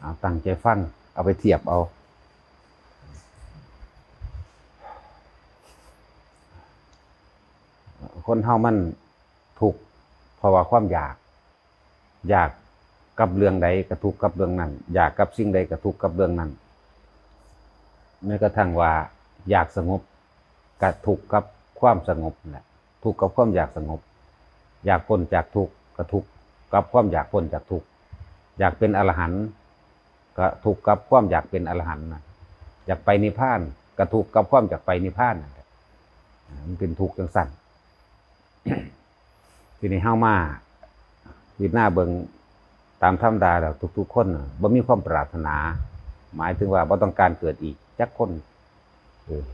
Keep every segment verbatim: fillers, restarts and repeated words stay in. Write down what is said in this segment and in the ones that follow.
เอาตั้งใจฟัง เอาไปเทียบเอา คนเฮามันทุกข์เพราะว่าความอยาก อยากกับเรื่องใดก็ทุกข์กับเรื่องนั้น อยากกับสิ่งใดก็ทุกข์กับเรื่องนั้น แม้กระทั่งว่าอยากสงบ ก็ทุกข์กับความสงบนั่นแหละ ทุกข์กับความอยากสงบ อยากพ้นจากทุกข์ก็ทุกข์กับความอยากพ้นจากทุกข์ อยากเป็นอรหันต์ก็ทุกข์กับความอยากเป็นอรหันต์นะ อยากไปนิพพานก็ทุกข์กับความอยากไปนิพพานนั่นแหละ อ่า มันเป็นทุกข์จังซั่น ทีนี้เฮามาพิจารณาเบิ่งตามธรรมดาแล้วทุกๆคนน่ะบ่มีความปรารถนา หมายถึงว่าบ่ต้องการเกิดอีกจักคน เออ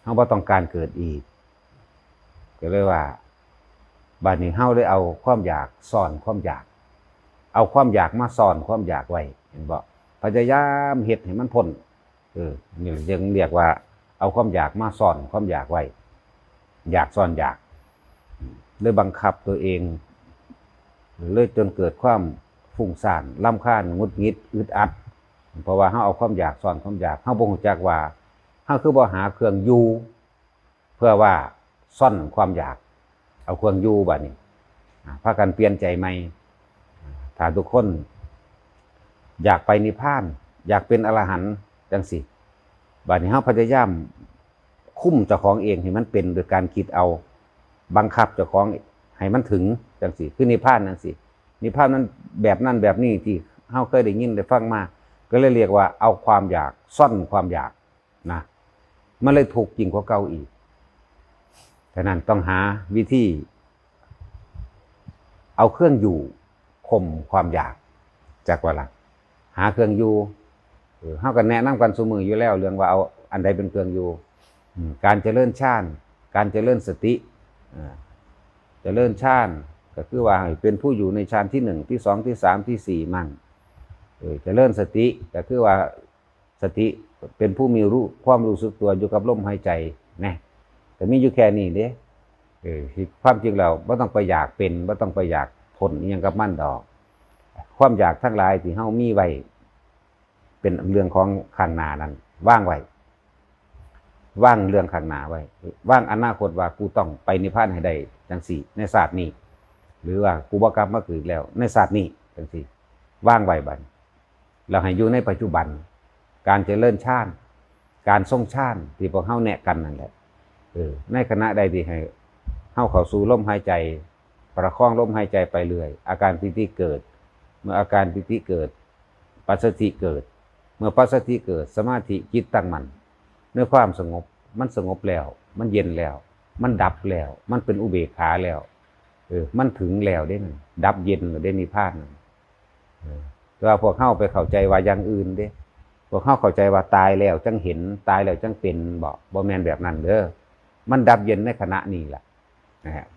เฮาบ่ต้องการเกิดอีก ก็เลยว่า บัดนี้เฮาเลยเอาความอยากซ้อนความอยาก เอาความอยากมาซ้อนความอยากไว้ เห็นบ่ พยายามเฮ็ดให้มันพ้น เออ นี่จึงเรียกว่าเอาความอยากมาซ้อนความอยากไว้ อยากซ้อนอยาก เลยบังคับตัวเอง เลยจนเกิดความฟุ้งซ่าน รำคาญ หงุดหงิด อึดอัด เพราะว่าเฮาเอาความอยากซ้อนความอยาก เฮาบ่ฮู้จักว่า เฮาคือบ่หาเครื่องอยู่ เพื่อว่าซ่อนความอยาก เอาเครื่องอยู่บัดนี้ อ่า พากันเปลี่ยนใจใหม่ ถ้าทุกคนอยากไปนิพพาน อยากเป็นอรหันต์จังซี้ บัดนี้เฮาพยายามคุมเจ้าของเองให้มันเป็นโดยการคิดเอา บังคับเจ้าของให้มันถึงจังซี้ คือนิพพานจังซี้ นิพพานมันแบบนั้นแบบนี้ที่เฮาเคยได้ยินได้ฟังมา ก็เลยเรียกว่าเอาความอยากซ่อนความอยากนะ มันเลยทุกข์ยิ่งกว่าเก่าอีก ฉะนั้นต้องหาวิธี เอาเครื่องอยู่ข่มความอยาก จักว่าล่ะ หาเครื่องอยู่ เออ เฮาก็แนะนำกันซุมื้ออยู่แล้ว เรื่องว่าเอาอันใดเป็นเครื่องอยู่ อืม การเจริญฌาน การเจริญสติ อ่า เจริญฌานก็คือว่าให้เป็นผู้อยู่ในฌานที่หนึ่ง ที่สอง ที่สาม ที่สี่ มั่ง เออ เจริญสติก็คือว่า สติเป็นผู้มีรู้ ความรู้สึกตัวอยู่กับลมหายใจนะ แต่มีอยู่แค่นี้เด้ เออ ที่ความจริงแล้วบ่ต้องไปอยากเป็น บ่ต้องไปอยากพ้นอิหยังกับมันดอก ความอยากทั้งหลายที่เฮามีไว้ เป็นเรื่องของข้างหน้านั้น วางไว้ วางเรื่องข้างหน้าไว้ วางอนาคตว่ากูต้องไปนิพพานให้ได้จังซี้ ในชาตินี้ หรือว่ากูบ่กลับมาเกิดแล้ว ในชาตินี้จังซี้ วางไว้บัด แล้วให้อยู่ในปัจจุบัน การเจริญฌาน การทรงฌานที่พวกเฮาแนะกันนั่นแหละ เออ ในขณะใดที่ให้เฮาเข้าสู่ลมหายใจ ประคองลมหายใจไปเรื่อย อาการปีติเกิด เมื่ออาการปีติเกิด ปัสสัทธิเกิด เมื่อปัสสัทธิเกิด สมาธิจิตตั้งมั่น ในความสงบ มันสงบแล้ว มันเย็นแล้ว มันดับแล้ว มันเป็นอุเบกขาแล้ว เออ มันถึงแล้วเด้ มันดับเย็นแล้วเด้ นิพพานนั่น เออ แต่ว่าพวกเฮาไปเข้าใจว่าอย่างอื่นเด้ พวกเฮาเข้าใจว่าตายแล้วจั่งเห็น ตายแล้วจั่งเป็น บ่ บ่แม่นแบบนั้นเด้อ มันดับเย็นในขณะนี้ล่ะ นะฮะ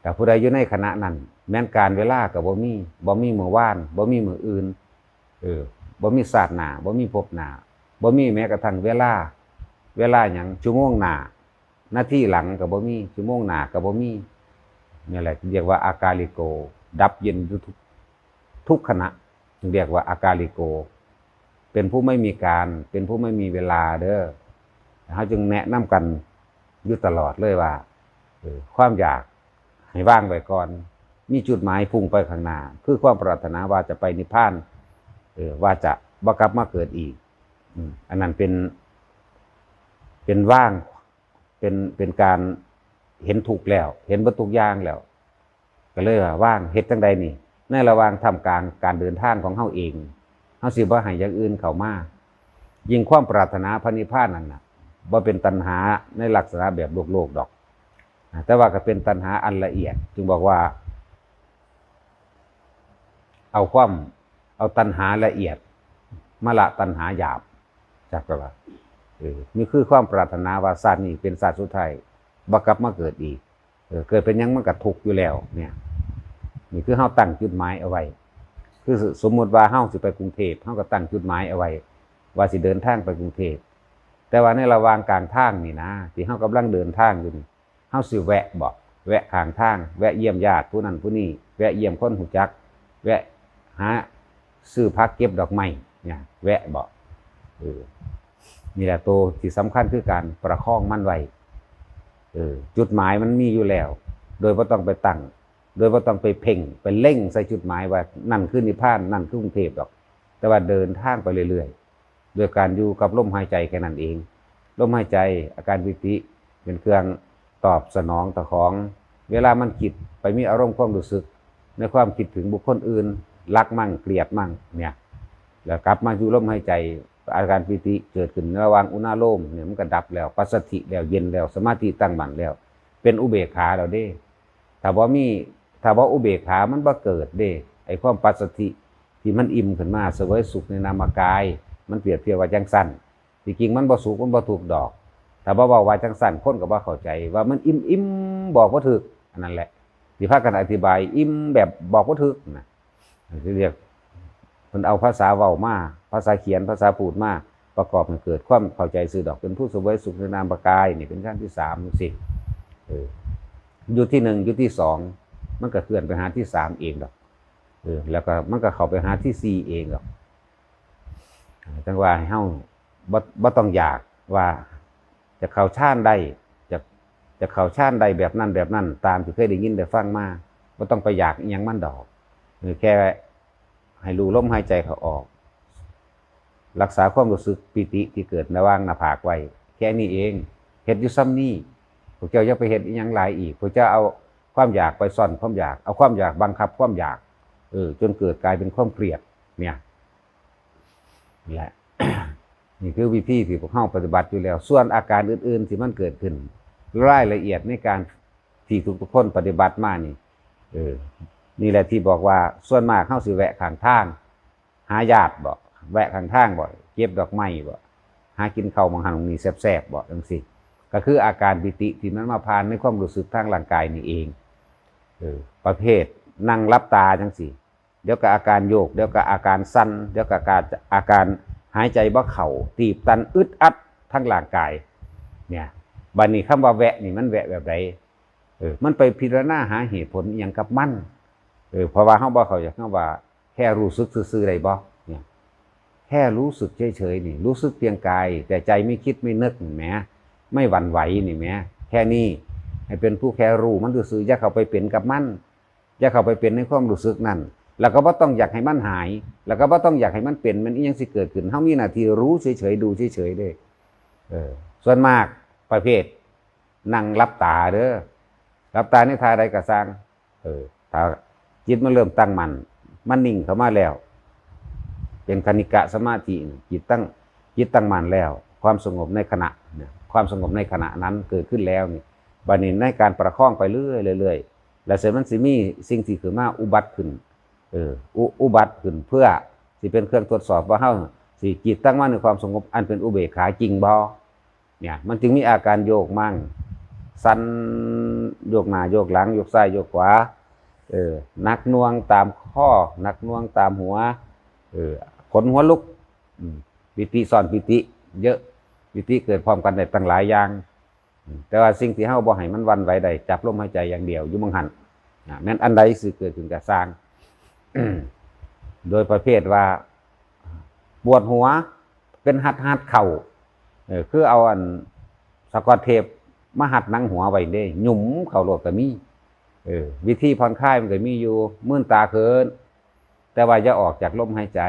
แต่ผู้ใดอยู่ในขณะนั้น แม้นการเวลาก็บ่มี บ่มีมื้อวาน บ่มีมื้ออื่น เออ บ่มีชาติหน้า บ่มีภพหน้า บ่มีแม้กระทั่งเวลา เวลาหยัง ชั่วโมงหน้า นาทีหลังก็บ่มี ชั่วโมงหน้าก็บ่มี นี่แหละเรียกว่าอากาลิโก ดับเย็นอยู่ทุก ทุกขณะ จึงเรียกว่าอากาลิโก เป็นผู้ไม่มีการ เป็นผู้ไม่มีเวลาเด้อ เฮาจึงแนะนำกันอยู่ตลอดเลยว่า เออ ความอยากให้วางไว้ก่อน มีจุดหมายพุ่งไปข้างหน้า คือความปรารถนาว่าจะไปนิพพาน เออ ว่าจะบ่กลับมาเกิดอีก อืม อันนั้นเป็น เป็นวาง เป็น เป็นการเห็นทุกข์แล้ว เห็นเบิดทุกอย่างแล้ว ก็เลยว่าวาง เฮ็ดจั่งใดนี่ ในระหว่างท่ามกลางการเดินทางของเฮาเอง เฮาสิบ่ให้อย่างอื่นเข้ามา ยิ่งความปรารถนาพระนิพพานนั่นน่ะ บ่เป็นตัณหาในลักษณะแบบโลกๆดอก แต่ว่าก็เป็นตัณหาอันละเอียด จึงบอกว่า เอาความ เอาตัณหาละเอียด มาละตัณหาหยาบ จักว่า เออ นี่คือความปรารถนาว่าชาตินี้เป็นชาติสุดท้าย บ่กลับมาเกิดอีก เออ เกิดเป็นหยังมันก็ทุกข์อยู่แล้วเนี่ย นี่คือเฮาตั้งจุดหมายเอาไว้ คือสมมุติว่าเฮาสิไปกรุงเทพฯ เฮาก็ตั้งจุดหมายเอาไว้ ว่าสิเดินทางไปกรุงเทพฯ แต่ว่าในระหว่างกลางทางนี่นะ ที่เฮากำลังเดินทางอยู่นี่ เฮาสิแวะบ่ แวะข้างทาง แวะเยี่ยมญาติผู้นั้นผู้นี้ แวะเยี่ยมคนรู้จัก แวะ หาซื้อผักเก็บดอกไม้เนี่ย แวะบ่ เออ นี่แหละตัวที่สำคัญคือการประคองมันไว้ เออ จุดหมายมันมีอยู่แล้ว โดยบ่ต้องไปตั้ง โดยบ่ต้องไปเพ่ง ไปเล็งใส่จุดหมายว่านั่นคือนิพพาน นั่นคือกรุงเทพฯดอก แต่ว่าเดินทางไปเรื่อยๆ โดยการอยู่กับลมหายใจแค่นั้นเอง ลมหายใจ อาการปีติ เป็นเครื่องตอบสนองต่อของ เวลามันคิดไปมีอารมณ์ความรู้สึก ในความคิดถึงบุคคลอื่น รักมั่งเกลียดมั่งเนี่ย แล้วกลับมาอยู่ลมหายใจ อาการปีติเกิดขึ้นระหว่างอุณาโลมเนี่ย มันก็ดับแล้ว ปัสสัทธิแล้ว เย็นแล้ว สมาธิตั้งมั่นแล้ว เป็นอุเบกขาแล้วเด้ ถ้าบ่มี ถ้าบ่อุเบกขามันบ่เกิดเด้ ไอ้ความปัสสัทธิที่มันอิ่มขึ้นมาเสวยสุขในนามกาย มันเปรียบเทียบว่าจังซั่น ที่จริงมันบ่สุขมันบ่ทุกข์ดอก ถ้าบ่เว้าว่าจังซั่น คนก็บ่เข้าใจว่ามันอิ่มๆ บอกบ่ถูก อันนั้นแหละ ที่พากันอธิบายอิ่มแบบบอกบ่ถูกนะ ที่เรียก เพิ่นเอาภาษาเว้ามา ภาษาเขียน ภาษาพูดมา ประกอบให้เกิดความเข้าใจซื่อดอก เป็นผู้เสวยสุขในนามกาย นี่เป็นขั้นที่สามจังซี้ เออ อยู่ที่หนึ่ง อยู่ที่สอง มันก็เคลื่อนไปหาที่สามเองดอก เออ แล้วก็มันก็เข้าไปหาที่สี่เองดอก จั่งว่าให้เฮาบ่ บ่ต้องอยากว่าจะเข้าฌานได้ จะ จะเข้าฌานได้แบบนั้นแบบนั้น ตามที่เคยได้ยินได้ฟังมา บ่ต้องไปอยากอิหยังมันดอก เออ แค่ให้รู้ลมหายใจเข้าออก รักษาความรู้สึกปีติที่เกิดระหว่างหน้าผากไว้ แค่นี้เอง เฮ็ดอยู่ส่ำนี้ พวกเจ้าอย่าไปเฮ็ดอิหยังหลายอีก พวกเจ้าเอาความอยากไปซ่อนความอยาก เอาความอยากบังคับความอยาก เออ จนเกิดกลายเป็นความเกลียด เนี่ย นี่แหละ นี่คือวิธีที่พวกเฮาปฏิบัติอยู่แล้ว ส่วนอาการอื่นๆที่มันเกิดขึ้น รายละเอียดในการที่ทุกๆคนปฏิบัติมานี่ เออ นี่แหละที่บอกว่าส่วนมากเฮาสิแวะข้างทาง หาญาติบ่ แวะข้างทางบ่ เก็บดอกไม้บ่ หากินข้าวหม่องหั้นหม่องนี้แซ่บๆบ่ จั่งซี้ ก็คืออาการปีติที่มันมาผ่านในความรู้สึกทางร่างกายนี่เอง เออ ประเภทนั่งหลับตาจั่งซี้ เดี๋ยวก็อาการโยก เดี๋ยวก็อาการสั่น เดี๋ยวก็อาการ อาการหายใจบ่เข้า ตีบตัน อึดอัดทั้งร่างกาย เนี่ย บัดนี้คำว่าแวะนี่มันแวะแบบใด เออ มันไปพิจารณาหาเหตุผลอิหยังกับมัน เออ เพราะว่าเฮาบ่เข้าใจคำว่าแค่รู้สึกซื่อๆได้บ่ เนี่ย แค่รู้สึกเฉยๆนี่ รู้สึกเพียงกาย แต่ใจไม่คิดไม่นึกนี่แหม ไม่หวั่นไหวนี่แหม แค่นี้ ให้เป็นผู้แค่รู้มันซื่อๆ อย่าเข้าไปเป็นกับมัน อย่าเข้าไปเป็นในความรู้สึกนั่น แล้วก็บ่ต้องอยากให้มันหาย แล้วก็บ่ต้องอยากให้มันเป็น มันอิหยังสิเกิดขึ้น เฮามีหน้าที่รู้เฉยๆ ดูเฉยๆเด้ เออ ส่วนมากประเภทนั่งหลับตาเด้อ หลับตาในท่าใดก็ซ่าง เออ ถ้าจิตมันเริ่มตั้งมั่น มันนิ่งเข้ามาแล้ว เป็นคณิกะสมาธิ จิตตั้ง จิตตั้งมั่นแล้ว ความสงบในขณะเนี่ย ความสงบในขณะนั้นเกิดขึ้นแล้วนี่ บัดนี้ในการประคองไปเรื่อยๆ เรื่อยๆ แล้วเสร็จมันสิมีสิ่งที่ขึ้นมาอุบัติขึ้น เออ อุ อุบัติขึ้นเพื่อสิเป็นเครื่องทดสอบว่าเฮาสิจิตตั้งมั่นในความสงบอันเป็นอุเบกขาจริงบ่ เนี่ย มันจึงมีอาการโยกมั่ง สั่น โยกหน้าโยกหลัง โยกซ้ายโยกขวา เออ หนักหน่วงตามข้อ หนักหน่วงตามหัว เออ ขนหัวลุก อืม ปีติซ้อนปีติ เยอะ ปีติเกิดพร้อมกันได้ตั้งหลายอย่าง อืม แต่ว่าสิ่งที่เฮาบ่ให้มันหวั่นไหวได้ จับลมหายใจอย่างเดียว อยู่หม่องหั้น อ่า แม่นอันใดสิเกิดขึ้นก็ซ่าง โดยประเภทว่า ปวดหัว เป็นหัดๆ เข่า เออ คือเอาอันสะกอตเทปมาหัดหนังหัวไว้เด้ หยุมเข้าโลดก็มี เออ วิธีผ่อนคลายมันก็มีอยู่ มื่นตาขึ้น แต่ว่าอย่าออกจากลมหายใจ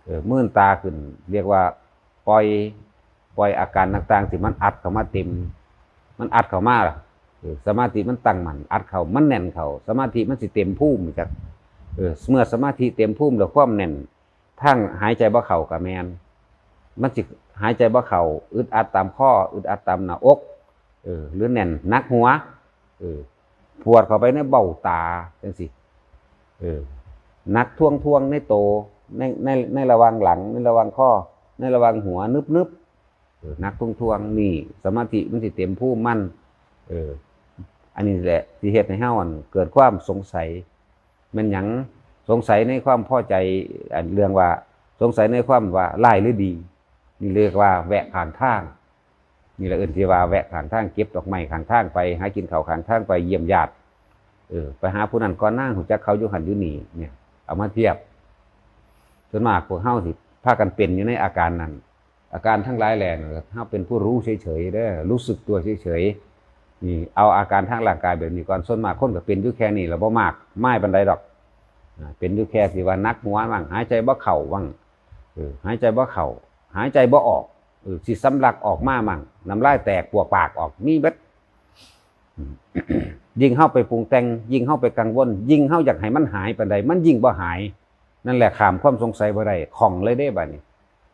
เออ มื่นตาขึ้น เรียกว่าปล่อย ปล่อยอาการต่างๆที่มันอัดเข้ามาเต็ม มันอัดเข้ามาล่ะ เออ สมาธิมันตั้งมั่น อัดเข้า มันแน่นเข้า สมาธิมันสิเต็มภูมิจัก เออ เมื่อสมาธิเต็มภูมิแล้วความแน่น ทางหายใจบ่เข้าก็แม่น มันสิหายใจบ่เข้า อึดอัดตามคอ อึดอัดตามหน้าอก เออ หรือแน่นหนักหัว เออ ปวดเข้าไปในเบ้าตาจั่งซี้ เออ หนักท่วงๆในโต ใน ใน ในระหว่างหลัง ในระหว่างคอ ในระหว่างหัว นึบๆ เออ หนักท่วงๆ นี่ สมาธิมันสิเต็มภูมิมัน เออ อันนี้แหละที่เฮ็ดให้เฮาอันเกิดความสงสัย แม่นหยัง สงสัยในความพอใจ อันเรื่องว่า สงสัยในความว่าร้ายหรือดี นี่เรียกว่าแวะข้างทาง นี่แหละเอิ้นที่ว่าแวะข้างทาง เก็บดอกไม้ข้างทางไป หากินข้าวข้างทางไป เยี่ยมญาติ เออ ไปหาผู้นั้นก่อนนะ ฮู้จักเขาอยู่หั่นอยู่นี่ เนี่ย เอามาเทียบ ส่วนมากพวกเฮาสิพากันเป็นอยู่ในอาการนั้น อาการทั้งหลายแหล่นั่นเฮาเป็นผู้รู้เฉยๆเด้อ รู้สึกตัวเฉยๆ นี่เอาอาการทางร่างกายแบบนี้ก่อน ส่วนมากคนก็เป็นอยู่แค่นี้ล่ะ บ่มากมายปานใดดอก อ่า เป็นอยู่แค่สิว่าหนักหัวบ้าง หายใจบ่เข้าบ้าง เออ หายใจบ่เข้า หายใจบ่ออก เออ สิสำลักออกมาบ้าง น้ำลายแตกปวกปากออก มีเบิด อืม ยิ่งเฮาไปปรุงแต่ง ยิ่งเฮาไปกังวล ยิ่งเฮาอยากให้มันหายปานใด มันยิ่งบ่หาย นั่นแหละ ข้ามความสงสัยบ่ได้ ข้องเลยเด้บัดนี้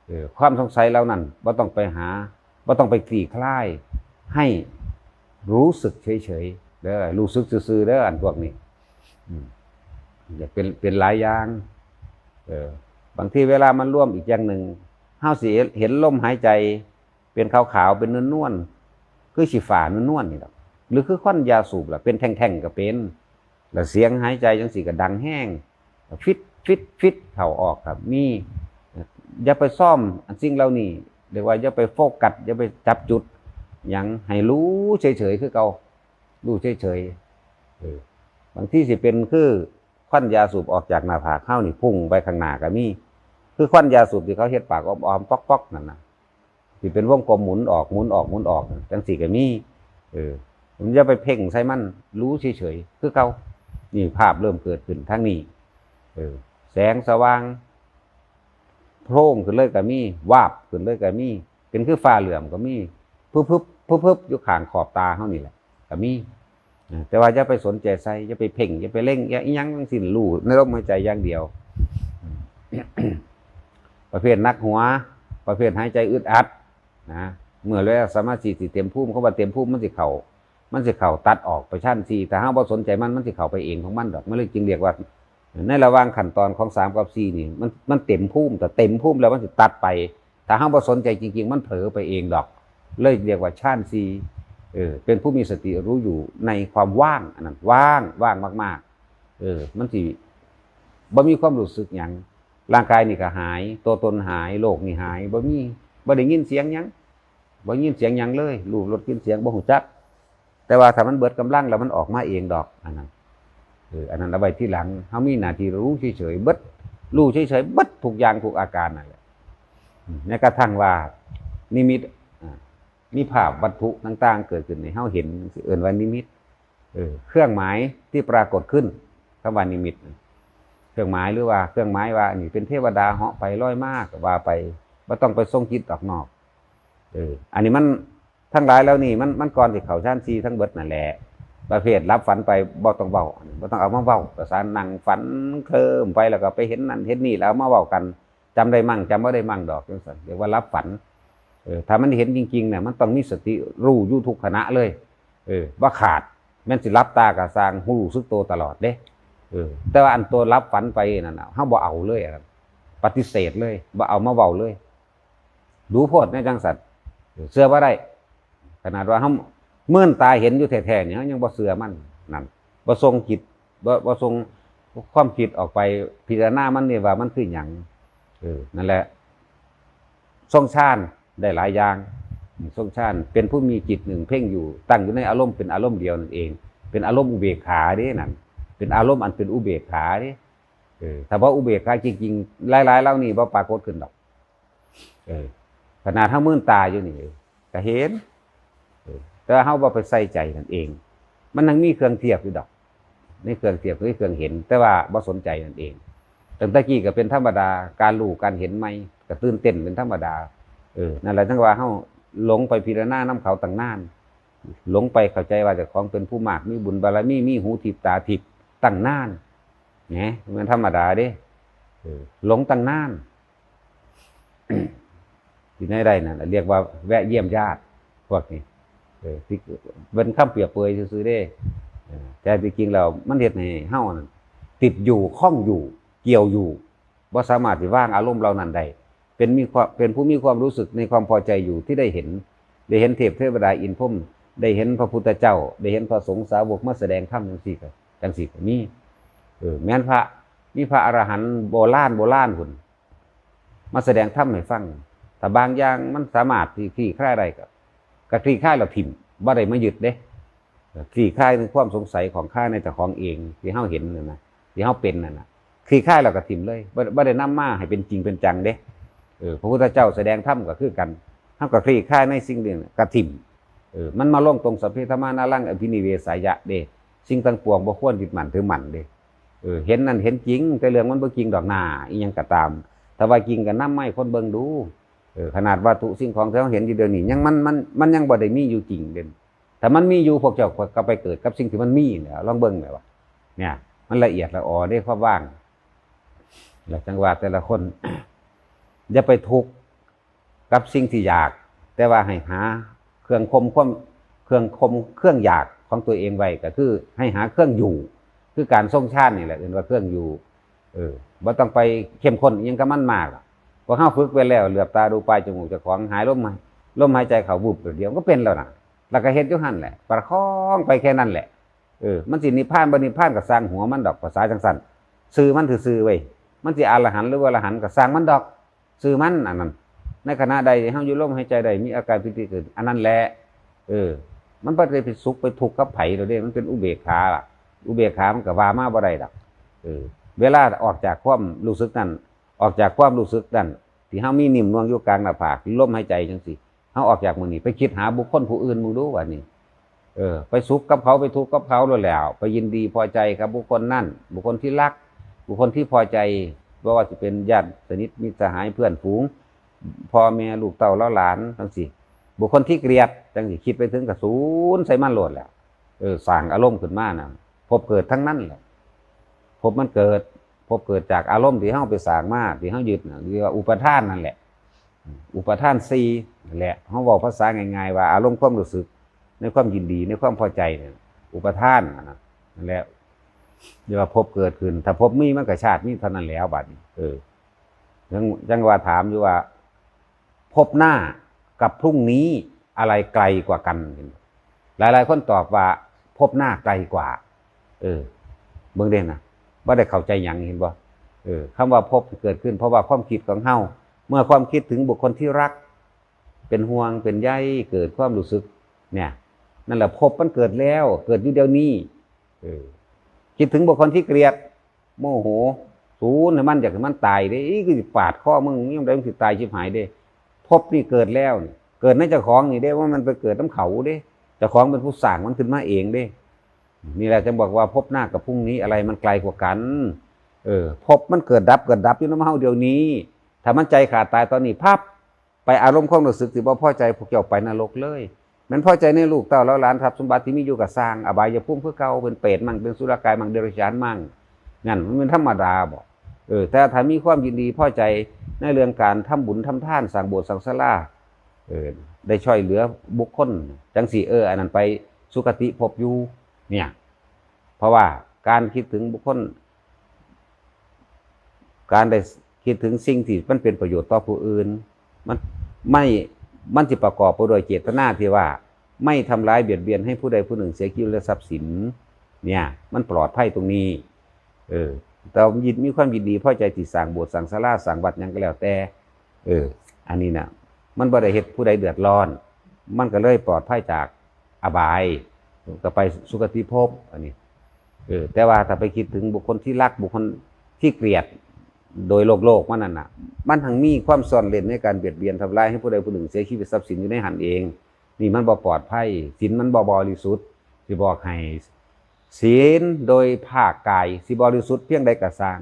เออ ความสงสัยเหล่านั้นบ่ต้องไปหา บ่ต้องไปคลี่คลาย ให้รู้สึกเฉยๆเด้อ รู้สึกซื่อๆเด้อ อันพวกนี้ อืม อย่าเป็น เป็นหลายอย่าง เออ บางทีเวลามันรวมอีกอย่างหนึ่ง เฮาสิเห็นลมหายใจ เป็นขาวๆ เป็นนวลๆ คือสีฟ้านวลๆนี่ดอก หรือคือควันยาสูบล่ะ เป็นแท่งๆก็เป็น แล้วเสียงหายใจจังซี่ก็ดังแฮง ฟิด ฟิด ฟิด เข้าออกครับ มี อย่าไปซ่อมอันสิ่งเหล่านี้ เรียกว่าอย่าไปโฟกัส อย่าไปจับจุดหยัง ให้รู้เฉยๆคือเก่า รู้เฉยๆ เออ บางทีสิเป็นคือควันยาสูบออกจากหน้าผากเฮานี่พุ่งไปข้างหน้าก็มี คือควันยาสูบที่เขาเฮ็ดปากออมๆ ป๊อกๆ นั่นน่ะ ที่เป็นวงกลมหมุนออก หมุนออก หมุนออก จังซี่ก็มี เออ มันอย่าไปเพ่งใส่มัน รู้เฉยๆ คือเก่า นี่ภาพเริ่มเกิดขึ้นทางนี้ เออ แสงสว่าง โพร่งขึ้นเลยก็มี วาบขึ้นเลยก็มี เป็นคือฟ้าเหลื่อมก็มี พึบๆ พึบๆ อยู่ข้างขอบตาเฮานี่แหละ ก็มี เออ แต่ว่าอย่าไปสนใจใส่ อย่าไปเพ่ง อย่าไปเล็ง อย่าอิหยังทั้งสิ้น รู้ในลมหายใจอย่างเดียว ประเภทหนักหัว ประเภทหายใจอึดอัด นะ เมื่อแล้วสมาธิสิเต็มภูมิ คำว่าเต็มภูมิมันสิเข้า มันสิเข้าตัดออกไปฌานสี่ ถ้าเฮาบ่สนใจมัน มันสิเข้าไปเองของมันดอก มันเลยจึงเรียกว่า ในระหว่างขั้นตอนของสามกับสี่นี่ มัน มันเต็มภูมิ แต่เต็มภูมิแล้วมันสิตัดไป ถ้าเฮาบ่สนใจจริงๆ มันเผลอไปเองดอก เลยเรียกว่าฌานสี่ เออ เป็นผู้มีสติรู้อยู่ในความว่าง อันนั้นว่าง ว่างมากๆ เออ มันสิบ่มีความรู้สึกหยัง ร่างกายนี่ก็หาย ตัวตนหาย โลกนี่หาย บ่มี บ่ได้ยินเสียงหยัง บ่ยินเสียงหยังเลย รูป รส กลิ่น เสียง บ่ฮู้จัก แต่ว่าถ้ามันเบิดกำลังแล้วมันออกมาเองดอก อันนั้น เออ อันนั้นเอาไว้ทีหลัง เฮามีหน้าที่รู้เฉยๆ เบิด รู้เฉยๆ เบิดทุกอย่างทุกอาการนั่นแหละ อืม แม้กระทั่งว่านิมิต อ่า มีภาพวัตถุต่างๆ เกิดขึ้นให้เฮาเห็น สิเอิ้นว่านิมิต เออ เครื่องหมายที่ปรากฏขึ้น คำว่านิมิต เครื่องหมายหรือว่าเครื่องหมายว่านี่เป็นเทวดาเหาะไปลอยมาก็ว่าไป บ่ต้องไปทรงจิตออกนอก เออ อันนี้มัน ทั้งหลายเหล่านี้มัน มันก่อนสิเข้าฌานสี่ทั้งเบิดนั่นแหละ ประเภทหลับฝันไปบ่ต้องเว้า บ่ต้องเอามาเว้า ประสาทนั่งฝันเคลิ้มไปแล้วก็ไปเห็นนั่นเห็นนี่แล้วเอามาเว้ากัน จำได้มั่งจำบ่ได้มั่งดอกจังซั่น เรียกว่าหลับฝัน เออ ถ้ามันเห็นจริงๆ เนี่ย มันต้องมีสติรู้อยู่ทุกขณะเลย เออ บ่ขาด แม่นสิหลับตาก็ซ่าง รู้สึกตัวตลอดเด้ เออ แต่ว่าอันตัวหลับฝันไปนั่นน่ะ เฮาบ่เอาเลยอะ ปฏิเสธเลย บ่เอามาเว้าเลย ดูโพดในจังซั่น เออ เชื่อบ่ได้ ขนาดว่าเฮาเมินตาเห็นอยู่แท้ๆ นี่ เฮายังบ่เชื่อมัน นั่น บ่ส่งจิต บ่ บ่ส่งความคิดออกไปพิจารณามันนี่ว่ามันคือหยัง เออ นั่นแหละ ทรงฌานได้หลายอย่าง ทรงฌานเป็นผู้มีจิตหนึ่งเพ่งอยู่ ตั้งอยู่ในอารมณ์เป็นอารมณ์เดียวนั่นเอง เป็นอารมณ์อุเบกขาเด้นั่น เป็นอารมณ์อันเป็นอุเบกขาเด้ เออ ถ้าบ่อุเบกขาจริงๆ หลายๆ เหล่านี้บ่ปรากฏขึ้นดอก เออ ขนาดเฮามืนตาอยู่นี่ เออ ก็เห็น เออ แต่ว่าเฮาบ่ไปใส่ใจนั่นเอง มันยังมีเครื่องเทียบอยู่ดอก ในเครื่องเทียบ ในเครื่องเห็น แต่ว่าบ่สนใจนั่นเอง ตั้งแต่กี้ก็เป็นธรรมดา การรู้การเห็นใหม่ ก็ตื่นเต้นเป็นธรรมดา เออ นั่นแหละจั่งว่าเฮาหลงไปพิจารณานำเขาตั้งนาน หลงไปเข้าใจว่าเจ้าของเป็นผู้มาก มีบุญบารมี มีหูทิพย์ตาทิพย์ตั้งนาน แหม มันธรรมดาเด้ เออ หลงตั้งนาน ที่ไหนได้นั่นน่ะ เรียกว่าแวะเยี่ยมญาติ พวกนี้ เออ ที่เป็นคำเปรียบเปรยซื่อๆเด้ เออ แต่จริงๆแล้วมันเฮ็ดให้เฮานั่นติดอยู่ ข้องอยู่ เกี่ยวอยู่ บ่สามารถสิวางอารมณ์เหล่านั้นได้ เป็นมีความ เป็นผู้มีความรู้สึกในความพอใจอยู่ที่ได้เห็น ได้เห็นเทพเทวดาอินทร์พรหม ได้เห็นพระพุทธเจ้า ได้เห็นพระสงฆ์สาวกมาแสดงธรรมจังซี่ก็ จังซี่ก็มี เออ แม่นพระ มีพระอรหันต์โบราณโบราณพุ้น มาแสดงธรรมให้ฟัง ถ้าบางอย่างมันสามารถที่คลี่คลายได้ก็ ก็คลี่คลายแล้วถิ่ม บ่ได้มายึดเด้ คลี่คลายในความสงสัยของข้าในเจ้าของเอง ที่เฮาเห็นนั่นน่ะ ที่เฮาเป็นนั่นน่ะ คลี่คลายแล้วก็ถิ่มเลย บ่ บ่ได้นำมาให้เป็นจริงเป็นจังเด้ เออ พระพุทธเจ้าแสดงธรรมก็คือกัน เฮาก็คลี่คลายในสิ่งนี้ก็ถิ่ม เออ มันมาลงตรงสัพเพธัมมานารังอภินิเวสายะเด้ สิ่งทั้งปวงบ่ควรยึดมั่นถือมั่นเด้ เออ เห็นนั่นเห็นจริง แต่เรื่องมันบ่จริงดอกนา อีหยังก็ตาม ถ้าว่าจริงก็นำมาให้คนเบิ่งดู เออ ขนาดวัตถุสิ่งของที่เราเห็นอยู่เดี๋ยวนี้ ยังมัน มัน มันยังบ่ได้มีอยู่จริงเด้ ถ้ามันมีอยู่ พวกเจ้าก็ไปเกิดกับสิ่งที่มันมีเนี่ย ลองเบิ่งแหมว่า เนี่ย มันละเอียดละออเด้ ความว่าง แล้วจังว่าแต่ละคน อย่าไปทุกข์กับสิ่งที่อยาก แต่ว่าให้หาเครื่องข่มความ เครื่องข่มเครื่องอยากของตัวเองไว้ ก็คือให้หาเครื่องอยู่ คือการทรงฌานนี่แหละ เอิ้นว่าเครื่องอยู่ เออ บ่ต้องไปเข้มข้นอิหยังกับมันมากหรอก พวกเฮาฝึกไว้แล้ว เหลือบตาดูปลายจมูกเจ้าของ หายลมหาย ลมหายใจเข้า วุบเดียวก็เป็นแล้วนะ แล้วก็เฮ็ดอยู่หั่นแหละ ประคองไปแค่นั้นแหละ เออ มันสินิพพานบ่นิพพานก็ซ่างหัวมันดอก ภาษาจังซั่น ซื่อมันซื่อๆเว้ย มันสิอรหันต์หรือว่าอรหันต์ก็ซ่างมันดอก ซื่อมันอันนั้น ในขณะใดเฮาอยู่ลมหายใจได้ มีอาการปีติเกิด อันนั้นแหละ เออ มันบ่ได้ไปสุขไปทุกข์กับไผดอกเด้ มันเป็นอุเบกขาล่ะ อุเบกขามันก็ว่ามาบ่ได้ดอก เออ เวลาออกจากความรู้สึกนั้น ออกจากความรู้สึกนั้น ที่เฮามีนิ่มนวลอยู่กลางหน้าผาก ลมหายใจจังซี่ เฮาออกจากหม่องนี้ ไปคิดหาบุคคลผู้อื่นมึงดู บัดนี้ เออ ไปสุขกับเขา ไปทุกข์กับเขาโลดแหล้ว ไปยินดีพอใจกับบุคคลนั้น บุคคลที่รัก บุคคลที่พอใจ บ่ว่าสิเป็นญาติสนิท มิตรสหาย เพื่อนฝูง พ่อแม่ ลูกเต้าเหล่าหลานจังซี่ บุคคลที่เกลียดจังซี่ คิดไปถึงก็สูญใส่มันโลดแหล้ว เออ สร้างอารมณ์ขึ้นมาน่ะ ภพเกิดทั้งนั้นแหละ ภพมันเกิด ภพเกิดจากอารมณ์ที่เฮาไปสร้างมา ที่เฮายึดน่ะ เรียกว่าอุปาทานนั่นแหละ อุปาทานสี่นั่นแหละ เฮาเว้าภาษาง่ายๆว่าอารมณ์ความรู้สึก ในความยินดี ในความพอใจเนี่ย อุปาทานน่ะนะ นั่นแหละ เรียกว่าภพเกิดขึ้น ถ้าภพมีมันก็ชาติมีเท่านั้นแหล้วบัดนี้ เออ ยัง ยังว่าถามอยู่ว่า ภพหน้ากับพรุ่งนี้อะไรไกลกว่ากัน หลายๆคนตอบว่าภพหน้าไกลกว่า เออ เบิ่งเด้นะ บ่ได้เข้าใจหยัง เห็นบ่ เออ คำว่าภพเกิดขึ้นเพราะว่าความคิดของเฮา เมื่อความคิดถึงบุคคลที่รัก เป็นห่วง เป็นใย เกิดความรู้สึก เนี่ย นั่นแหละภพมันเกิดแล้ว เกิดอยู่เดี๋ยวนี้ เออ คิดถึงบุคคลที่เกลียด โมโห สูนให้มัน อยากให้มันตายเด้ อี๋ คือสิปาดคอมึง ยามใดมึงสิตายชิบหายเด้ ภพนี่เกิดแล้วนี่ เกิดในเจ้าของนี่เด้ ว่ามันไปเกิดนำเขาเด้ เจ้าของเป็นผู้สร้างมันขึ้นมาเองเด้ นี่แหละจึงบอกว่าภพหน้ากับพรุ่งนี้อะไรมันไกลกว่ากัน เออ ภพมันเกิดดับ เกิดดับอยู่นำเฮาเดี๋ยวนี้ ถ้ามันใจขาดตายตอนนี้ปั๊บ ไปอารมณ์ความรู้สึกที่บ่พอใจ พวกเจ้าไปนรกเลย แม่นพอใจในลูกเต้าเหล่าหลาน ทรัพย์สมบัติที่มีอยู่ก็ซ่าง อบายภูมิคือเก่า เป็นเปรตมั่ง เป็นอสุรกายมั่ง เดรัจฉานมั่ง นั่นมันเป็นธรรมดาบ่ เออ แต่ถ้ามีความยินดีพอใจในเรื่องการทำบุญทำทาน สร้างโบสถ์สร้างศาลา เออ ได้ช่วยเหลือบุคคลจังซี่ เออ อันนั้นไปสุคติภพอยู่ เนี่ย เพราะว่าการคิดถึงบุคคล การได้คิดถึงสิ่งที่มันเป็นประโยชน์ต่อผู้อื่น มันไม่ มันสิประกอบไปด้วยเจตนาที่ว่า ไม่ทำร้ายเบียดเบียนให้ผู้ใดผู้หนึ่งเสียชีวิตและทรัพย์สิน เนี่ย มันปลอดภัยตรงนี้ เออ แต่ยิน มีความยินดีพอใจที่สร้างโบสถ์สร้างศาลา สร้างวัดหยังก็แล้วแต่ เออ อันนี้น่ะ มันบ่ได้เฮ็ดผู้ใดเดือดร้อน มันก็เลยปลอดภัยจากอบาย ก็ไปสุคติภพ อันนี้ เออ แต่ว่าถ้าไปคิดถึงบุคคลที่รัก บุคคลที่เกลียด โดยโลกๆ มันนั่นน่ะ มันทั้งมีความซ่อนเร้นในการเบียดเบียนทำลายให้ผู้ใดผู้หนึ่งเสียชีวิต ทรัพย์สินอยู่ในหั้นเอง นี่มันบ่ปลอดภัย ศีลมันบ่บริสุทธิ์ สิบอกให้ ศีลโดยภาคกายสิบริสุทธิ์เพียงใดก็ซ่าง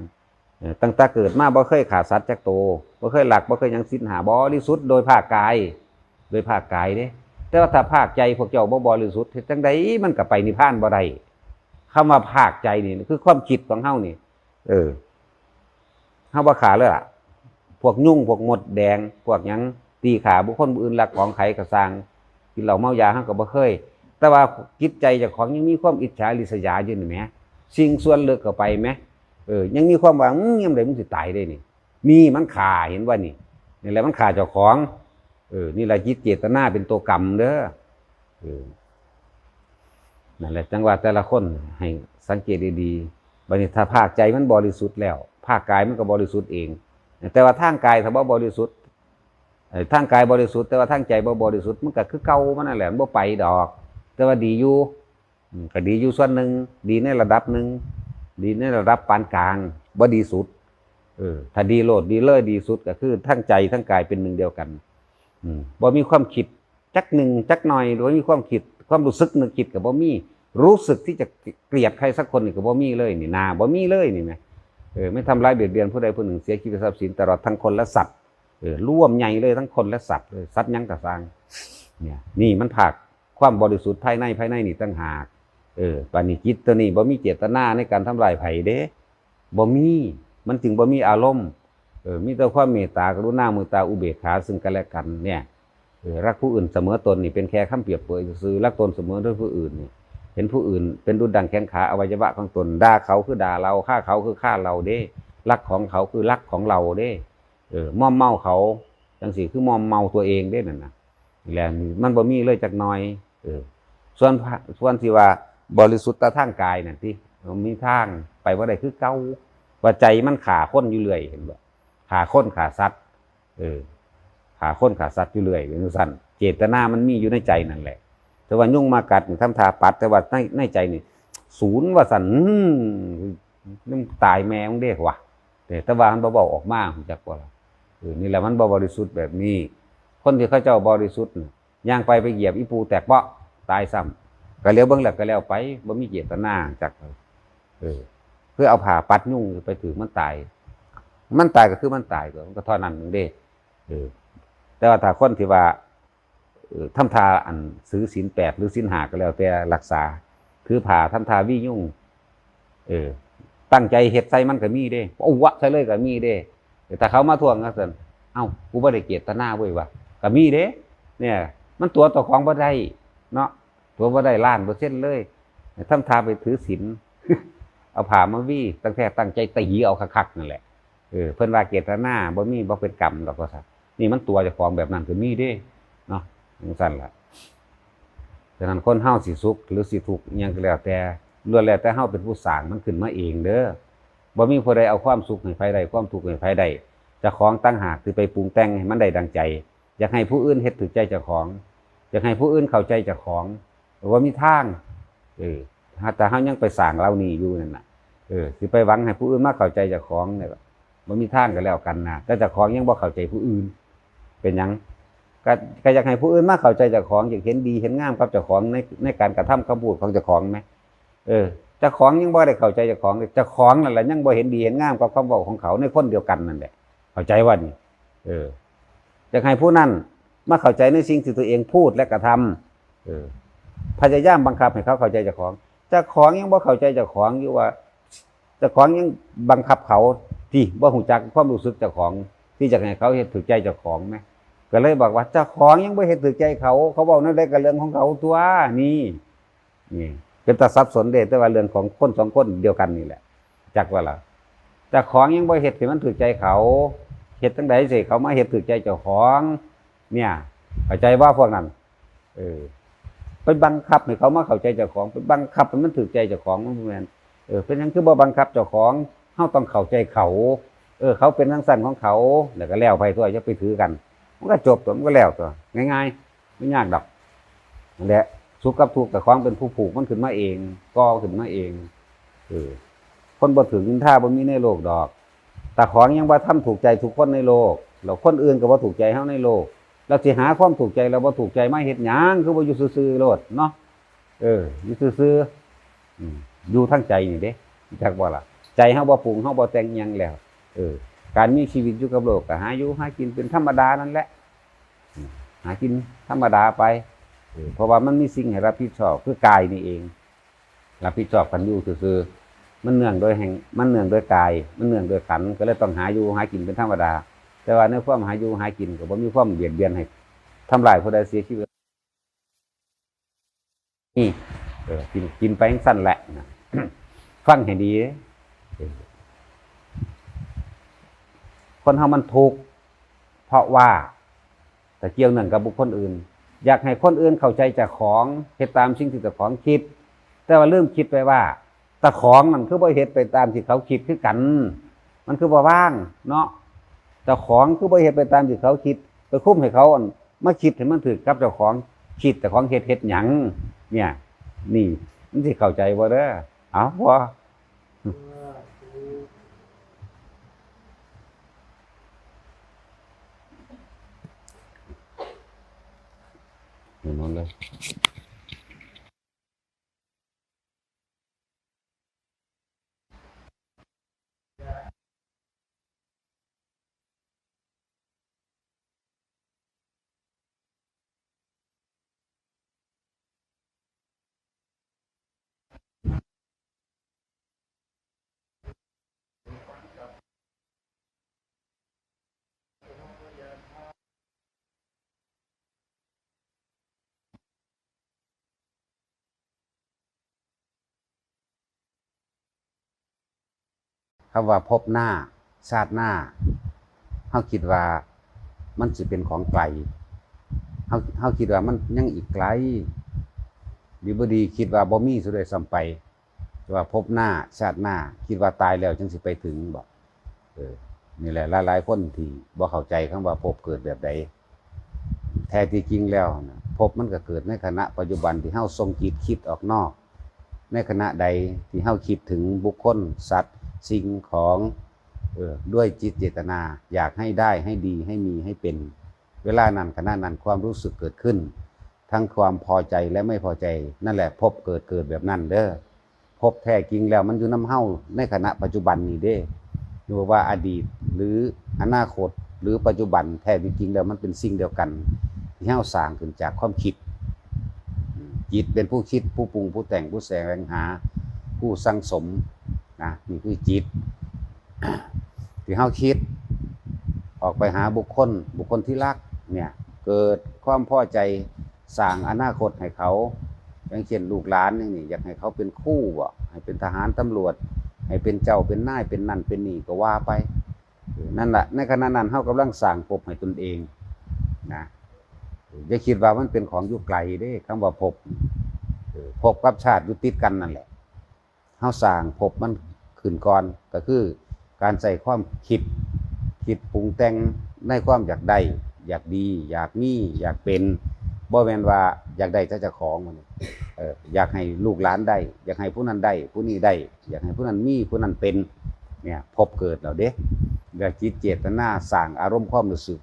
เออ ตั้งแต่เกิดมาบ่เคยฆ่าสัตว์จักโต บ่เคยลัก บ่เคยหยัง ศีลห้าบริสุทธิ์โดยภาคกาย โดยภาคกายเด้ แต่ว่าถ้าภาคใจพวกเจ้าบ่บริสุทธิ์ เฮ็ดจั่งใดมันก็ไปนิพพานบ่ได้ คำว่าภาคใจนี่คือความคิดของเฮานี่ เออ เฮาบ่ฆ่าเลยล่ะ พวกยุง พวกมดแดง พวกหยัง ตีฆ่าบุคคลผู้อื่น ลักของไผก็ซ่าง กินเหล้าเมายาเฮาก็บ่เคย แต่ว่าจิตใจเจ้าของยังมีความอิจฉาริษยาอยู่นี่แหม สิ่งส่วนเลิกเข้าไปแหม เออ ยังมีความว่า อืม ยามใดมึงสิตายเด้นี่ นี่มันฆ่า เห็นบ่นี่ นี่แหละมันฆ่าเจ้าของ เออ นี่แหละจิตเจตนาเป็นตัวกรรมเด้อ เออ นั่นแหละ จังว่าแต่ละคนให้สังเกตดีๆ บัดนี้ถ้าภาคใจมันบริสุทธิ์แล้ว ภาคกายมันก็บริสุทธิ์เอง แต่ว่าทางกายถ้าบ่บริสุทธิ์ เอ่อ ทางกายบริสุทธิ์ แต่ว่าทางใจบ่บริสุทธิ์ มันก็คือเก่ามันนั่นแหละ มันบ่ไปดอก แต่ว่าดีอยู่ อืม ก็ดีอยู่ส่วนหนึ่ง ดีในระดับหนึ่ง ดีในระดับปานกลาง บ่ดีสุด เออ ถ้าดีโลดดีเลยดีสุดก็คือทั้งใจทั้งกายเป็นหนึ่งเดียวกัน อืม บ่มีความคิดจักหนึ่งจักหน่อย บ่มีความคิด ความรู้สึกนึกคิดก็บ่มี รู้สึกที่จะเกลียดใครสักคนนี่ก็บ่มีเลยนี่นา บ่มีเลยนี่แหม เออ ไม่ทำร้ายเบียดเบียนผู้ใดผู้หนึ่ง เสียชีวิตทรัพย์สินตลอดทั้งคนและสัตว์ เออ รวมใหญ่เลยทั้งคนและสัตว์เลย สัตว์หยังก็ซ่าง เนี่ย นี่มันภาคความบริสุทธิ์ภายใน ภายในนี่ต่างหาก เออ บาดนี้จิตตัวนี้บ่มีเจตนาในการทำร้ายไผเด้ บ่มี มันจึงบ่มีอารมณ์ เออ มีแต่ความเมตตา กรุณา มุทิตา อุเบกขาซึ่งกันและกันเนี่ย เออ รักผู้อื่นเสมอตนนี่เป็นแค่คำเปรียบเปรยซื่อๆ รักตนเสมอด้วยผู้อื่นนี่ เห็นผู้อื่นเป็นดุจดังแขนขาอวัยวะของตน ด่าเขาคือด่าเรา ฆ่าเขาคือฆ่าเราเด้ รักของเขาคือรักของเราเด้ เออ มอมเมาเขา จังซี่คือมอมเมาตัวเองเด้นั่นน่ะ แล้วนี่มันบ่มีเลยจักหน่อย เออ ส่วนพระ ส่วนที่ว่าบริสุทธิ์ตาทางกายนั่นติ มันมีทางไปบ่ได้คือเก่า ว่าใจมันฆ่าคนอยู่เรื่อย เห็นบ่ ฆ่าคนฆ่าสัตว์ เออ ฆ่าคนฆ่าสัตว์อยู่เรื่อย เป็นจั่งซั้น เจตนามันมีอยู่ในใจนั่นแหละ แต่ว่ายุงมากัดนี่ทำท่าปัด แต่ว่าใน ในใจนี่ ศูนย์ว่าซั่น อืม มึงตายแม่มึงเด้วะ แต่ แต่ว่ามันบ่เว้าออกมา รู้จักบ่ล่ะ เออ นี่แหละมันบ่บริสุทธิ์แบบนี้ คนที่เขาเจ้าบริสุทธิ์น่ะ ย่างไปไปเหยียบอีปูแตกเปาะ ตายซ้ำ ก็เหลียวเบิ่งแล้วก็แล้วไป บ่มีเจตนาจัก เออ คือเอาผ้าปัดยุงไปถืกมันตาย มันตายก็คือมันตาย มันก็เท่านั้นเด้ เออ แต่ว่าถ้าคนที่ว่า เออ ทำท่าอันถือศีลแปดหรือศีลห้าก็แล้วแต่รักษา ถือผ้าทำท่าวียุง เออ ตั้งใจเฮ็ดใส่มันก็มีเด้ เอาวะใส่เลยก็มีเด้ แต่ถ้าเขามาทวงจั่งซั้น เอ้า กูบ่ได้เจตนาเว้ยว่ะ ก็มีเด้ เนี่ย มันตั๋วเจ้าของบ่ได้เนาะ ตั๋วบ่ได้ล้านเปอร์เซ็นต์เลย ทำท่าไปถือศีล เอาผ้ามาวี ตั้งแท้ตั้งใจตีเอาคักๆนั่นแหละ เออ เพิ่นว่าเจตนาบ่มี บ่เป็นกรรมดอกว่าซั่น นี่มันตั๋วเจ้าของแบบนั้นก็มีเด้ เนาะ จั่งซั้นล่ะ ฉะนั้นคนเฮาสิสุขหรือสิทุกข์อิหยังก็แล้วแต่ ล้วนแล้วแต่เฮาเป็นผู้สร้างมันขึ้นมาเองเด้อ บ่มีผู้ใดเอาความสุขให้ไผได้ ความทุกข์ให้ไผได้ เจ้าของต่างหากที่ไปปรุงแต่งให้มันได้ดังใจ อยากให้ผู้อื่นเฮ็ดถูกใจเจ้าของ อยากให้ผู้อื่นเข้าใจเจ้าของ บ่มีทาง เออ ถ้า ถ้าเฮายังไปสร้างเหล่านี้อยู่นั่นน่ะ เออ สิไปหวังให้ผู้อื่นมาเข้าใจเจ้าของเนี่ย บ่มีทางก็แล้วกันนะ แต่เจ้าของยังบ่เข้าใจผู้อื่น เป็นหยัง ก็ ก็อยากให้ผู้อื่นมาเข้าใจเจ้าของ อยากเห็นดีเห็นงามกับเจ้าของใน ในการกระทำคำพูดของเจ้าของแหม เออ เจ้าของยังบ่ได้เข้าใจเจ้าของเลย เจ้าของนั่นแหละยังบ่เห็นดีเห็นงามกับคำเว้าของเขาในคนเดียวกันนั่นแหละ เข้าใจว่านี่ เออ อยากให้ผู้นั้นมาเข้าใจในสิ่งที่ตัวเองพูดและกระทำ เออ พยายามบังคับให้เขาเข้าใจเจ้าของ เจ้าของยังบ่เข้าใจเจ้าของอยู่ว่า เจ้าของยังบังคับเขา ที่บ่ฮู้จักความรู้สึกเจ้าของ ที่อยากให้เขาเฮ็ดถูกใจเจ้าของแหม ก็เลยบอกว่าเจ้าของยังบ่เฮ็ดถูกใจเขา เขาเว้าแนวใดก็เรื่องของเขาตั๊ว นี่ นี่ เป็นตาสับสนเด้ แต่ว่าเรื่องของคนสองคนเดียวกันนี่แหละ จักว่าล่ะ เจ้าของยังบ่เฮ็ดให้มันถูกใจเขา เฮ็ดจั่งใดสิเขามาเฮ็ดถูกใจเจ้าของ เนี่ย เข้าใจบ่พวกนั้น เออ ไปบังคับให้เขามาเข้าใจเจ้าของ ไปบังคับให้มันถูกใจเจ้าของ มันบ่แม่น เออ เป็นหยังคือบ่บังคับเจ้าของ เฮาต้องเข้าใจเขา เออ เขาเป็นจั่งซั้นของเขา แล้วก็แล้วไปตั๊ว อย่าไปถือกัน มันก็จบตั๊ว มันก็แล้วตั๊ว ง่ายๆ บ่ยากดอก นั่นแหละ สุขกับทุกข์ เจ้าของเป็นผู้ผูกมันขึ้นมาเอง ก่อขึ้นมาเอง เออ คนบ่ถูกนินทาบ่มีในโลกดอก เจ้าของยังบ่ทันถูกใจทุกคนในโลก แล้วคนอื่นก็บ่ถูกใจเฮาในโลก แล้วสิหาความถูกใจแล้วบ่ถูกใจมาเฮ็ดหยัง คือบ่อยู่ซื่อๆโลดเนาะ เออ อยู่ซื่อๆ อืม อยู่ทางใจนี่เด้ จักบ่ล่ะ ใจเฮาบ่ปรุง เฮาบ่แต่งหยังแล้ว เออ การมีชีวิตอยู่กับโลกก็หาอยู่หากินเป็นธรรมดานั่นแหละ อืม หากินธรรมดาไป เออ เพราะว่ามันมีสิ่งให้รับผิดชอบ คือกายนี่เอง รับผิดชอบกันอยู่ซื่อๆ มันเนื่องโดยแห่ง มันเนื่องโดยกาย มันเนื่องโดยขันธ์ ก็เลยต้องหาอยู่หากินเป็นธรรมดา แต่ว่าในความหาอยู่หากินก็บ่มีความเบียดเบียนให้ทำร้ายผู้ใดเสียชีวิต นี่ เออ กิน กินไปจั่งซั้นแหละนะ ฟังให้ดี เออ คนเฮามันทุกข์ เพราะว่า แต่เกี่ยวเนื่องกับบุคคลอื่น อยากให้คนอื่นเข้าใจเจ้าของ เฮ็ดตามสิ่งที่เจ้าของคิด แต่ว่าลืมคิดไปว่า เจ้าของนั่นคือบ่เฮ็ดไปตามที่เขาคิดคือกัน มันคือบ่วางเนาะ เจ้าของคือบ่เฮ็ดไปตามที่เขาคิด ไปคุมให้เขาอัน มาคิดให้มันถูกกับเจ้าของคิด เจ้าของเฮ็ด เฮ็ดหยัง เนี่ย นี่ มันสิเข้าใจบ่เด้อ เอา พอ เออ นั่นเลย คำว่าภพหน้า ชาติหน้า เฮาคิดว่ามันสิเป็นของไกล เฮา เฮาคิดว่ามันยังอีกไกล ดีบ่ดีคิดว่าบ่มีซะด้วยซ้ำไป ว่าภพหน้า ชาติหน้า คิดว่าตายแล้วจั่งสิไปถึงบ่ เออ นี่แหละหลายๆคนที่บ่เข้าใจคำว่าภพเกิดแบบใด แท้ที่จริงแล้วนะ ภพมันก็เกิดในขณะปัจจุบันที่เฮาส่งจิตคิดออกนอก ในขณะใดที่เฮาคิดถึงบุคคล สัตว์ สิ่งของ เออ ด้วยจิตเจตนา อยากให้ได้ ให้ดี ให้มี ให้เป็น เวลานั้น ขณะนั้น ความรู้สึกเกิดขึ้น ทั้งความพอใจและไม่พอใจ นั่นแหละภพเกิด เกิดแบบนั้นเด้อ ภพแท้จริงแล้วมันอยู่นำเฮาในขณะปัจจุบันนี้เด้ หรือว่าอดีต หรืออนาคต หรือปัจจุบัน แท้ที่จริงแล้วมันเป็นสิ่งเดียวกัน ที่เฮาสร้างขึ้นจากความคิด จิตเป็นผู้คิด ผู้ปรุง ผู้แต่ง ผู้แสวงหา ผู้สั่งสม นะ นี่คือจิต ที่เฮาคิด ออกไปหาบุคคล บุคคลที่รัก เนี่ย เกิดความพอใจ สร้างอนาคตให้เขา อย่างเช่นลูกหลานนี่ อยากให้เขาเป็นครูบ่ ให้เป็นทหารตำรวจ ให้เป็นเจ้าเป็นนาย เป็นนั่นเป็นนี่ก็ว่าไป เออ นั่นแหละ ในขณะนั้นเฮากำลังสร้างภพให้ตนเองนะ อย่าคิดว่ามันเป็นของอยู่ไกลเด้ คำว่าภพ เออ ภพกับชาติอยู่ติดกันนั่นแหละ เฮาสร้างภพมันขึ้นก่อน ก็คือการใช้ความคิด คิดปรุงแต่งในความอยากได้ อยากดี อยากมี อยากเป็น บ่แม่นว่าอยากได้แต่เจ้าของมัน เออ อยากให้ลูกหลานได้ อยากให้ผู้นั้นได้ ผู้นี้ได้ อยากให้ผู้นั้นมี ผู้นั้นเป็น เนี่ย ภพเกิดแล้วเด้ แล้วจิตเจตนาสร้างอารมณ์ความรู้สึก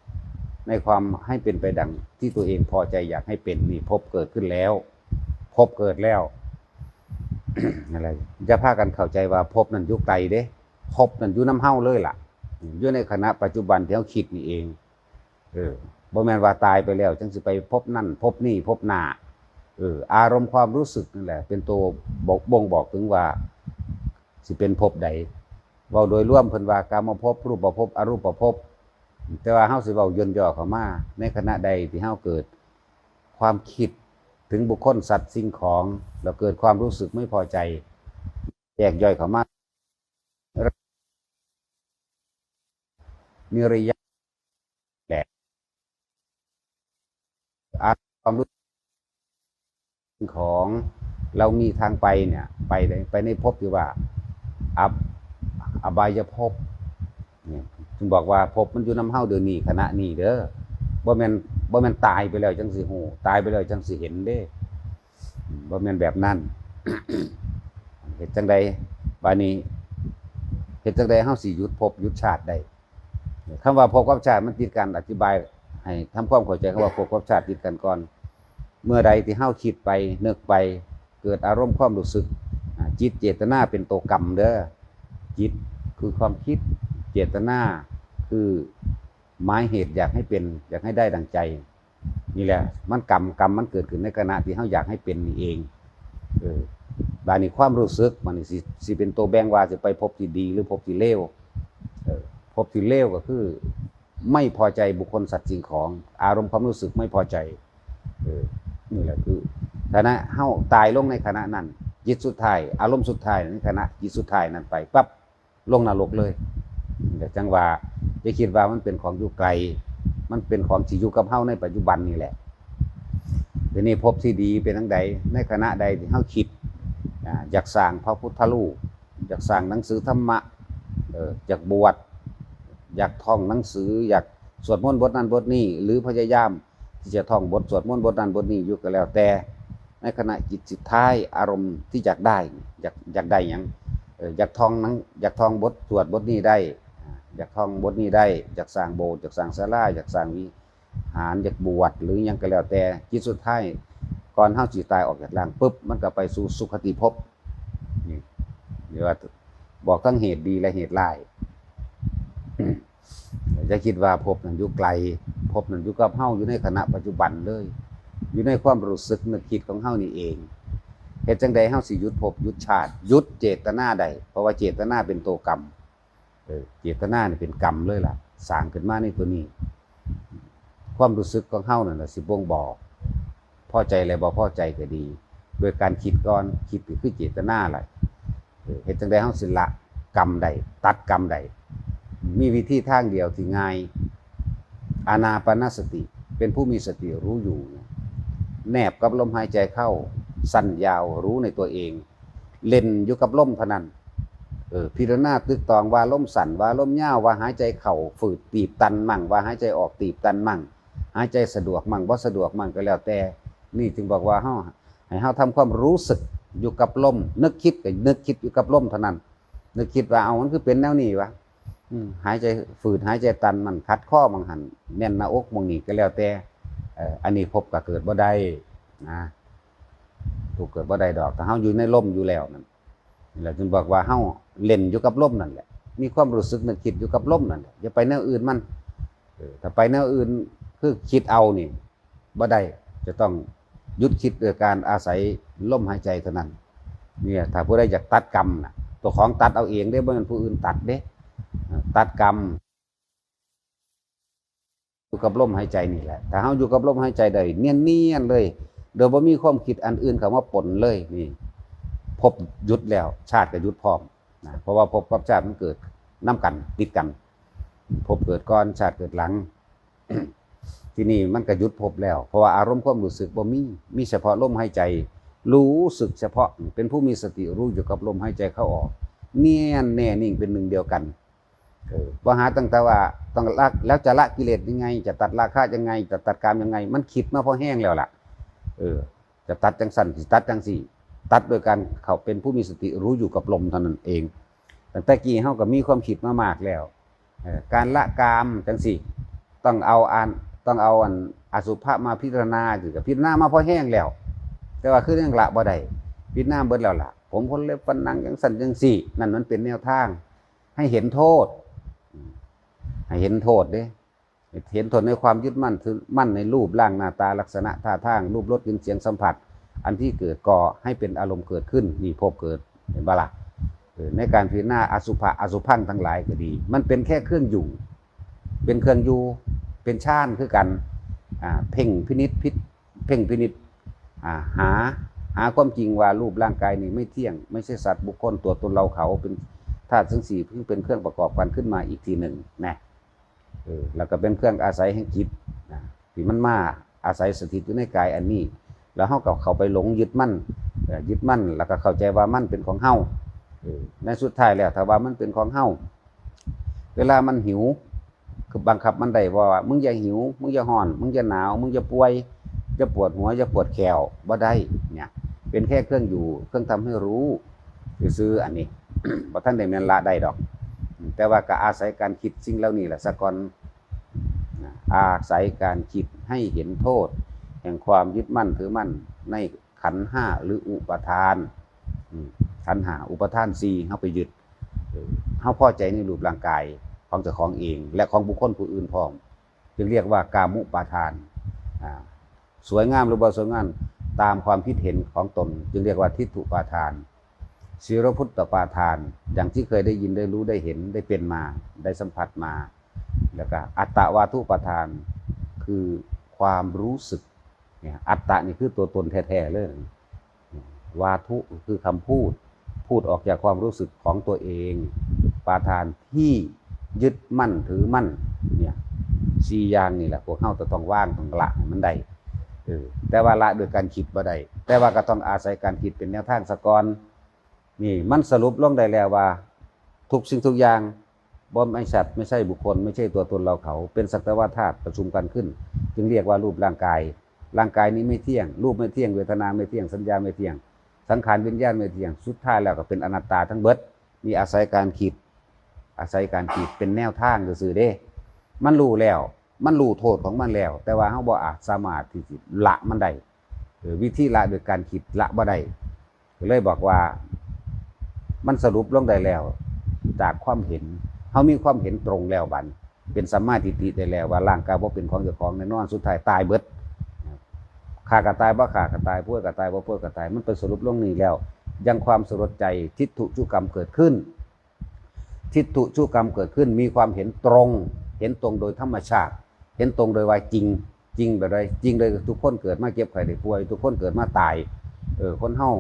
ในความให้เป็นไปดังที่ตัวเองพอใจอยากให้เป็น นี่ภพเกิดขึ้นแล้ว ภพเกิดแล้ว อะไร อย่าพากันเข้าใจว่าภพนั่นอยู่ไกลเด้ ภพนั่นอยู่นำเฮาเลยล่ะ อยู่ในขณะปัจจุบันที่เฮาคิดนี่เอง เออ บ่แม่นว่าตายไปแล้วจั่งสิไปภพนั่น ภพนี่ ภพหน้า เออ อารมณ์ความรู้สึกนั่นแหละ เป็นตัวบอก บ่งบอกถึงว่า สิเป็นภพใด เว้าโดยรวมเพิ่นว่ากามภพ รูปภพ อรูปภพ แต่ว่าเฮาสิเว้าย่นย่อเข้ามา ในขณะใดที่เฮาเกิดความคิดถึงบุคคล สัตว์ สิ่งของ แล้วเกิดความรู้สึกไม่พอใจ แยกย่อยเข้ามา นิรยะแหละ อ่ะ ความรู้ของเรามีทางไปเนี่ย ไปใน ไปในภพที่ว่า อับ อบายภพเนี่ย จึงบอกว่าภพมันอยู่นำเฮาเดี๋ยวนี้ ขณะนี้เด้อ บ่แม่น บ่แม่นตายไปแล้วจั่งสิฮู้ ตายไปแล้วจั่งสิเห็นเด้ อืม บ่แม่นแบบนั้น เฮ็ดจั่งใด บาดนี้ เฮ็ดจั่งใดเฮาสิหยุดภพหยุดชาติได้ คำว่าภพกับชาติมันติดกัน อธิบายให้ทำความเข้าใจคำว่าภพกับชาติติดกันก่อน เมื่อใดที่เฮาคิดไป นึกไป เกิดอารมณ์ความรู้สึก อ่า จิตเจตนาเป็นตัวกรรมเด้อ จิตคือความคิด เจตนาคือหมายเหตุอยากให้เป็น อยากให้ได้ดังใจ นี่แหละ มันกรรม กรรมมันเกิดขึ้นในขณะที่เฮาอยากให้เป็นนี่เอง เออ บาดนี้ความรู้สึก บาดนี้สิ สิเป็นตัวแบ่งว่าสิไปภพที่ดีหรือภพที่เลว เออ ภพที่เลวก็คือ ไม่พอใจบุคคลสัตว์สิ่งของ อารมณ์ความรู้สึกไม่พอใจ เออ นี่แหละคือ ขณะเฮาตายลงในขณะนั้น จิตสุดท้าย อารมณ์สุดท้ายในขณะจิตสุดท้ายนั้นไปปั๊บ ลงนรกเลย แต่จั่งว่าอย่าคิดว่ามันเป็นของอยู่ไกล มันเป็นของที่อยู่กับเฮาในปัจจุบันนี่แหละ ทีนี้ภพที่ดีเป็นจั่งใด ในขณะใดที่เฮาคิด อ่า อยากสร้างพระพุทธรูป อยากสร้างหนังสือธรรมะ เออ อยากบวช อยากท่องหนังสือ อยากสวดมนต์บทนั้นบทนี้ หรือพยายามที่จะท่องบทสวดมนต์บทนั้นบทนี้อยู่ก็แล้วแต่ ในขณะจิตสุดท้ายอารมณ์ที่อยากได้ อยาก อยากได้หยัง เอ่อ อยากท่องหนัง อยากท่องบทสวดบทนี้ได้ อ่า อยากท่องบทนี้ได้ อยากสร้างโบสถ์ อยากสร้างศาลา อยากสร้างวิ หาร อยากบวชหรือหยังก็แล้วแต่ จิตสุดท้าย ก่อนเฮาสิตายออกจากร่างปุ๊บ มันก็ไปสู่สุคติภพ นี่ เรียกว่าบอกทั้งเหตุดีและเหตุร้าย อย่าคิดว่าภพนั้นอยู่ไกล ภพนั้นอยู่กับเฮา อยู่ในขณะปัจจุบันเลย อยู่ในความรู้สึกนึกคิดของเฮานี่เอง เฮ็ดจั่งใดเฮาสิหยุดภพหยุดชาติ หยุดเจตนาได้ เพราะว่าเจตนาเป็นตัวกรรม เออ เจตนานี่เป็นกรรมเลยล่ะ สร้างขึ้นมาในตัวนี้ ความรู้สึกของเฮานั่นล่ะสิบ่งบอก พอใจและบ่พอใจก็ดี โดยการคิดก่อน คิดก็คือเจตนาล่ะ เออ เฮ็ดจั่งใดเฮาสิละกรรมได้ ตัดกรรมได้ มีวิธีทางเดียวที่ง่าย อานาปานสติ เป็นผู้มีสติรู้อยู่เนี่ย แนบกับลมหายใจเข้า สั้นยาว รู้ในตัวเอง เล่นอยู่กับลมเท่านั้น เออ พิจารณาตึกตองว่าลมสั้น ว่าลมยาว ว่าหายใจเข้าฝืดตีบตันมั่ง ว่าหายใจออกตีบตันมั่ง หายใจสะดวกมั่ง บ่สะดวกมั่งก็แล้วแต่ นี่จึงบอกว่าเฮา ให้เฮาทำความรู้สึกอยู่กับลม นึกคิดก็นึกคิดอยู่กับลมเท่านั้น นึกคิดว่า "เอา มันคือเป็นแนวนี้วะ อืม หายใจฝืด หายใจตัน มันขัดคอหม่องหั่น แน่นหน้าอกหม่องนี้" ก็แล้วแต่ เอ่อ อันนี้ภพก็เกิดบ่ได้นะ ภพเกิดบ่ได้ดอก ถ้าเฮาอยู่ในลมอยู่แล้วนั่น นี่แหละจึงบอกว่าเฮาเล่นอยู่กับลมนั่นแหละ มีความรู้สึกนึกคิดอยู่กับลมนั่นแหละ อย่าไปแนวอื่นมัน เออ ถ้าไปแนวอื่น คือคิดเอานี่ บ่ได้ จะต้องหยุดคิดโดยการอาศัยลมหายใจเท่านั้น เนี่ย ถ้าผู้ใดอยากตัดกรรมน่ะ ตัวของตัดเอาเองเด้ บ่แม่นผู้อื่นตัดเด้ อ่า ตัดกรรม อยู่กับลมหายใจนี่แหละ ถ้าเฮาอยู่กับลมหายใจได้เนียนๆเลย โดยบ่มีความคิดอันอื่นเข้ามาปนเลย นี่ ภพหยุดแล้ว ชาติก็หยุดพร้อมนะ เพราะว่าภพกับชาติมันเกิดนำกัน ติดกัน ภพเกิดก่อน ชาติเกิดหลัง ทีนี้มันก็หยุดภพแล้ว เพราะว่าอารมณ์ความรู้สึกบ่มี มีเฉพาะลมหายใจ รู้สึกเฉพาะ เป็นผู้มีสติรู้อยู่กับลมหายใจเข้าออก เนียนแน่นิ่งเป็นหนึ่งเดียวกัน เออ บ่หาตั้งแต่ว่าต้องละ แล้วจะละกิเลสยังไง จะตัดราคะยังไง จะตัดกามยังไง มันคิดมาพอแห้งแล้วล่ะ เออ จะตัดจั่งซั่น สิตัดจั่งซี้ ตัดโดยการเข้าเป็นผู้มีสติรู้อยู่กับลมเท่านั้นเอง ตั้งแต่กี้เฮาก็มีความคิดมามากแล้ว เอ่อ การละกามจั่งซี้ ต้องเอาอัน ต้องเอาอันอสุภะมาพิจารณา คือก็พิจารณามาพอแห้งแล้ว แต่ว่าคือยังละบ่ได้ พิจารณาเบิดแล้วล่ะ ผมขนเล็บฟันหนังจั่งซั่นจั่งซี้ นั่นมันเป็นแนวทาง ให้เห็นโทษ ให้เห็นโทษเด้ เห็นโทษในความยึดมั่นถือมั่นในรูปร่างหน้าตาลักษณะท่าทาง รูปรสกลิ่นเสียงสัมผัส อันที่เกิดก่อให้เป็นอารมณ์เกิดขึ้น นี่ภพเกิด เห็นบ่ล่ะ เออ ในการพิจารณาอสุภะอสุภังทั้งหลายก็ดี มันเป็นแค่เครื่องอยู่ เป็นเครื่องอยู่ เป็นฌานคือกัน อ่า เพ่งพินิจพิจ เพ่งพินิจ อ่า หา หาความจริงว่ารูปร่างกายนี้ไม่เที่ยง ไม่ใช่สัตว์บุคคลตัวตนเราเขา เป็นธาตุทั้งสี่ ซึ่งเป็นเครื่องประกอบกันขึ้นมาอีกทีหนึ่งนะ เออ แล้วก็เป็นเครื่องอาศัยแห่งจิตนะ ที่มันมาอาศัยสถิตอยู่ในกายอันนี้ แล้วเฮาก็เข้าไปหลงยึดมั่น เอ่อ ยึดมั่น แล้วก็เข้าใจว่ามันเป็นของเฮา เออ ในสุดท้ายแล้ว ถ้าว่ามันเป็นของเฮา เวลามันหิว คือบังคับมันได้บ่ว่า "มึงอย่าหิว มึงอย่าฮ้อน มึงอย่าหนาว มึงอย่าป่วย อย่าปวดหัว อย่าปวดแข้ว" บ่ได้ เนี่ย เป็นแค่เครื่องอยู่ เครื่องทำให้รู้ ซื่อๆ อันนี้ บ่ทันได้แม่นละได้ดอก แต่ว่าก็อาศัยการคิดสิ่งเหล่านี้แหละซะก่อน นะ อาศัยการคิดให้เห็นโทษแห่งความยึดมั่นถือมั่นในขันธ์ห้าหรืออุปาทาน อืม ขันธ์ห้า อุปาทานสี่ เฮาไปยึด เออ เฮาพอใจในรูปร่างกายของเจ้าของเอง และของบุคคลผู้อื่นพร้อม จึงเรียกว่ากามุปาทาน อ่า สวยงามหรือบ่สวยงามตามความคิดเห็นของตน จึงเรียกว่าทิฏฐุปาทาน สีลพุตตปาทาน อย่างที่เคยได้ยินได้รู้ได้เห็นได้เป็นมา ได้สัมผัสมา แล้วก็อัตตวาทุปาทาน คือความรู้สึก เนี่ย อัตตะนี่คือตัวตนแท้ๆเลย วาทุคือคำพูด พูดออกจากความรู้สึกของตัวเอง ปาทานที่ยึดมั่นถือมั่น เนี่ย สี่อย่างนี่แหละ พวกเฮาจะต้องวาง ต้องละให้มันได้ เออ แต่ว่าละโดยการคิดบ่ได้ แต่ว่าก็ต้องอาศัยการคิดเป็นแนวทางซะก่อน นี่มันสรุปลงได้แล้วว่า ทุกสิ่งทุกอย่าง บ่ ไม่สัตว์ ไม่ใช่บุคคล ไม่ใช่ตัวตนเราเขา เป็นสักแต่ว่าธาตุประชุมกันขึ้น จึงเรียกว่ารูปร่างกาย ร่างกายนี้ไม่เที่ยง รูปไม่เที่ยง เวทนาไม่เที่ยง สัญญาไม่เที่ยง สังขารวิญญาณไม่เที่ยง สุดท้ายแล้วก็เป็นอนัตตาทั้งเบิด นี่อาศัยการคิด อาศัยการคิดเป็นแนวทางซื่อๆเด้ มันรู้แล้ว มันรู้โทษของมันแล้ว แต่ว่าเราบ่อาจสามารถที่สิละมันได้ เออ วิธีละโดยการคิดละบ่ได้ ก็เลยบอกว่า มันสรุปลงได้แล้ว จากความเห็น เรามีความเห็นตรงแล้วบัดนี้ เป็นสัมมาทิฏฐิได้แล้วว่าร่างกายบ่เป็นของเจ้าของแน่นอน สุดท้ายตายเบิด ฆ่าก็ตาย บ่ฆ่าก็ตาย ป่วยก็ตาย บ่ป่วยก็ตาย มันไปสรุปลงนี่แล้ว ยังความสลดใจ ทิฏฐุจุกรรมเกิดขึ้น ทิฏฐุจุกรรมเกิดขึ้น มีความเห็นตรง เห็นตรงโดยธรรมชาติ เห็นตรงโดยว่าจริง จริงแบบใด จริงโดยทุกคนเกิดมาเจ็บไข้ได้ป่วย ทุกคนเกิดมาตาย เออ คนเฮา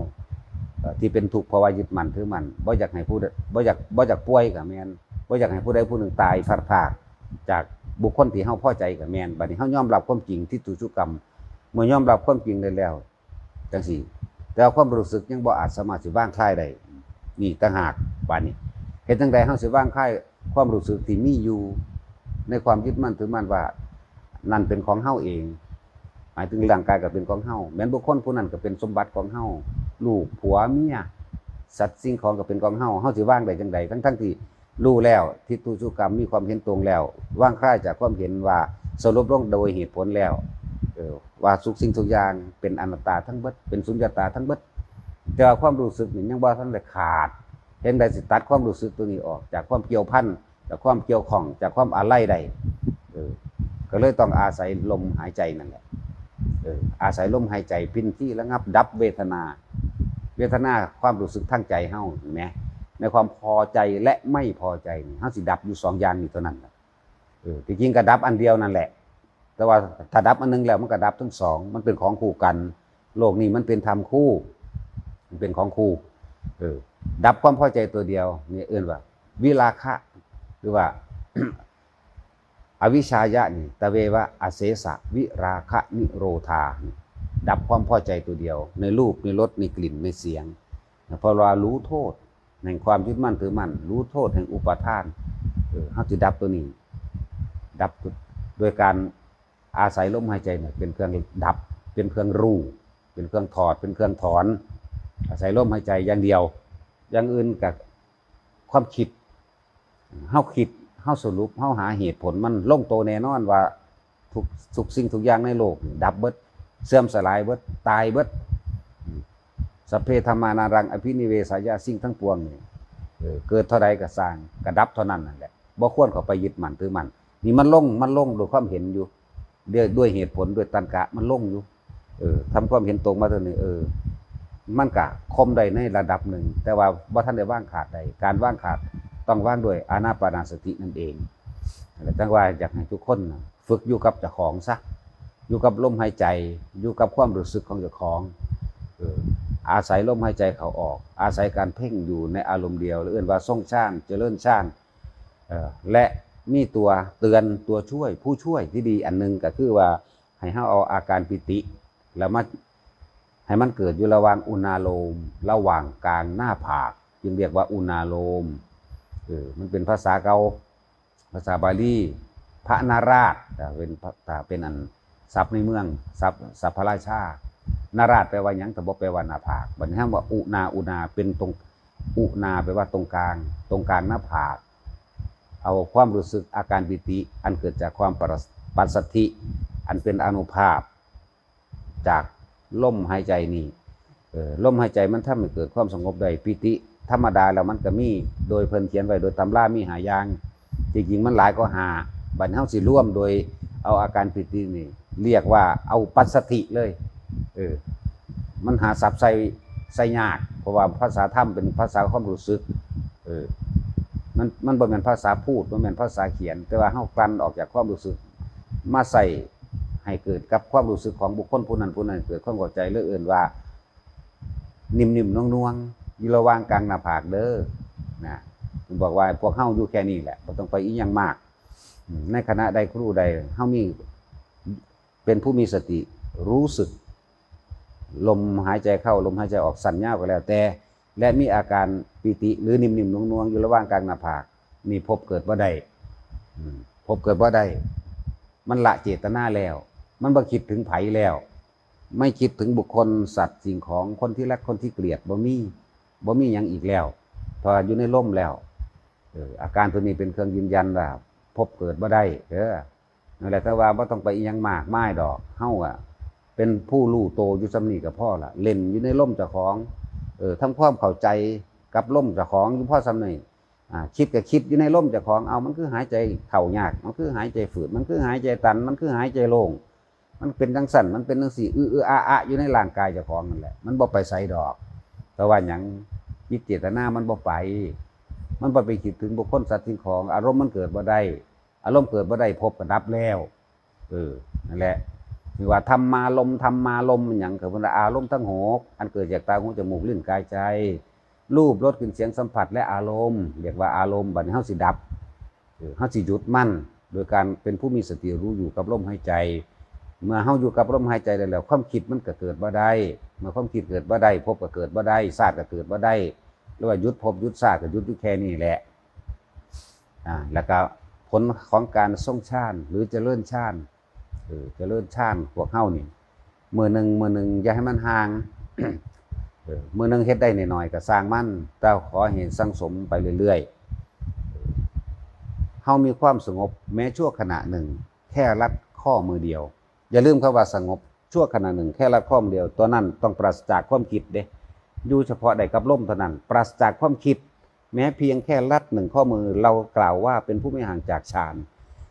เอ่อ ที่เป็นทุกข์เพราะว่ายึดมั่นถือมั่น บ่อยากให้ผู้ใด บ่อยาก บ่อยากป่วยก็แม่น บ่อยากให้ผู้ใดผู้หนึ่งตายพลัดพรากจากบุคคลที่เฮาพอใจก็แม่น บัดนี้เฮายอมรับความจริง ทิฏฐุจุกรรม เมื่อยอมรับความจริงได้แล้ว จังซี้ แต่ว่าความรู้สึกยังบ่อาจสามารถสิวางคลายได้ นี่ต่างหาก บาดนี้ เฮ็ดจั่งใดเฮาสิวางคลายความรู้สึกที่มีอยู่ ในความยึดมั่นถือมั่นว่า นั่นเป็นของเฮาเอง หมายถึงร่างกายก็เป็นของเฮา แม่นบุคคลผู้นั้นก็เป็นสมบัติของเฮา ลูก ผัว เมีย สัตว์สิ่งของก็เป็นของเฮา เฮาสิวางได้จั่งใด ทั้งๆที่รู้แล้ว ทิฏฐุจุกรรม มีความเห็นตรงแล้ว วางคลายจากความเห็นว่า สรุปลงโดยเหตุผลแล้ว เออ ว่าทุกสิ่งทุกอย่างเป็นอนัตตาทั้งเบิด เป็นสุญญตาทั้งเบิด แต่ว่าความรู้สึกนี่ยังบ่ทันได้ขาด เฮ็ดจั่งใดสิตัดความรู้สึกตัวนี้ออกจากความเกี่ยวพัน จากความเกี่ยวข้อง จากความอาลัยได้ เออ ก็เลยต้องอาศัยลมหายใจนั่นแหละ เออ อาศัยลมหายใจ พินที่ระงับดับเวทนา เวทนาความรู้สึกทางใจเฮา เห็นไหม ในความพอใจและไม่พอใจนี่ เฮาสิดับอยู่สองอย่างนี้เท่านั้นล่ะ เออ ที่จริงก็ดับอันเดียวนั่นแหละ แต่ว่าถ้าดับอันหนึ่งแล้วมันก็ดับทั้งสอง มันเป็นของคู่กัน โลกนี้มันเป็นธรรมคู่ มันเป็นของคู่ เออ ดับความพอใจตัวเดียว นี่เอิ้นว่า วิราคะ หรือว่า อวิชชายะนี่ ตเววะอเสสะวิราคะนิโรธา ดับความพอใจตัวเดียว ในรูป ในรส ในกลิ่น ในเสียง เพราะว่ารู้โทษแห่งความยึดมั่นถือมั่น รู้โทษแห่งอุปาทาน เออ เฮาสิดับตัวนี้ ดับโดยการอาศัยลมหายใจเนี่ยเป็นเครื่องดับ เป็นเครื่องรู้ เป็นเครื่องถอด เป็นเครื่องถอน อาศัยลมหายใจอย่างเดียว อย่างอื่นก็ความคิด เฮาคิด เฮาสรุป เฮาหาเหตุผลมันลงตัวแน่นอนว่า ทุก ทุกสิ่งทุกอย่างในโลกนี่ดับเบิด เสื่อมสลายเบิด ตายเบิด สัพเพธัมมานารังอภินิเวสายะ สิ่งทั้งปวงนี่ เออ เกิดเท่าใดก็ซ่าง ก็ดับเท่านั้นนั่นแหละ บ่ควรเข้าไปยึดมั่นถือมั่น นี่มันลง มันลงด้วยความเห็นอยู่ ด้วย ด้วยเหตุผล ด้วยตัรกะ มันลงอยู่ เออ ทำความเห็นตรงมาเท่านี้ เออ มันก็ข่มได้ในระดับหนึ่ง แต่ว่าบ่ทันได้วางขาดได้ การวางขาดต้องวางด้วยอานาปานสตินั่นเอง นั่นแหละ จั่งว่าอยากให้ทุกคนน่ะฝึกอยู่กับเจ้าของซะ อยู่กับลมหายใจ อยู่กับความรู้สึกของเจ้าของ เออ อาศัยลมหายใจเข้าออก อาศัยการเพ่งอยู่ในอารมณ์เดียว เรียกว่าทรงฌาน เจริญฌาน เอ่อ และมีตัวเตือน ตัวช่วย ผู้ช่วยที่ดีอันหนึ่งก็คือว่า ให้เฮาเอาอาการปีติ แล้วมา ให้มันเกิดอยู่ระหว่างอุณาโลม ระหว่างกลางหน้าผาก จึงเรียกว่าอุณาโลม เออ มันเป็นภาษาเก่า ภาษาบาลี พระนราช แต่เป็นพระ แต่เป็นอันศัพท์ในเมือง ศัพท์ ศัพท์พระราชา นราชแปลว่าหยัง แต่บ่แปลว่าหน้าผาก บัดนี้เฮาว่าอุณา อุณา เป็นตรง อุณาแปลว่าตรงกลาง ตรงกลางหน้าผาก เอาความรู้สึกอาการปีติ อันเกิดจากความปัส ปัสสัทธิ อันเป็นอานุภาพ จากลมหายใจนี่ เออ ลมหายใจมันทำให้เกิดความสงบได้ ปีติธรรมดาแล้วมันก็มี โดยเพิ่นเขียนไว้โดยตำรามีห้าอย่าง จริงๆมันหลายกว่าห้า บัดนี้เฮาสิรวมโดยเอาอาการปีตินี่ เรียกว่าเอาปัสสัทธิเลย เออ มันหาศัพท์ใส่ ใส่ยาก เพราะว่าภาษาธรรมเป็นภาษาความรู้สึก เออ มัน มันบ่แม่นภาษาพูด บ่แม่นภาษาเขียน แต่ว่าเฮากลั่นออกจากความรู้สึก มาใส่ให้เกิดกับความรู้สึกของบุคคลผู้นั้นผู้นั้น เกิดความเข้าใจ เลยเอิ้นว่า นิ่มๆนวลๆ อยู่ระหว่างกลางหน้าผากเด้อ นะ เพิ่นบอกว่าพวกเฮาอยู่แค่นี้แหละ บ่ต้องไปอีหยังมาก อืม ในขณะใดครูใด เฮามี เป็นผู้มีสติ รู้สึก ลมหายใจเข้า ลมหายใจออก สั้นยาวก็แล้วแต่ และมีอาการปีติ หรือนิ่มๆนวลๆ อยู่ระหว่างกลางหน้าผาก นี่ภพเกิดบ่ได้ อืม ภพเกิดบ่ได้ มันละเจตนาแล้ว มันบ่คิดถึงไผแล้ว ไม่คิดถึงบุคคล สัตว์ สิ่งของ คนที่รัก คนที่เกลียด บ่มี บ่มีหยังอีกแล้ว เพราะอยู่ในลมแล้ว เออ อาการตัวนี้เป็นเครื่องยืนยันว่าภพเกิดบ่ได้ เด้อ นั่นแหละ แต่ว่าบ่ต้องไปอิหยังมากมายดอก เฮาอะเป็นผู้รู้โตอยู่ส่ำนี้ก็พอละ เล่นอยู่ในลมเจ้าของ เออ ทำความเข้าใจกับลมเจ้าของอยู่พอส่ำนี้ อ่า คิดก็คิดอยู่ในลมเจ้าของ เอา มันคือหายใจเข้ายาก มันคือหายใจฝืด มันคือหายใจตัน มันคือหายใจโล่ง มันเป็นจังซั่น มันเป็นจังซี่ อื้อๆ อาๆ อยู่ในร่างกายเจ้าของนั่นแหละ มันบ่ไปไสดอก แต่ว่าหยัง จิตเจตนามันบ่ไป มันบ่ไปคิดถึงบุคคลสัตว์สิ่งของ อารมณ์มันเกิดบ่ได้ อารมณ์เกิดบ่ได้ ภพก็ดับแล้ว เออ นั่นแหละ คือว่าธรรมารมณ์ ธรรมารมณ์มันหยัง ก็เพิ่นว่าอารมณ์ทั้งหก อันเกิดจากตา หู จมูก ลิ้น กาย ใจ รูป รส กลิ่น เสียง สัมผัส และอารมณ์ เรียกว่าอารมณ์ บัดนี้เฮาสิดับ เออ เฮาสิหยุดมัน โดยการเป็นผู้มีสติรู้อยู่กับลมหายใจ เมื่อเฮาอยู่กับลมหายใจได้แล้ว ความคิดมันก็เกิดบ่ได้ เมื่อความคิดเกิดบ่ได้ ภพก็เกิดบ่ได้ ชาติก็เกิดบ่ได้ เรียกว่าหยุดภพหยุดชาติก็หยุดอยู่แค่นี้แหละ อ่า แล้วก็ผลของการทรงฌานหรือเจริญฌาน เออ เจริญฌานพวกเฮานี่ มื้อหนึ่ง มื้อหนึ่งอย่าให้มันห่าง เออ มื้อหนึ่งเฮ็ดได้น้อยๆ ก็ซ่างมัน แต่ขอให้สั่งสมไปเรื่อยๆ เฮามีความสงบแม้ชั่วขณะหนึ่ง แค่รัดข้อมือเดียว อย่าลืมคำว่าสงบชั่วขณะหนึ่ง แค่รัดข้อมือเดียว ตัวนั้นต้องปราศจากความคิดเด้ อยู่เฉพาะได้กับลมเท่านั้น ปราศจากความคิด แม้เพียงแค่รัดหนึ่งข้อมือ เรากล่าวว่าเป็นผู้ไม่ห่างจากฌาน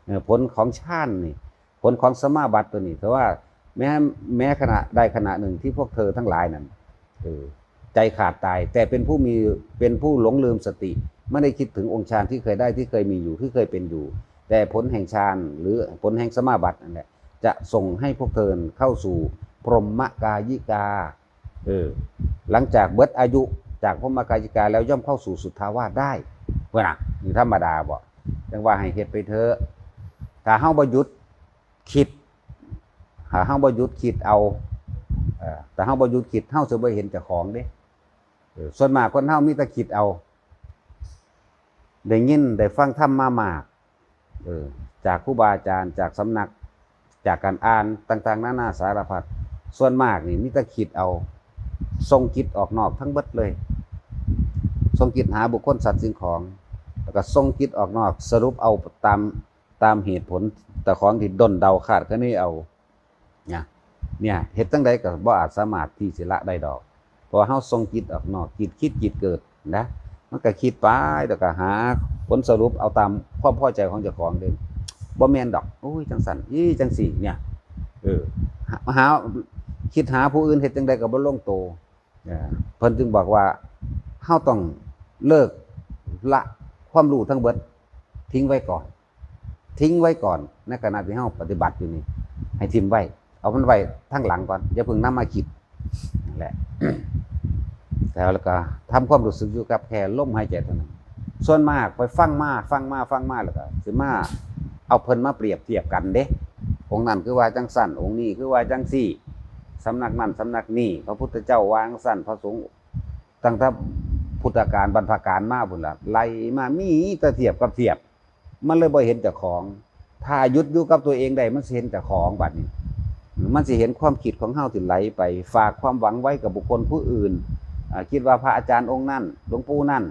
เอ่อ ผลของฌานนี่ ผลของสมาบัติตัวนี้ แต่ว่าแม้ แม้ขณะใดขณะหนึ่งที่พวกเธอทั้งหลายนั้น เออ ใจขาดตาย แต่เป็นผู้มี เป็นผู้หลงลืมสติ ไม่ได้คิดถึงองค์ฌานที่เคยได้ ที่เคยมีอยู่ ที่เคยเป็นอยู่ แต่ผลแห่งฌาน หรือผลแห่งสมาบัตินั่นแหละ จะส่งให้พวกเธอเข้าสู่พรหมกายิกา เออ หลังจากเบิดอายุจากพรหมกายิกาแล้วย่อมเข้าสู่สุทธาวาสได้ เพื่อนน่ะ นี่ธรรมดาบ่ จังว่าให้เฮ็ดไปเถอะ ถ้าเฮาบ่หยุดคิด ถ้าเฮาบ่หยุดคิดเอา เอ่อ ถ้าเฮาบ่หยุดคิด เฮาสิบ่เห็นเจ้าของเด้ เออ ส่วนมากคนเฮามีแต่คิดเอา ได้ยินได้ฟังธรรมมามาก เออ จากครูบาอาจารย์ จากสำนัก จากการอ่านต่างๆ นานาสารพัด ส่วนมากนี่มีแต่คิดเอา ส่งจิตออกนอกทั้งเบิดเลย ส่งจิตหาบุคคลสัตว์สิ่งของ แล้วก็ส่งจิตออกนอก สรุปเอาตาม ตามเหตุผลแต่ของที่ด้นเดาคาดคะเนเอา เนี่ย เนี่ย เฮ็ดจั่งใดก็บ่อาจสามารถที่สิละได้ดอก เพราะว่าเฮาส่งจิตออกนอก จิตคิดจิตเกิดนะ มันก็คิดไป แล้วก็หาผลสรุปเอาตามความพอใจของเจ้าของเด้ บ่แม่นดอก โอ้ย จั่งซั่น อีจั่งซี่ เนี่ย เออ หา หา คิดหาผู้อื่น เฮ็ดจั่งใดก็บ่ลงโต เออ เพิ่นจึงบอกว่า เฮาต้องเลิกละความรู้ทั้งเบิด ทิ้งไว้ก่อน ทิ้งไว้ก่อน ในขณะที่เฮาปฏิบัติอยู่นี่ ให้ทิ้งไว้ เอามันไว้ทางหลังก่อน อย่าเพิ่งนำมาคิด นั่นแหละ แล้ว แล้วก็ทำความรู้สึกอยู่กับแค่ลมหายใจเท่านั้น ส่วนมากไปฟังมา ฟังมา ฟังมา แล้วก็สิมาเอาเพิ่นมาเปรียบเทียบกันเด้ องค์นั้นคือว่าจั่งซั่น องค์นี้คือว่าจั่งซี่ สำนักนั้น สำนักนี้ พระพุทธเจ้าว่าจั่งซั่น พระสงฆ์ ตั้งแต่พุทธกาลบรรพกาลมาพุ้นล่ะ ไล่มามีแต่เทียบกับเทียบ มันเลยบ่เห็นเจ้าของ ถ้าหยุดอยู่กับตัวเองได้ มันสิเห็นเจ้าของบัดนี้ มันสิเห็นความคิดของเฮาที่ไหลไป ฝากความหวังไว้กับบุคคลผู้อื่น อ่า คิดว่าพระอาจารย์องค์นั้น หลวงปู่นั่น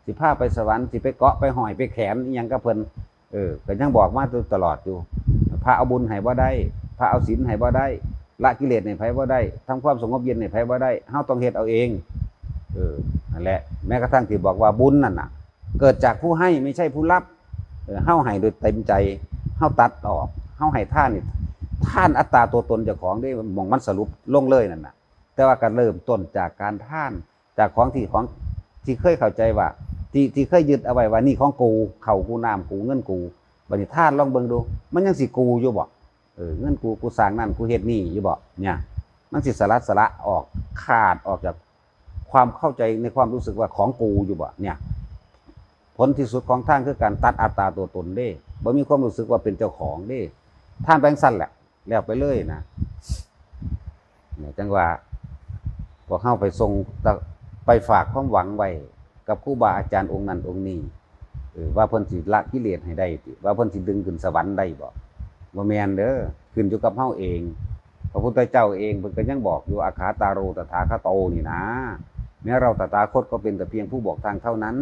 สิพาไปสวรรค์ สิไปเกาะไปห้อยไปแขนอิหยังกับเพิ่น เออ ก็ยังบอกมาตลอดอยู่ พระเอาบุญให้บ่ได้ พระเอาศีลให้บ่ได้ ละกิเลสให้ไผบ่ได้ ทำความสงบเย็นให้ไผบ่ได้ เฮาต้องเฮ็ดเอาเอง เออ นั่นแหละ แม้กระทั่งที่บอกว่าบุญนั่นน่ะ เกิดจากผู้ให้ไม่ใช่ผู้รับ เออ เฮาให้โดยเต็มใจ เฮาตัดออก เฮาให้ทานนี่ ทานอัตตาตัวตนเจ้าของเด้ หม่องมันสรุปลงเลยนั่นน่ะ แต่ว่าก็เริ่มต้นจากการทาน จากของที่ ของที่เคยเข้าใจว่า ที่ ที่เคยยึดเอาไว้ว่านี่ของกู เข้ากู น้ำกู เงินกู บัดนี้ทานลองเบิ่งดู มันยังสิกูอยู่บ่ เออ เงินกู กูสร้างนั่น กูเฮ็ดนี่อยู่บ่ เนี่ย มันสิสลัดสละออก ขาดออกจากความเข้าใจในความรู้สึกว่าของกูอยู่บ่ เนี่ย ผลที่สุดของทานคือการตัดอัตตาตัวตนเด้ บ่มีความรู้สึกว่าเป็นเจ้าของเด้ ทานไปจั่งซั่นแหละ แล้วไปเลยนะ เนี่ย จั่งว่า พวกเฮาไปส่ง ไปฝากความหวังไว้กับครูบาอาจารย์องค์นั้นองค์นี้ เออ ว่าเพิ่นสิละกิเลสให้ได้ติ ว่าเพิ่นสิดึงขึ้นสวรรค์ได้บ่ บ่แม่นเด้อ ขึ้นอยู่กับเฮาเอง พระพุทธเจ้าเองเพิ่นก็ยังบอกอยู่ อักขาตาโรตถาคโตนี่นะ แม้เราตถาคตก็เป็นแต่เพียงผู้บอกทางเท่านั้น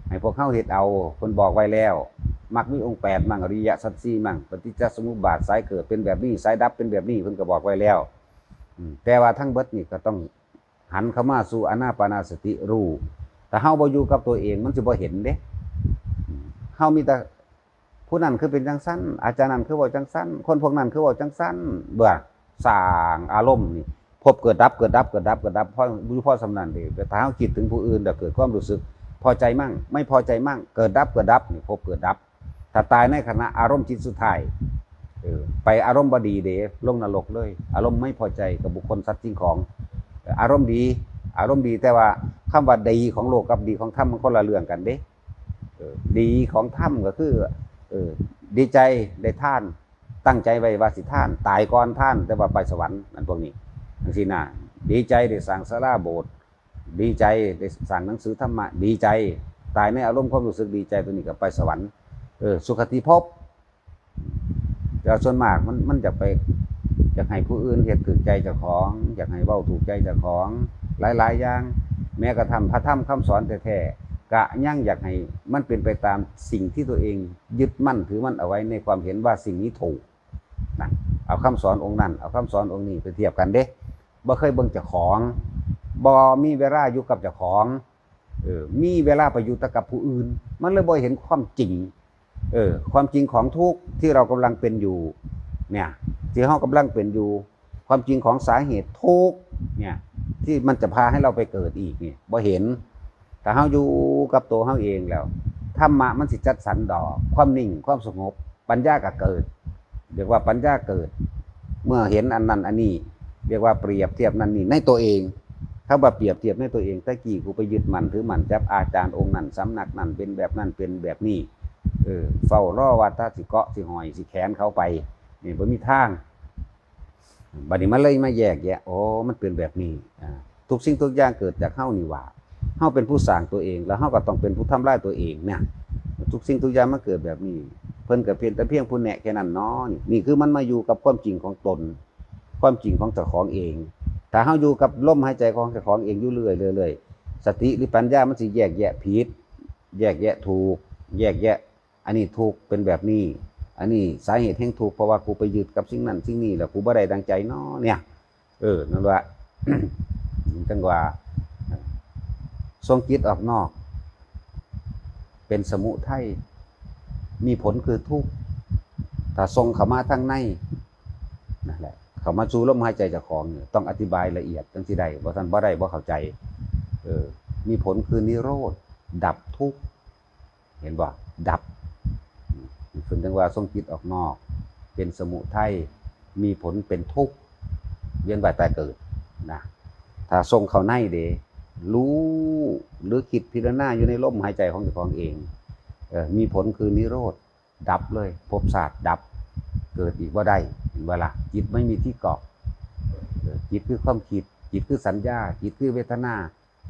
ให้พวกเฮาเฮ็ดเอา เพิ่นบอกไว้แล้ว มรรคมีองค์แปดมั่ง อริยสัจสี่มั่ง ปฏิจจสมุปบาท สายเกิดเป็นแบบนี้ สายดับเป็นแบบนี้ เพิ่นก็บอกไว้แล้ว อืม แต่ว่าทั้งเบิดนี่ก็ต้องหันเข้ามาสู่อานาปานสติรู้ ถ้าเฮาบ่อยู่กับตัวเอง มันสิบ่เห็นเด้ อืม เฮามีแต่ ผู้นั้นคือเป็นจังซั่น อาจารย์นั้นคือเว้าจังซั่น คนพวกนั้นคือเว้าจังซั่น เบื่อ สร้างอารมณ์นี่ พบเกิดดับ เกิดดับ เกิดดับ เกิดดับ พอ อยู่พอส่ำนั้นเด้ แต่ถ้าเฮาคิดถึงผู้อื่น แล้วเกิดความรู้สึกพอใจมั่ง ไม่พอใจมั่ง เกิดดับ เกิดดับ นี่พบเกิดดับ ถ้าตายในขณะอารมณ์จิตสุดท้าย เออ ไปอารมณ์บ่ดีเด้ ลงนรกเลย อารมณ์ไม่พอใจกับบุคคลสัตว์สิ่งของ เออ อารมณ์ดี อารมณ์ดี แต่ว่าคำว่าดีของโลกกับดีของธรรมมันคนละเรื่องกันเด้ เออ ดีของธรรมก็คือ เออ ดีใจได้ทาน ตั้งใจไว้ว่าสิทาน ตายก่อนทาน แต่ว่าไปสวรรค์ นั่นพวกนี้ จังซี้นะ ดีใจได้สร้างศาลาโบสถ์ ดีใจได้สร้างหนังสือธรรมะ ดีใจ ตายในอารมณ์ความรู้สึกดีใจตัวนี้ก็ไปสวรรค์ เออ สุคติภพ แต่ส่วนมากมัน มันอยากไป อยากให้ผู้อื่นเฮ็ดถูกใจเจ้าของ อยากให้เว้าถูกใจเจ้าของ หลายๆ อย่าง แม้กระทั่งพระธรรมคำสอนแท้ๆ ก็ยังอยากให้มันเป็นไปตามสิ่งที่ตัวเองยึดมั่นถือมั่นเอาไว้ในความเห็นว่าสิ่งนี้ถูก นะ เอาคำสอนองค์นั้น เอาคำสอนองค์นี้ไปเทียบกันเด้ บ่เคยเบิ่งเจ้าของ บ่มีเวลาอยู่กับเจ้าของ เออ มีเวลาไปอยู่แต่กับผู้อื่น มันเลยบ่เห็นความจริง เออ ความจริงของทุกข์ที่เรากำลังเป็นอยู่ เนี่ย ที่เฮากำลังเป็นอยู่ ความจริงของสาเหตุทุกข์เนี่ย ที่มันจะพาให้เราไปเกิดอีกเนี่ย บ่เห็น ถ้าเฮาอยู่กับตัวเฮาเองแล้ว ธรรมะมันสิจัดสรรดอก ความนิ่ง ความสงบ ปัญญาก็เกิด เรียกว่าปัญญาเกิด เมื่อเห็นอันนั้นอันนี้ เรียกว่าเปรียบเทียบนั่นนี่ในตัวเอง คำว่าเปรียบเทียบในตัวเอง แต่กี้กูไปยึดมั่นถือมั่นจับอาจารย์องค์นั้น สำนักนั้น เป็นแบบนั้น เป็นแบบนี้ เออ เฝ้ารอว่าถ้าสิเกาะสิห้อยสิแขนเขาไป นี่บ่มีทาง บัดนี้มันเลยมาแยกแยะ อ๋อ มันเป็นแบบนี้ อ่า ทุกสิ่งทุกอย่างเกิดจากเฮานี่หว่า เฮาเป็นผู้สร้างตัวเอง แล้วเฮาก็ต้องเป็นผู้ทำลายตัวเองเนี่ย ทุกสิ่งทุกอย่างมันเกิดแบบนี้ เพิ่นก็เพียงแต่เพียงผู้แนะแค่นั้นเนาะ นี่ นี่คือมันมาอยู่กับความจริงของตน ความจริงของเจ้าของเอง ถ้าเฮาอยู่กับลมหายใจของเจ้าของเองอยู่เรื่อยๆ เรื่อยๆ สติหรือปัญญามันสิแยกแยะผิด แยกแยะถูก แยกแยะ อันนี้ทุกข์เป็นแบบนี้ อันนี้สาเหตุแห่งทุกข์ เพราะว่ากูไปยึดกับสิ่งนั้นสิ่งนี้ แล้วกูบ่ได้ดังใจเนาะเนี่ย เออ นั่นว่า จังว่า ส่งจิตออกนอก เป็นสมุทัย มีผลคือทุกข์ ถ้าส่งเข้ามาทางใน นั่นแหละ เข้ามาสู่ลมหายใจเจ้าของเนี่ย ต้องอธิบายละเอียดจังสิได้ บ่ซั้นบ่ได้ บ่เข้าใจ เออ มีผลคือนิโรธ ดับทุกข์ เห็นบ่ ดับ เพิ่นจังว่าส่งจิตออกนอก เป็นสมุทัย มีผลเป็นทุกข์ เวียนว่ายตายเกิดนะ ถ้าส่งเข้าในเด้ รู้ หรือคิดพิจารณาอยู่ในลมหายใจของเจ้าของเอง เออ มีผลคือนิโรธ ดับเลย ภพชาติดับ เกิดอีกบ่ได้ เห็นบ่ล่ะ จิตไม่มีที่เกาะ เออ จิตคือความคิด จิตคือสัญญา จิตคือเวทนา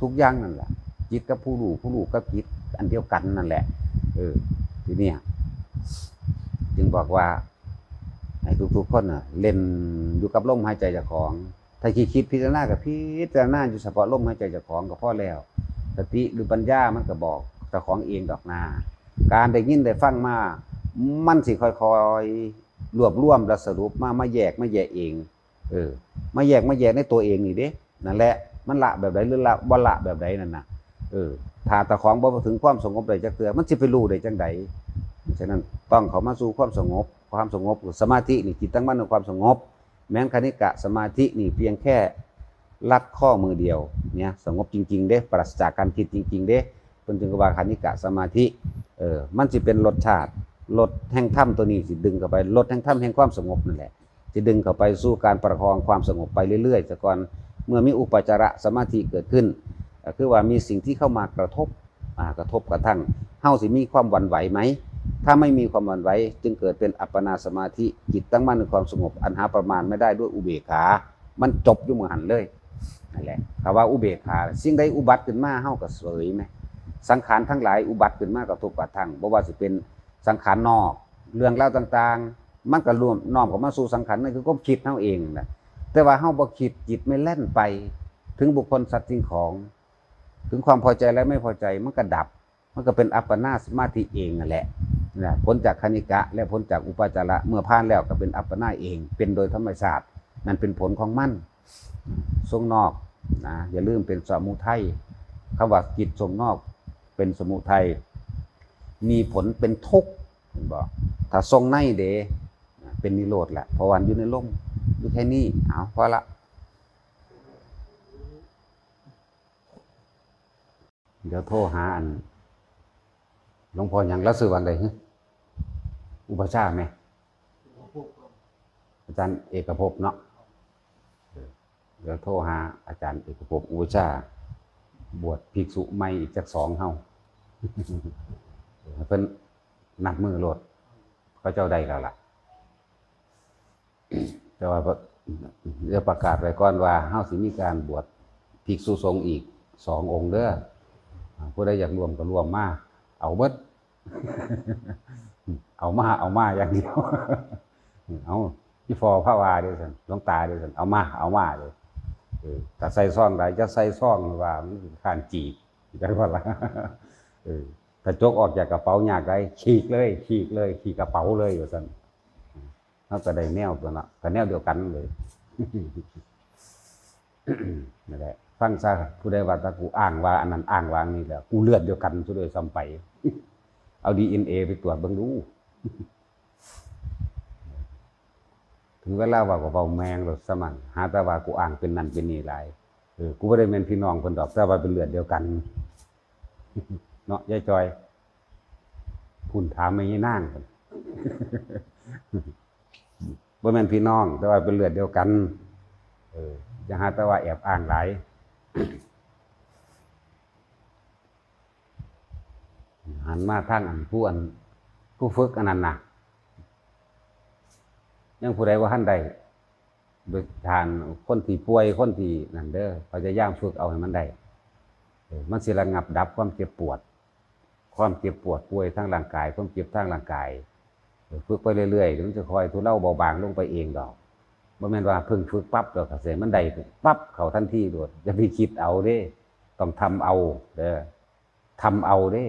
ทุกอย่างนั่นแหละ จิตกับผู้รู้ ผู้รู้กับจิตอันเดียวกันนั่นแหละ เออ ทีเนี้ย จึงบอกว่า ให้ทุกๆคนน่ะ เล่นอยู่กับลมหายใจเจ้าของ ถ้าคิดคิดพิจารณาก็พิจารณาอยู่เฉพาะลมหายใจเจ้าของก็พอแล้ว สติหรือปัญญามันก็บอกเจ้าของเองดอกนา การได้ยินได้ฟังมา มันสิค่อยๆ รวบรวมและสรุปมา มาแยกมาแยะเอง เออ มาแยกมาแยะในตัวเองนี่เด้ นั่นแหละ มันละแบบใดหรือละ บ่ละแบบใดนั่นน่ะ เออ ถ้าเจ้าของบ่ถึงความสงบได้จักเทื่อ มันสิไปรู้ได้จังใด ฉะนั้นต้องเข้ามาสู่ความสงบ ความสงบ สมาธินี่จิตตั้งมั่นในความสงบ แม้นคณิกะสมาธินี่เพียงแค่ลัดข้อมือเดียวเนี่ย สงบจริงๆเด้ ปราศจากการคิดจริงๆเด้ เพิ่นจึงว่าคณิกะสมาธิ เออ มันสิเป็นรสชาติ รสแห่งธรรมตัวนี้สิดึงเข้าไป รสแห่งธรรมแห่งความสงบนั่นแหละ สิดึงเข้าไปสู่การประคองความสงบไปเรื่อยๆ ซะก่อน เมื่อมีอุปจารสมาธิเกิดขึ้น ก็คือว่ามีสิ่งที่เข้ามากระทบ อ่า กระทบกระทั่ง เฮาสิมีความหวั่นไหวไหม ถ้าไม่มีความหวั่นไหว จึงเกิดเป็นอัปปนาสมาธิ จิตตั้งมั่นในความสงบ อันหาประมาณไม่ได้ด้วยอุเบกขา มันจบอยู่หม่องหั้นเลย นั่นแหละ ถ้าว่าอุเบกขา สิ่งใดอุบัติขึ้นมา เฮาก็เสยไหม สังขารทั้งหลายอุบัติขึ้นมากระทบกระทั่ง บ่ว่าสิเป็นสังขารนอก เรื่องราวต่างๆ มันก็รวมน้อมเข้ามาสู่สังขาร นั่นคือความคิดเฮาเองนะ แต่ว่าเฮาบ่คิด จิตไม่แล่นไปถึงบุคคลสัตว์สิ่งของ ถึงความพอใจและไม่พอใจ มันก็ดับ มันก็เป็นอัปปนาสมาธิเองนั่นแหละ นะ พ้นจากคณิกะ และพ้นจากอุปาจาระ เมื่อผ่านแล้วก็เป็นอัปปนาเอง เป็นโดยธรรมชาติ นั่นเป็นผลของมัน ทรงนอกนะ อย่าลืมเป็นสมุทัย คำว่าจิตทรงนอกเป็นสมุทัย มีผลเป็นทุกข์ เห็นบ่ ถ้าทรงในเด้ เป็นนิโรธแหละ เพราะว่าอยู่ในลม อยู่แค่นี้ เอา พอละ เดี๋ยวโทรหาอัน หลวงพ่อหยัง แล้วชื่อว่าอันใดฮะ อุปัชฌาย์ไหม อาจารย์เอกภพเนาะ เดี๋ยวโทรหาอาจารย์เอกภพ อุปัชฌาย์ บวชภิกษุใหม่อีกจักสองเฮา ให้เพิ่นนับมือโลด เขาเจ้าได้แล้วล่ะ แต่ว่าเดี๋ยวประกาศไว้ก่อนว่าเฮาสิมีการบวชภิกษุสงฆ์อีกสององค์เด้อ ผู้ใดอยากร่วมก็ร่วมมา เอาเบิด เอามา เอามาอย่างเดียว เอา อีพ่อพระว่าเด้อซั่น หลวงตาเด้อซั่น เอามา เอามาเด้อ เออ ถ้าใส่ซองได้ จะใส่ซองว่ามันเป็นการจีบ จังว่าล่ะ เออ ถ้าจกออกจากกระเป๋ายากได้ ขีกเลย ขีกเลย ขีกกระเป๋าเลย ว่าซั่น เฮาก็ได้แนวตัวเนาะ ก็แนวเดียวกันเลย นั่นแหละ ฟังซะ ผู้ใดว่าถ้ากูอ้างว่าอันนั้นอ้างว่าอันนี้แล้ว กูเลือดเดียวกันซะด้วยซ้ำไป เอา ดีเอ็นเอ ไปตรวจเบิ่งดู ถึงเวลาเว้าก็เว้าแม่งโลดซะมั่ง หาแต่ว่ากูอ้างเป็นนั่นเป็นนี่หลาย เออ กูบ่ได้แม่นพี่น้องเพิ่นดอก แต่ว่าเป็นเลือดเดียวกัน เนาะ ยายจอย พุ้นถามแม่ยายนาง บ่แม่นพี่น้อง แต่ว่าเป็นเลือดเดียวกัน เออ อย่าหาแต่ว่าแอบอ้างหลาย หันมาทางอันผู้อัน ผู้ฝึกอันนั้นน่ะ ยังผู้ใดบ่ทันได้ โดยทานคนที่ป่วย คนที่นั่นเด้อ พยายามฝึกเอาให้มันได้ เออ มันสิระงับดับความเจ็บปวด ความเจ็บปวดป่วยทางร่างกาย ความเจ็บทางร่างกาย เออ ฝึกไปเรื่อยๆ เดี๋ยวมันจะค่อยทุเลาเบาบางลงไปเองดอก บ่แม่นว่าเพิ่งฝึกปั๊บแล้วก็สิมันได้ปั๊บเข้าทันทีโลด อย่าไปคิดเอาเด้ ต้องทำเอาเด้อ ทำเอาเด้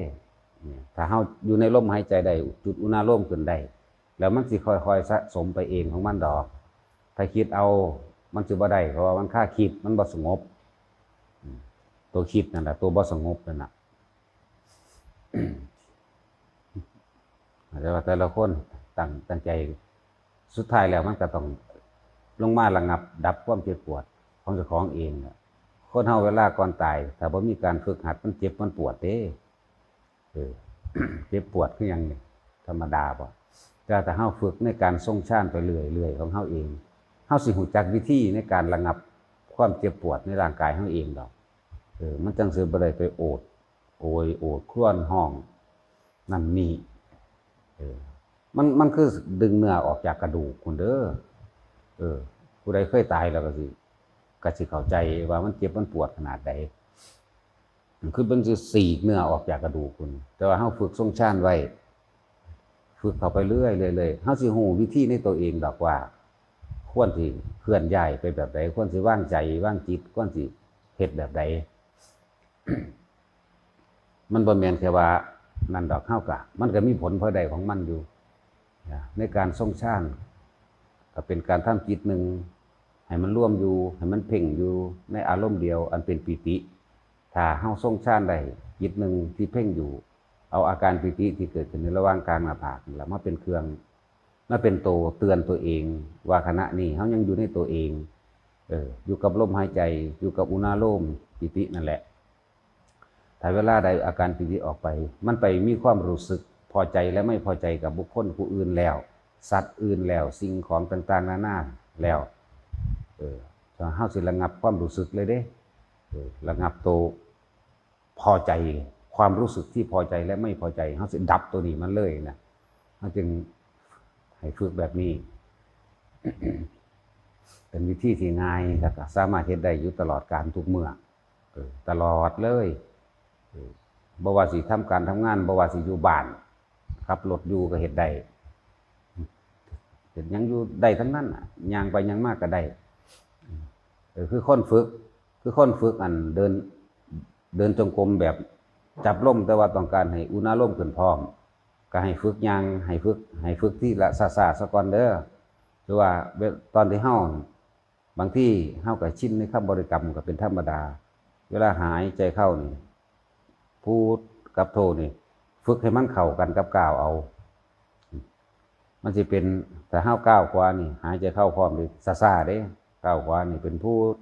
เนี่ย ถ้าเฮาอยู่ในลมหายใจได้ จุดอุณาโลมขึ้นได้ แล้วมันสิค่อยๆ สะสมไปเองของมันดอก ถ้าคิดเอา มันสิบ่ได้ เพราะว่ามันคาคิด มันบ่สงบ อืม ตัวคิดนั่นแหละ ตัวบ่สงบนั่นน่ะ แต่ว่าแต่ละคนตั้ง ตั้งใจ สุดท้ายแล้วมันก็ต้องลงมาระงับดับความเจ็บปวดของเจ้าของเองน่ะ คนเฮาเวลาก่อนตาย ถ้าบ่มีการฝึกหัด มันเจ็บมันปวดเด้ เออ เจ็บปวดคือหยังนี่ ธรรมดาบ่ แต่ถ้าเฮาฝึกในการทรงฌานไปเรื่อยๆ ของเฮาเอง เฮาสิรู้จักวิธีในการระงับความเจ็บปวดในร่างกายเฮาเองดอก เออ มันจั่งสิบ่ได้ไปโอดโอยโอดครวญฮ้องนั่นนี่ เออ มัน มันคือดึงเนื้อออกจากกระดูกพุ้นเด้อ เออ ผู้ใดเคยตายแล้วก็สิ ก็สิเข้าใจว่ามันเจ็บมันปวดขนาดใด คือมันสิฉีกเนื้อออกจากกระดูกพุ้น แต่ว่าเฮาฝึกทรงฌานไว้ ฝึกเข้าไปเรื่อยๆ เรื่อยๆ เฮาสิรู้วิธีในตัวเองดอกว่า ควรสิเคลื่อนย้ายไปแบบใด ควรสิวางใจ วางจิต ควรสิเฮ็ดแบบใด มันบ่แม่นแค่ว่านั่นดอก เฮากะ มันก็มีผลพลอยได้ของมันอยู่ นะ ในการทรงฌาน ก็เป็นการทำจิตหนึ่ง ให้มันรวมอยู่ ให้มันเพ่งอยู่ในอารมณ์เดียว อันเป็นปีติ ถ้าเฮาทรงฌานได้ จิตหนึ่งที่เพ่งอยู่ เอาอาการปีติที่เกิดขึ้นในระหว่างกลางหน้าผากนี่ล่ะ มาเป็นเครื่อง มาเป็นตัวเตือนตัวเอง ว่าขณะนี้เฮายังอยู่ในตัวเอง เออ อยู่กับลมหายใจ อยู่กับอุณาโลมปีตินั่นแหละ ถ้าเวลาใดอาการปีติออกไป มันไปมีความรู้สึกพอใจและไม่พอใจกับบุคคลผู้อื่นแล้ว สัตว์อื่นแล้ว สิ่งของต่างๆ นานาแล้ว เออ เฮาสิระงับความรู้สึกเลยเด้ เออ ระงับตัวพอใจ ความรู้สึกที่พอใจและไม่พอใจ เฮาสิดับตัวนี้มันเลยนะ เฮาจึงให้ฝึกแบบนี้ เป็นวิธีที่ง่าย แล้วก็สามารถเฮ็ดได้อยู่ตลอดกาลทุกเมื่อ เออ ตลอดเลย เออ บ่ว่าสิทำการทำงาน บ่ว่าสิอยู่บ้าน ขับรถอยู่ก็เฮ็ดได้ เฮ็ดหยังอยู่ได้ทั้งนั้นน่ะ ย่างไปย่างมาก็ได้ เออ คือคนฝึก คือคนฝึกอันเดิน เดินจงกรมแบบจับลม แต่ว่าต้องการให้อุณาโลมขึ้นพร้อม ก็ให้ฝึกย่าง ให้ฝึก ให้ฝึกทีละช้าๆ ซะก่อนเด้อ คือว่าเว- ตอนที่เฮา บางทีเฮาก็ชินในคำบริกรรมก็เป็นธรรมดา เวลาหายใจเข้านี่ พุทกับโธนี่ ฝึกให้มันเข้ากันกับก้าวเอา มันสิเป็น ถ้าเฮาก้าวขวานี่ หายใจเข้าพร้อมเลย ช้าๆ เด้ ก้าวขวานี่เป็นพุท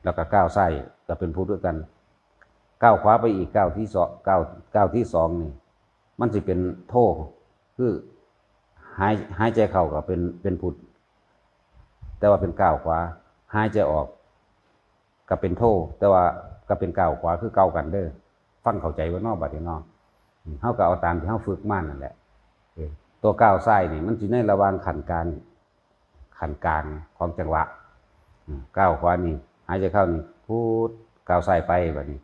แล้วก็ก้าวซ้ายก็เป็นพุทคือกัน ก้าวขวาไปอีก ก้าวที่สอง ก้าว ก้าวที่สองนี่ มันสิเป็นโธ คือหาย- หายใจเข้าก็เป็น- เป็นพุท แต่ว่าเป็นก้าวขวา หายใจออกก็เป็นโธ แต่ว่าก็เป็นก้าวขวาคือเก่ากันเด้อ ฟังเข้าใจบ่น้อ บัดนี้น้อ เฮาก็เอาตามที่เฮาฝึกมานั่นแหละ เออ ตัวก้าวซ้ายนี่ มันสิในระหว่างขั้นกลาง ขั้นกลางของจังหวะ อืม ก้าวขวานี่ หายใจเข้านี่ พุท ก้าวซ้ายไป บัดนี้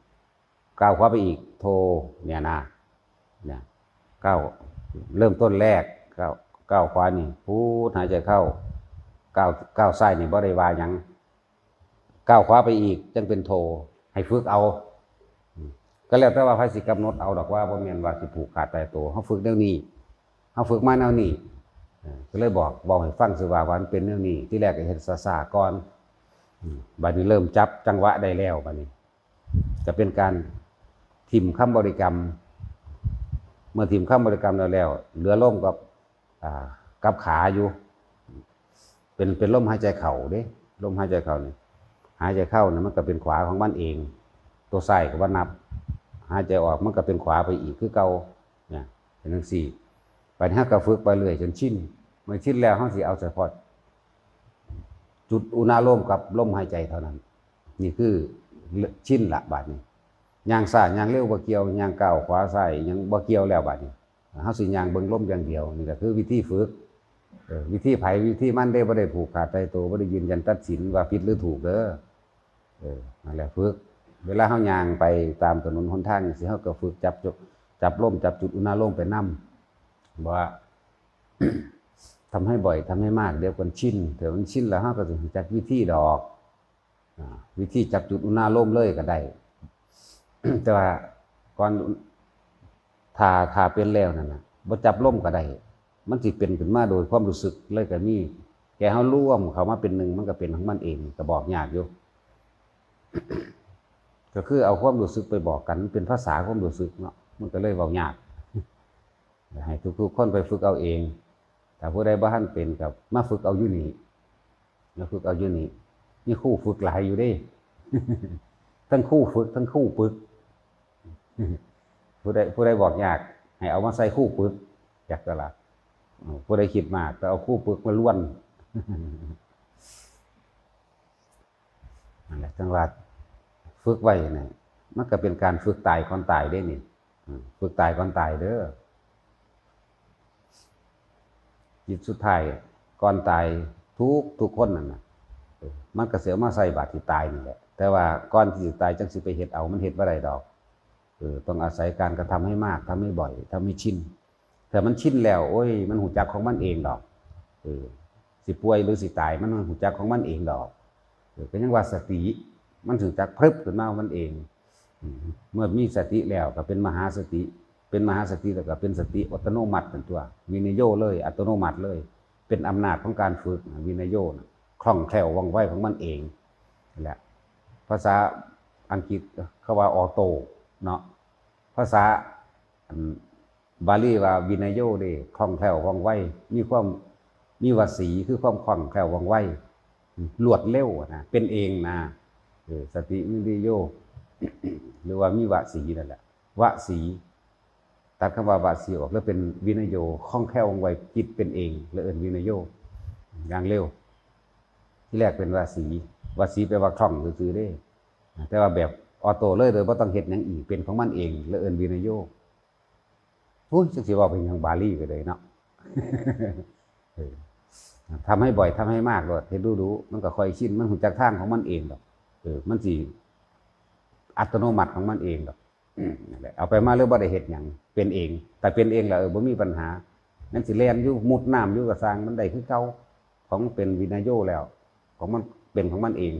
ก้าวขวาไปอีก โธ เนี่ยนะ เนี่ย ก้าว เริ่มต้นแรก ก้าว- ก้าวขวานี่ พุท หายใจเข้า ก้าว- ก้าวซ้ายนี่บ่ได้ว่าหยัง ก้าวขวาไปอีก จั่งเป็นโธ ให้ฝึกเอา อืม ก็แล้วแต่ว่าไผสิกำหนดเอาดอก ว่าบ่แม่นว่าสิผูกขาดตายตัว เฮาฝึกแนวนี้ เฮาฝึกมาแนวนี้ เออ ก็เลยบอก เว้าให้ฟังซื่อว่า ว่ามันเป็นแนวนี้ ทีแรกก็เฮ็ดช้าๆ ก่อน อืม บัดนี้เริ่มจับจังหวะได้แล้ว บัดนี้ ก็เป็นการถิ่มคำบริกรรม เมื่อถิ่มคำบริกรรมแล้วแล้ว เหลือลมกับ อ่า กับขาอยู่ เป็น- เป็นลมหายใจเข้าเด้ ลมหายใจเข้านี่ หายใจเข้านี่มันก็เป็นขวาของมันเอง ตัวซ้ายก็บ่นับ หายใจออกมันก็เป็นขวาไปอีกคือเก่า เนี่ย เป็นจั่งซี้ บัดนี้เฮาก็ฝึกไปเรื่อยจนชิน เมื่อชินแล้วเฮาสิเอาเฉพาะจุดอุณาโลมกับลมหายใจเท่านั้น นี่คือชินละบัดนี้ ย่างซ้ายย่างเร็วบ่เกี่ยว ย่างก้าวขวาซ้ายหยังบ่เกี่ยวแล้วบัดนี้ เฮาสิย่างเบิ่งลมอย่างเดียว นี่ก็คือวิธีฝึก เออ วิธีไผวิธีมันเด้ บ่ได้ผูกขาดตายตัว บ่ได้ยืนยันตัดสินว่าผิดหรือถูกเด้อ เออ นั่นแหละฝึก เวลาเฮาย่างไปตามถนนหนทางจั่งซี้ เฮาก็ฝึกจับจุด- จับลม จับจุดอุณาโลมไปนำ ว่า ทำให้บ่อย ทำให้มาก เดี๋ยวคนชิน เดี๋ยวมันชินแล้ว เฮาก็สิรู้จักวิธีดอก อ่า วิธีจับจุดอุณาโลมเลยก็ได้ แต่ว่าก่อน ถ้า- ถ้าเป็นแล้วนั่นน่ะ บ่จับลมก็ได้ มันสิเป็นขึ้นมาโดยความรู้สึกเลยก็มี แค่เฮารวมเข้ามาเป็นหนึ่ง มันก็เป็นของมันเอง ก็บอกยากอยู่ ก็คือเอาความรู้สึกไปบอกกัน มันเป็นภาษาความรู้สึกเนาะ มันก็เลยเว้ายาก ให้ทุกๆ คนไปฝึกเอาเอง ถ้าผู้ใดบ่ทันเป็นก็มาฝึกเอาอยู่นี่ มาฝึกเอาอยู่นี่ มีครูฝึกหลายอยู่เด้ ทั้งครูฝึก ทั้งครูปึก ผู้ใด- ผู้ใดบอกยาก ให้เอามาใส่ครูปึก อยากตลาด ผู้ใดคิดมากก็เอาครูปึกมาล้วน นั่นแหละ จังว่าฝึกไว้นี่ มันก็เป็นการฝึกตายก่อนตายเด้นี่ อืม ฝึกตายก่อนตายเด้อ จิตสุดท้ายก่อนตายทุก- ทุกคนนั่นน่ะ เออ มันก็สิเอามาใส่บาดที่ตายนี่แหละ แต่ว่าก่อนที่สิตายจั่งสิไปเฮ็ดเอา มันเฮ็ดบ่ได้ดอก เออ ต้องอาศัยการกระทำให้มาก ทำให้บ่อย ทำให้ชิน ถ้ามันชินแล้ว โอ้ย มันรู้จักของมันเองดอก เออ สิป่วยหรือสิตาย มันรู้จักของมันเองดอก เออ ก็ยังว่าสติ มันรู้จักพรึบขึ้นมาของมันเอง อืม เมื่อมีสติแล้วก็เป็นมหาสติ เป็นมหาสติแล้วก็เป็นสติอัตโนมัติเป็นตัว วินโยเลย อัตโนมัติเลย เป็นอำนาจของการฝึก วินโยน่ะ คล่องแคล่วว่องไวของมันเอง นั่นแหละ ภาษาอังกฤษเขาว่าออโต้เนาะ ภาษา อัน บาลีว่าวินโยเด้ คล่องแคล่วว่องไว มีความ- มีวสี คือความคล่องแคล่วว่องไว รวดเร็วอะนะ เป็นเองนะ เออ สติวินโย หรือว่ามีวสีนั่นแหละ วสี ตัดคำว่าวสีออก แล้วเป็นวินโย คล่องแคล่วว่องไว จิตเป็นเอง แล้วเอิ้นวินโย อย่างเร็ว ที่แรกเป็นวสี วสีแปลว่าคล่องซื่อๆเด้ แต่ว่าแบบออโต้เลย โดยบ่ต้องเฮ็ดหยังอีก เป็นของมันเอง แล้วเอิ้นวินโย โอ้ย จักสิเว้าเป็นหยังบาลีก็ได้เนาะ เออ ทำให้บ่อย ทำให้มากโลด เฮ็ดดูๆ มันก็ค่อยชิน มันรู้จักทางของมันเองดอก เออ มันสิอัตโนมัติของมันเองดอก อืม นั่นแหละ เอาไปมาเลยบ่ได้เฮ็ดหยัง เป็นเอง แต่เป็นเองแล้ว เออ บ่มีปัญหา มันสิแล่นอยู่ มุดน้ำอยู่ก็ซ่าง มันได้คือเก่า ของมันเป็นวินโยแล้ว ของมันเป็นของมันเอง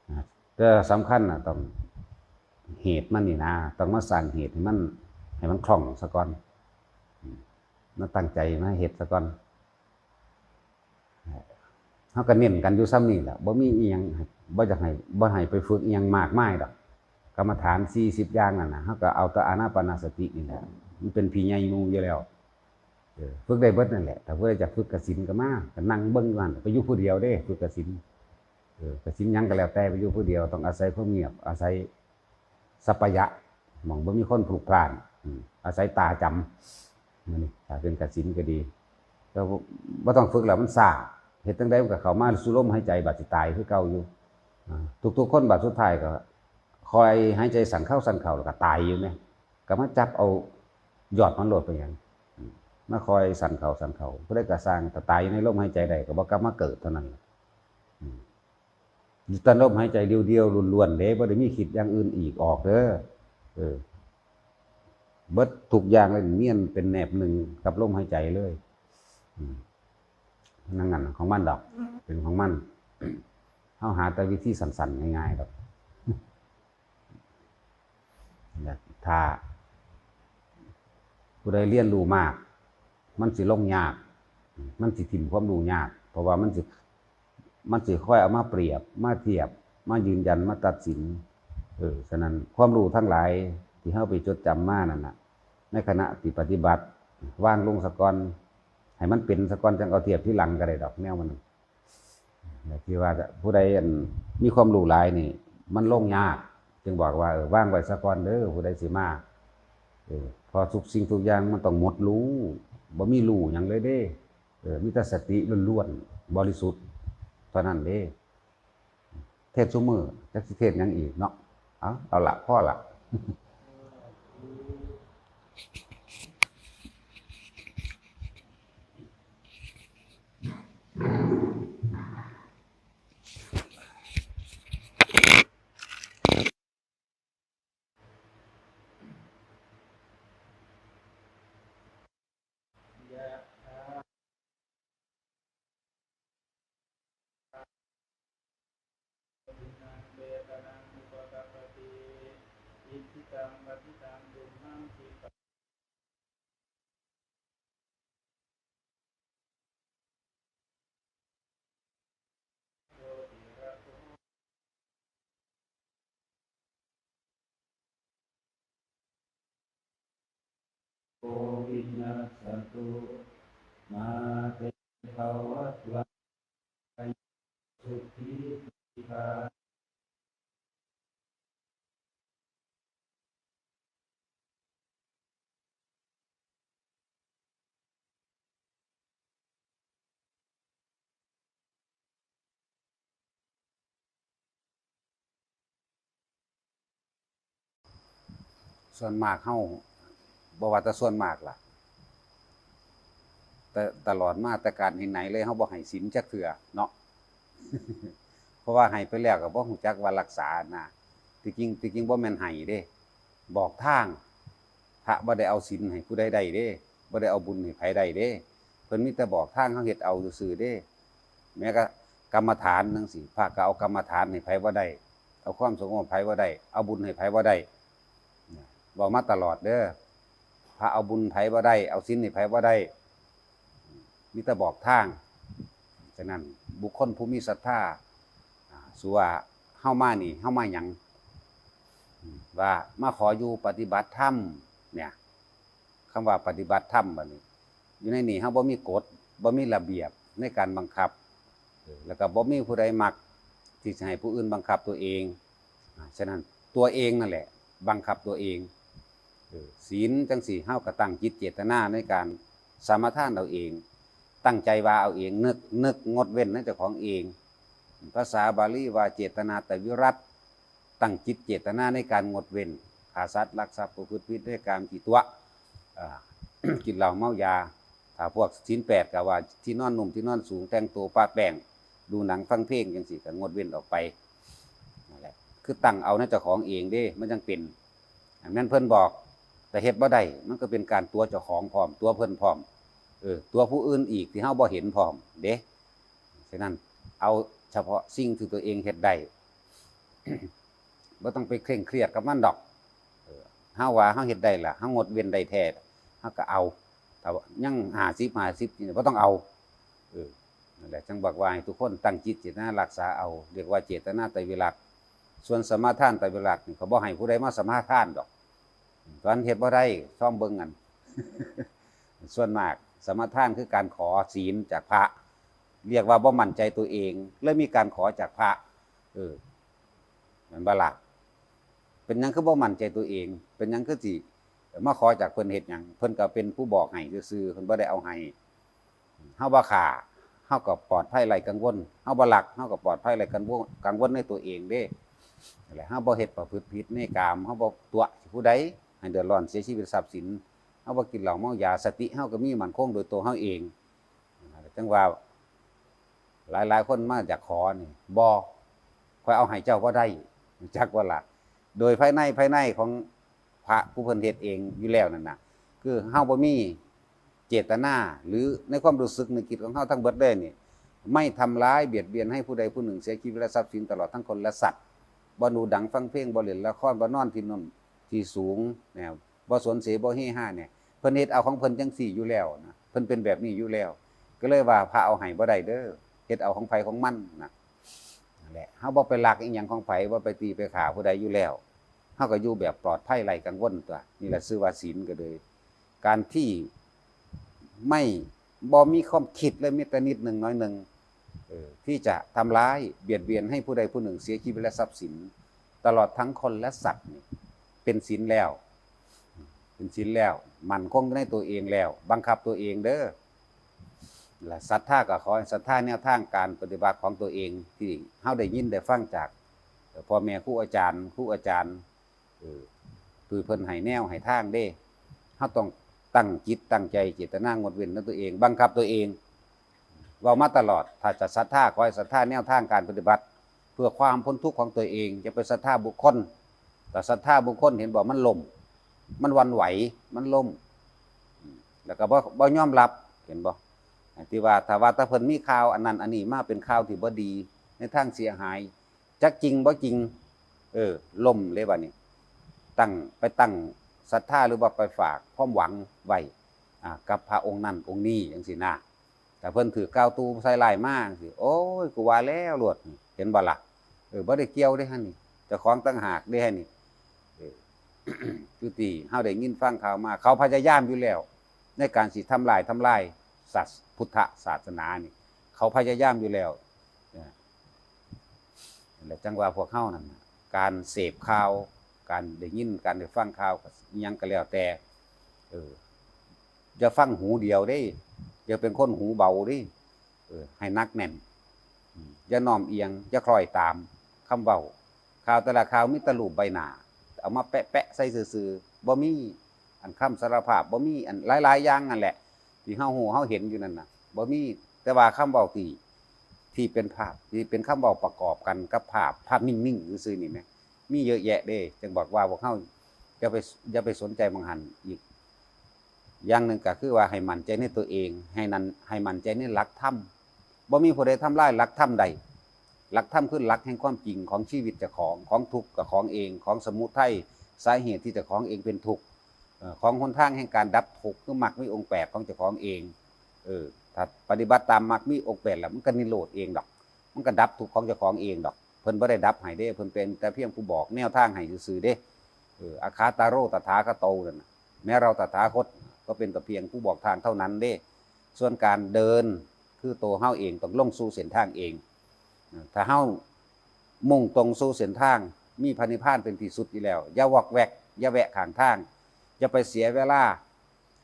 นะ แต่สำคัญน่ะ ต้อง เหตุมันนี่นะ ต้องมาสร้างเหตุให้มัน ให้มันคล่องซะก่อน อืม มาตั้งใจมาเฮ็ดซะก่อน เฮาก็เน้นกันอยู่ส่ำนี้แหละ บ่มีอิหยัง บ่อยากให้ บ่ให้ไปฝึกอิหยังมากมายดอก กรรมฐานสี่สิบอย่างนั่นน่ะ เฮาก็เอาแต่อานาปานสตินี่แหละ มันเป็นพี่ใหญ่หมู่อยู่แล้ว เออ ฝึกได้เบิดนั่นแหละ ถ้าผู้ใดอยากฝึกกสิณก็มา ก็นั่งเบิ่งอยู่หั่น ไปอยู่ผู้เดียวเด้ ฝึกกสิณ เออ กสิณหยังก็แล้วแต่ ไปอยู่ผู้เดียว ต้องอาศัยความเงียบ อาศัยสัปปายะ หม่องบ่มีคนพลุกพล่าน อืม อาศัยตาจำ มื้อนี้ถ้าเป็นกสิณก็ดี แต่บ่ บ่ต้องฝึกแล้ว มันซ่า เฮ็ดจั่งใดมันก็เข้ามาสู่ลมหายใจ บาดสิตายคือเก่าอยู่ อ่า ทุกๆคนบาดสุดท้ายก็คอยหายใจสั้นเข้าสั้นเข้า แล้วก็ตายอยู่แหม ก็มาจับเอายอดมันโลดไปหยัง อืม มาคอยสั้นเข้าสั้นเข้า ผู้ใดก็ซ่าง ถ้าตายอยู่ในลมหายใจได้ ก็บ่กลับมาเกิดเท่านั้น อืม อยู่แต่ลมหายใจเดียวๆล้วนๆเด้ บ่ได้มีคิดอย่างอื่นอีก ออกเด้อ เออ เบิดทุกอย่างเลย เนียนเป็นแนบหนึ่งกับลมหายใจเลย อืม นั่นงั้นของมันดอก เป็นของมัน เฮาหาแต่วิธีสั้นๆง่ายๆดอก ถ้าผู้ใดเรียนรู้มาก มันสิลงยาก มันสิถิ่มความรู้ยาก เพราะว่ามันสิ มันสิคอยเอามาเปรียบ มาเทียบ มายืนยัน มาตัดสิน เออ ฉะนั้นความรู้ทั้งหลายที่เฮาไปจดจำมานั่นน่ะ ในขณะที่ปฏิบัติ วางลงซะก่อน ให้มันเป็นซะก่อน จั่งเอาเทียบทีหลังก็ได้ดอก แนวมัน และที่ว่าผู้ใดอันมีความรู้หลายนี่ มันลงยาก จึงบอกว่า เออ วางไว้ซะก่อนเด้อ ผู้ใดสิมา เออ เพราะทุกสิ่งทุกอย่างมันต้องหมดรู้ บ่มีรู้หยังเลยเด้ เออ มีแต่สติล้วนๆ บริสุทธิ์เท่านั้นเด้ เทศน์ซุมื้อ จักสิเทศน์หยังอีกเนาะ เอา เอาละ พอละ โควินัสสตุ มาเตภวัตวันตรายโย สุขีทีฆา ส่วนมากเฮา บ่ว่าแต่ส่วนมากล่ะ แต่ตลอดมาแต่กาลไหนๆเลย เฮาบ่ให้ศีลจักเทื่อเนาะ เพราะว่าให้ไปแล้วก็บ่ฮู้จักว่ารักษานะ ที่จริง ที่จริงบ่แม่นให้เด้ บอกทาง พระบ่ได้เอาศีลให้ผู้ใดได้เด้ บ่ได้เอาบุญให้ไผได้เด้ เพิ่นมีแต่บอกทาง เฮาเฮ็ดเอาซื่อๆเด้ แม้กะกรรมฐานจั่งซี้ พระก็เอากรรมฐานให้ไผบ่ได้ เอาความสงบไผบ่ได้ เอาบุญให้ไผบ่ได้ เว้ามาตลอดเด้อ พระเอาบุญไผบ่ได้ เอาศีลให้ไผบ่ได้ มีแต่บอกทาง ฉะนั้นบุคคลผู้มีศรัทธา อ่า สู่ว่าเฮามานี่ เฮามาหยัง ว่ามาขออยู่ปฏิบัติธรรมเนี่ย คำว่าปฏิบัติธรรมบัดนี้ อยู่ในนี่เฮาบ่มีกฎ บ่มีระเบียบในการบังคับ เออ แล้วก็บ่มีผู้ใดมักที่จะให้ผู้อื่นบังคับตัวเอง อ่า ฉะนั้นตัวเองนั่นแหละบังคับตัวเอง เออ ศีลจั่งซี้ เฮาก็ตั้งจิตเจตนาในการสมาทานเอาเอง ตั้งใจว่าเอาเอง นึก นึกงดเว้นในเจ้าของเอง ภาษาบาลีว่าเจตนาตวิรัต ตั้งจิตเจตนาในการงดเว้น ฆ่าสัตว์ ลักทรัพย์ ประพฤติผิดในกาม ขี้ตั๋ว อ่า กินเหล้าเมายา ถ้าพวกศีลแปดก็ว่าที่นอนนุ่ม ที่นอนสูง แต่งตัวปะแป้ง ดูหนังฟังเพลงจั่งซี้ก็งดเว้นออกไป นั่นแหละ คือตั้งเอาในเจ้าของเองเด้ มันจั่งเป็น อันนั้นเพิ่นบอก แต่เฮ็ดบ่ได้ มันก็เป็นการตั๋วเจ้าของพร้อม ตั๋วเพิ่นพร้อม เออ ตั๋วผู้อื่นอีกที่เฮาบ่เห็นพร้อมเด้ ฉะนั้นเอาเฉพาะสิ่งที่ตัวเองเฮ็ดได้ บ่ต้องไปเคร่งเครียดกับมันดอก เออ เฮาว่าเฮาเฮ็ดได้ล่ะ เฮางดเว้นได้แท้ เฮาก็เอา ถ้ายังห้าสิบ ห้าสิบ นี่บ่ต้องเอา เออ นั่นแหละ จั่งบอกว่าให้ทุกคนตั้งจิตเจตนารักษาเอา เรียกว่าเจตนาไตรวิรักษ์ ส่วนสมาทานไตรวิรักษ์นี่เขาบ่ให้ผู้ใดมาสมาทานดอก ตอนเฮ็ดบ่ได้ ซ่อมเบิ่งกัน ส่วนมากสมาทานคือการขอศีลจากพระ เรียกว่าบ่มั่นใจตัวเอง เลยมีการขอจากพระ เออ แม่นบ่ล่ะ เป็นหยังคือบ่มั่นใจตัวเอง เป็นหยังคือสิมาขอจากเพิ่นเฮ็ดหยัง เพิ่นก็เป็นผู้บอกให้ซื่อๆ เพิ่นบ่ได้เอาให้ เฮาบ่ฆ่า เฮาก็ปลอดภัยไร้กังวล เฮาบ่ลัก เฮาก็ปลอดภัยไร้กังวล กังวลในตัวเองเด้ นั่นแหละ เฮาบ่เฮ็ดประพฤติผิดในกาม เฮาบ่ตั๋วผู้ใดให้เดือดร้อนเสียชีวิตทรัพย์สิน เฮาบ่กินเหล้าเมายา สติเฮาก็มีมั่นคงโดยตัวเฮาเอง จั่งว่า หลายๆ คนมาอยากขอนี่ บ่ ข้อยเอาให้เจ้าบ่ได้ จักว่าล่ะ โดยภายใน ภายในของพระผู้เพิ่นเฮ็ดเองอยู่แล้วนั่นน่ะ คือเฮาบ่มีเจตนา หรือในความรู้สึกนึกคิดของเฮาทั้งเบิดเลยนี่ ไม่ทำร้ายเบียดเบียนให้ผู้ใดผู้หนึ่งเสียชีวิตและทรัพย์สินตลอดทั้งคนและสัตว์ บ่ดูหนังฟังเพลง บ่เล่นละคร บ่นอนที่นุ่มที่สูง นะ บ่สนเส บ่เฮฮาเนี่ย เพิ่นเฮ็ดเอาของเพิ่นจั่งซี้อยู่แล้วนะ เพิ่นเป็นแบบนี้อยู่แล้ว ก็เลยว่าพระเอาให้บ่ได้เด้อ เฮ็ดเอาของไผของมันนะ นั่นแหละ เฮาบ่ไปลักอิหยังของไผ บ่ไปตีไปฆ่าผู้ใดอยู่แล้ว เฮาก็อยู่แบบปลอดภัยไร้กังวลตั๊ว นี่แหละชื่อว่าศีลก็เลย การที่ไม่ บ่มีความคิดเลยแม้แต่นิดหนึ่งน้อยหนึ่ง เออ ที่จะทำร้ายเบียดเบียนให้ผู้ใดผู้หนึ่งเสียชีวิตและทรัพย์สิน ตลอดทั้งคนและสัตว์นี่ เป็นศีลแล้ว เป็นศีลแล้ว มั่นคงในตัวเองแล้ว บังคับตัวเองเด้อ และศรัทธาก็ขอให้ศรัทธาแนวทางการปฏิบัติของตัวเอง ที่เฮาได้ยินได้ฟังจาก เอ่อ พ่อแม่ครูอาจารย์ ครูอาจารย์ เออ คือเพิ่นให้แนวให้ทางเด้ เฮาต้องตั้งจิตตั้งใจเจตนางดเว้นในตัวเอง บังคับตัวเอง เว้ามาตลอด ถ้าจะศรัทธา ขอให้ศรัทธาแนวทางการปฏิบัติ เพื่อความพ้นทุกข์ของตัวเอง อย่าไปศรัทธาบุคคล ถ้าศรัทธาบุคคล เห็นบ่ มันล้ม มันหวั่นไหว มันล้ม แล้วก็บ่ บ่ยอมรับ เห็นบ่ ที่ว่า ถ้าว่าแต่เพิ่นมีข่าวอันนั้นอันนี้มา เป็นข่าวที่บ่ดี ในทางเสียหาย จักจริงบ่จริง เออ ล้มเลยบัดนี้ ตั้ง ไปตั้งศรัทธา หรือว่าไปฝากความหวังไว้ อ่า กับพระองค์นั้นองค์นี้จั่งซี้นะ ถ้าเพิ่นถือกล่าวตู่ใส่ร้ายมาจั่งซี้ โอ้ย กูว่าแล้วโลด เห็นบ่ล่ะ เออ บ่ได้เกี่ยวเด้หั่นนี่ เจ้าของต่างหากเด้หั่นนี่ เออ คือที่เฮาได้ยินฟังข่าวมา เขาพยายามอยู่แล้ว ในการสิทำลาย ทำลายศาส- พุทธศาสนานี่ เขาพยายามอยู่แล้ว นะ และจั่งว่าพวกเฮานั่นน่ะ การเสพข่าว การได้ยิน การได้ฟังข่าว ก็อิหยังก็แล้วแต่ เออ อย่าฟังหูเดียวเด้ อย่าเป็นคนหูเบาเด้ เออ ให้หนักแน่น อืม อย่าน้อมเอียง อย่าคล้อยตามคำเว้า ข่าวแต่ละข่าวมีแต่รูปใบหน้า เอามาแปะๆใส่ซื่อๆ บ่มีอันคำสารภาพ บ่มีอันหลายๆอย่างนั่นแหละ ที่เฮาฮู้เฮาเห็นอยู่นั่นน่ะ บ่มี แต่ว่าคำเว้าที่ ที่เป็นภาพ ที่เป็นคำเว้าประกอบกันกับภาพ ภาพนิ่งๆซื่อๆนี่แหม มีเยอะแยะเด้ จั่งบอกว่าพวกเฮาอย่าไป อย่าไปสนใจหม่องหั้นอีก อย่างหนึ่งก็คือว่าให้มั่นใจในตัวเอง ให้นั่น ให้มั่นใจในหลักธรรม บ่มีผู้ใดทำลายหลักธรรมได้ หลักธรรมคือหลักแห่งความจริงของชีวิตเจ้าของ ของทุกข์เจ้าของเอง ของสมุทัย สาเหตุที่เจ้าของเองเป็นทุกข์ เอ่อ ของหนทางแห่งการดับทุกข์ คือมรรคมีองค์แปดของเจ้าของเอง เออ ถ้าปฏิบัติตามมรรคมีองค์แปดแล้ว มันก็นิโรธเองดอก มันก็ดับทุกข์ของเจ้าของเองดอก เพิ่นบ่ได้ดับให้เด้ เพิ่นเป็นแต่เพียงผู้บอกแนวทางให้ซื่อๆเด้ เออ อัฏฐาโร ตถาคโต นั่นน่ะ แม้เราตถาคตก็เป็นแต่เพียงผู้บอกทางเท่านั้นเด้ ส่วนการเดินคือตัวเฮาเองต้องลงสู่เส้นทางเอง ถ้าเฮามุ่งตรงสู่เส้นทาง มีพระนิพพานเป็นที่สุดอยู่แล้ว อย่าวอกแวก อย่าแวะข้างทาง อย่าไปเสียเวลา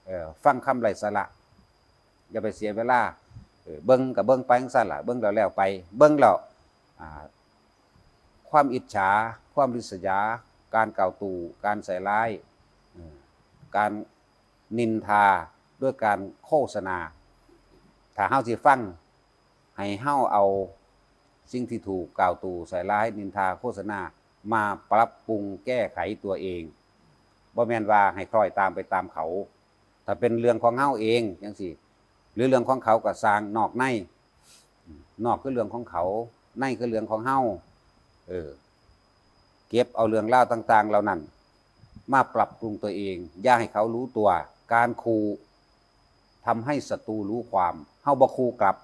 เอ่อ ฟังคำไร้สาระ อย่าไปเสียเวลา เออ เบิ่งก็เบิ่งไปจั่งซั้นล่ะ เบิ่งแล้วแล้วไป เบิ่งแล้ว อ่า ความอิจฉา ความริษยา การกล่าวตู่ การใส่ร้าย เอ่อ การนินทา ด้วยการโฆษณา ถ้าเฮาสิฟัง ให้เฮาเอาสิ่งที่ถูกกล่าวตู่ ใส่ร้าย นินทา โฆษณา มาปรับปรุงแก้ไขตัวเอง บ่แม่นว่าให้คล้อยตามไปตามเขา ถ้าเป็นเรื่องของเฮาเองจั่งซี้ หรือเรื่องของเขาก็ซ่าง นอกใน นอกคือเรื่องของเขา ในคือเรื่องของเฮา เออ เก็บเอาเรื่องราวต่างๆเหล่านั้น มาปรับปรุงตัวเอง อย่าให้เขารู้ตัว การคูทำให้ศัตรูรู้ความ เฮาบ่คูกลับ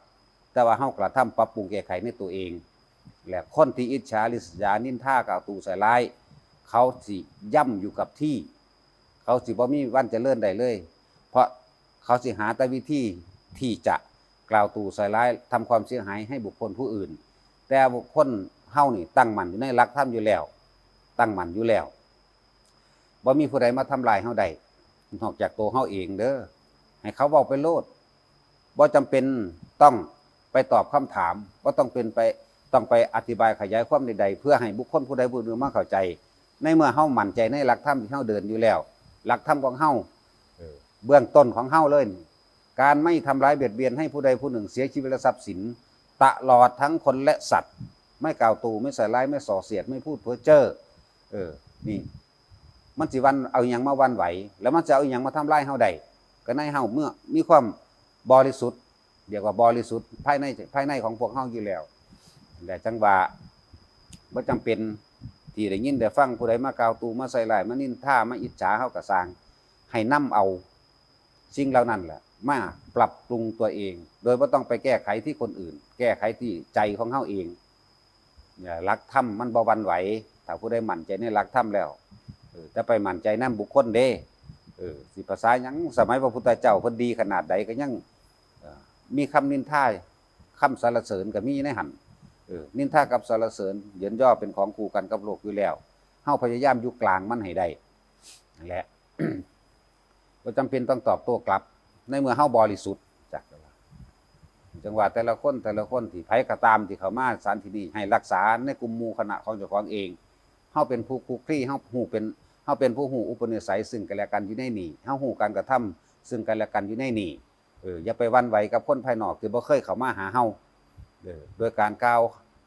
แต่ว่าเฮากระทำปรับปรุงแก้ไขในตัวเอง และคนที่อิจฉาริษยานินทากล่าวตู่ใส่ร้าย เขาสิย่ำอยู่กับที่ เขาสิบ่มีวันเจริญได้เลย เพราะเขาสิหาแต่วิธีที่จะกล่าวตู่ใส่ร้าย ทำความเสียหายให้บุคคลผู้อื่น แต่บุคคลเฮานี่ตั้งมั่นอยู่ในหลักธรรมอยู่แล้ว ตั้งมั่นอยู่แล้ว บ่มีผู้ใดมาทำลายเฮาได้ นอกจากตัวเฮาเองเด้อ ให้เขาเว้าไปโลด บ่จำเป็นต้องไปตอบคำถาม บ่ต้องเป็นไป ต้องไปอธิบายขยายความใดๆ เพื่อให้บุคคลผู้ใดผู้หนึ่งมาเข้าใจ ในเมื่อเฮามั่นใจในหลักธรรมที่เฮาเดินอยู่แล้ว หลักธรรมของเฮา เออ เบื้องต้นของเฮาเลย การไม่ทำร้ายเบียดเบียนให้ผู้ใดผู้หนึ่งเสียชีวิตและทรัพย์สิน ตลอดทั้งคนและสัตว์ ไม่กล่าวตู่ ไม่ใส่ร้าย ไม่ส่อเสียด ไม่พูดเพ้อเจ้อ เออ นี่ มันสิหวั่น เอาอิหยังมาหวั่นไหว แล้วมันจะเอาอิหยังมาทำลายเฮาได้ ก็ในเฮาเมื่อมีความบริสุทธิ์ เรียกว่าบริสุทธิ์ภายใน ภายในของพวกเฮาอยู่แล้ว แต่จังว่าบ่จำเป็นที่ได้ยินได้ฟังผู้ใดมากล่าวตู่ มาใส่ร้าย มานินทา มาอิจฉาเฮาก็ซ่าง ให้นำเอาสิ่งเหล่านั้นแหละมาปรับปรุงตัวเอง โดยบ่ต้องไปแก้ไขที่คนอื่น แก้ไขที่ใจของเฮาเอง เนี่ย หลักธรรมมันบ่หวั่นไหว ถ้าผู้ใดมั่นใจในหลักธรรมแล้ว เออ แต่ไปมั่นใจนำบุคคลเด้ เออ สิภาษาหยัง สมัยพระพุทธเจ้าเพิ่นดีขนาดใดก็ยัง เอ่อ มีคำนินทา คำสรรเสริญก็มีในหั่น เออ นินทากับสรรเสริญเยินยอเป็นของคู่กันกับโลกอยู่แล้ว เฮาพยายามอยู่กลางมันให้ได้ นั่นแหละ บ่จำเป็นต้องตอบโต้กลับ ในเมื่อเฮาบริสุทธิ์ จักว่า จังว่าแต่ละคน แต่ละคนที่ไผก็ตามที่เข้ามาสถานที่นี้ ให้รักษาในกลุ่มหมู่คณะของเจ้าของเอง เฮาเป็นผู้คลุกคลี เฮาฮู้เป็น เฮาเป็นผู้ฮู้อุปนิสัยซึ่งกันและกันอยู่ในนี้ เฮาฮู้การกระทำซึ่งกันและกันอยู่ในนี้ เออ อย่าไปหวั่นไหวกับคนภายนอกที่บ่เคยเข้ามาหาเฮา เออ โดยการกล่าว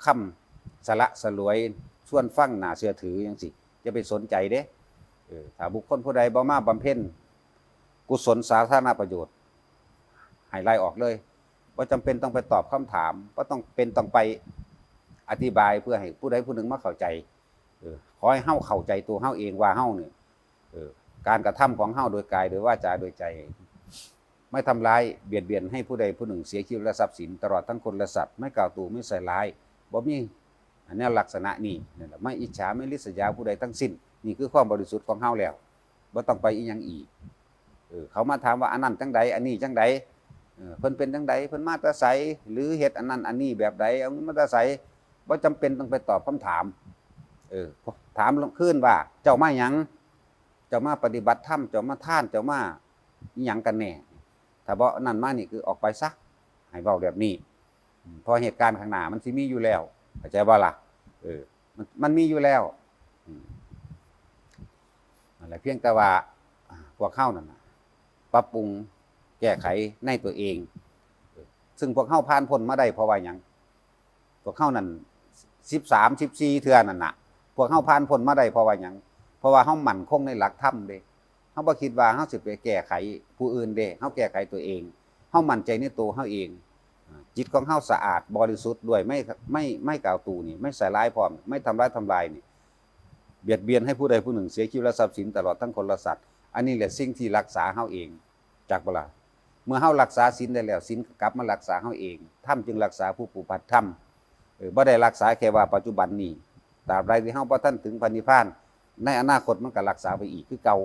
คำสละสลวย ชวนฟังน่าเชื่อถือจังซี้ อย่าไปสนใจเด้ เออ ถ้าบุคคลผู้ใดบ่มาบำเพ็ญกุศลสาธารณประโยชน์ ให้ไล่ออกเลย บ่จำเป็นต้องไปตอบคำถาม บ่ต้องเป็นต้องไปอธิบายเพื่อให้ผู้ใดผู้หนึ่งมาเข้าใจ เออ ขอให้เฮาเข้าใจตัวเฮาเองว่าเฮาเนี่ย เออ การกระทำของเฮาโดยกาย โดยวาจา โดยใจ ไม่ทำร้ายเบียดเบียนให้ผู้ใดผู้หนึ่งเสียชีวิตและทรัพย์สิน ตลอดทั้งคนและสัตว์ ไม่กล่าวตู่ ไม่ใส่ร้าย บ่มีอันนี้ลักษณะนี้ นั่นแหละ ไม่อิจฉา ไม่ริษยาผู้ใดทั้งสิ้น นี่คือความบริสุทธิ์ของเฮาแล้ว บ่ต้องไปอีหยังอีก เออ เขามาถามว่าอันนั้นจังใด อันนี้จังใด เออ เพิ่นเป็นจังใด เพิ่นมาแต่ไส หรือเฮ็ดอันนั้นอันนี้แบบใด เอาเงินมาแต่ไส บ่จำเป็นต้องไปตอบคำถาม เออ ถามคืนว่า เจ้ามาหยัง เจ้ามาปฏิบัติธรรม เจ้ามาทาน เจ้ามาอิหยังกันแน่ ถ้าบ่นั่นมานี่คือออกไปซะ ให้เว้าแบบนี้ อืม เพราะเหตุการณ์ข้างหน้ามันสิมีอยู่แล้ว เข้าใจบ่ล่ะ เออ มัน มันมีอยู่แล้ว อืม นั่นแหละ เพียงแต่ว่า อ่า พวกเฮานั่นน่ะ ปรับปรุงแก้ไขในตัวเอง เออ ซึ่งพวกเฮาผ่านพ้นมาได้เพราะว่าหยัง พวกเฮานั่น สิบสาม สิบสี่ เทื่อนั่นน่ะ พวกเฮาผ่านพ้นมาได้เพราะว่าหยัง เพราะว่าเฮามั่นคงในหลักธรรมเด้ เฮาบ่คิดว่าเฮาสิไปแก้ไขผู้อื่นเด้ เฮาแก้ไขตัวเอง เฮามั่นใจในตัวเฮาเอง อ่า จิตของเฮาสะอาดบริสุทธิ์ด้วย ไม่ ไม่ ไม่กล่าวตู่นี่ ไม่ใส่ร้ายพร้อม ไม่ทำร้ายทำลายนี่ เบียดเบียนให้ผู้ใดผู้หนึ่งเสียชีวิตและทรัพย์สิน ตลอดทั้งคนและสัตว์ อันนี้แหละสิ่งที่รักษาเฮาเอง จักบ่ล่ะ เมื่อเฮารักษาศีลได้แล้ว ศีลก็กลับมารักษาเฮาเอง ธรรมจึงรักษาผู้ปฏิบัติธรรม เออ บ่ได้รักษาแค่ว่าปัจจุบันนี้ ตราบใดที่เฮาบ่ทันถึงพระนิพพาน ในอนาคตมันก็รักษาไปอีกคือเก่า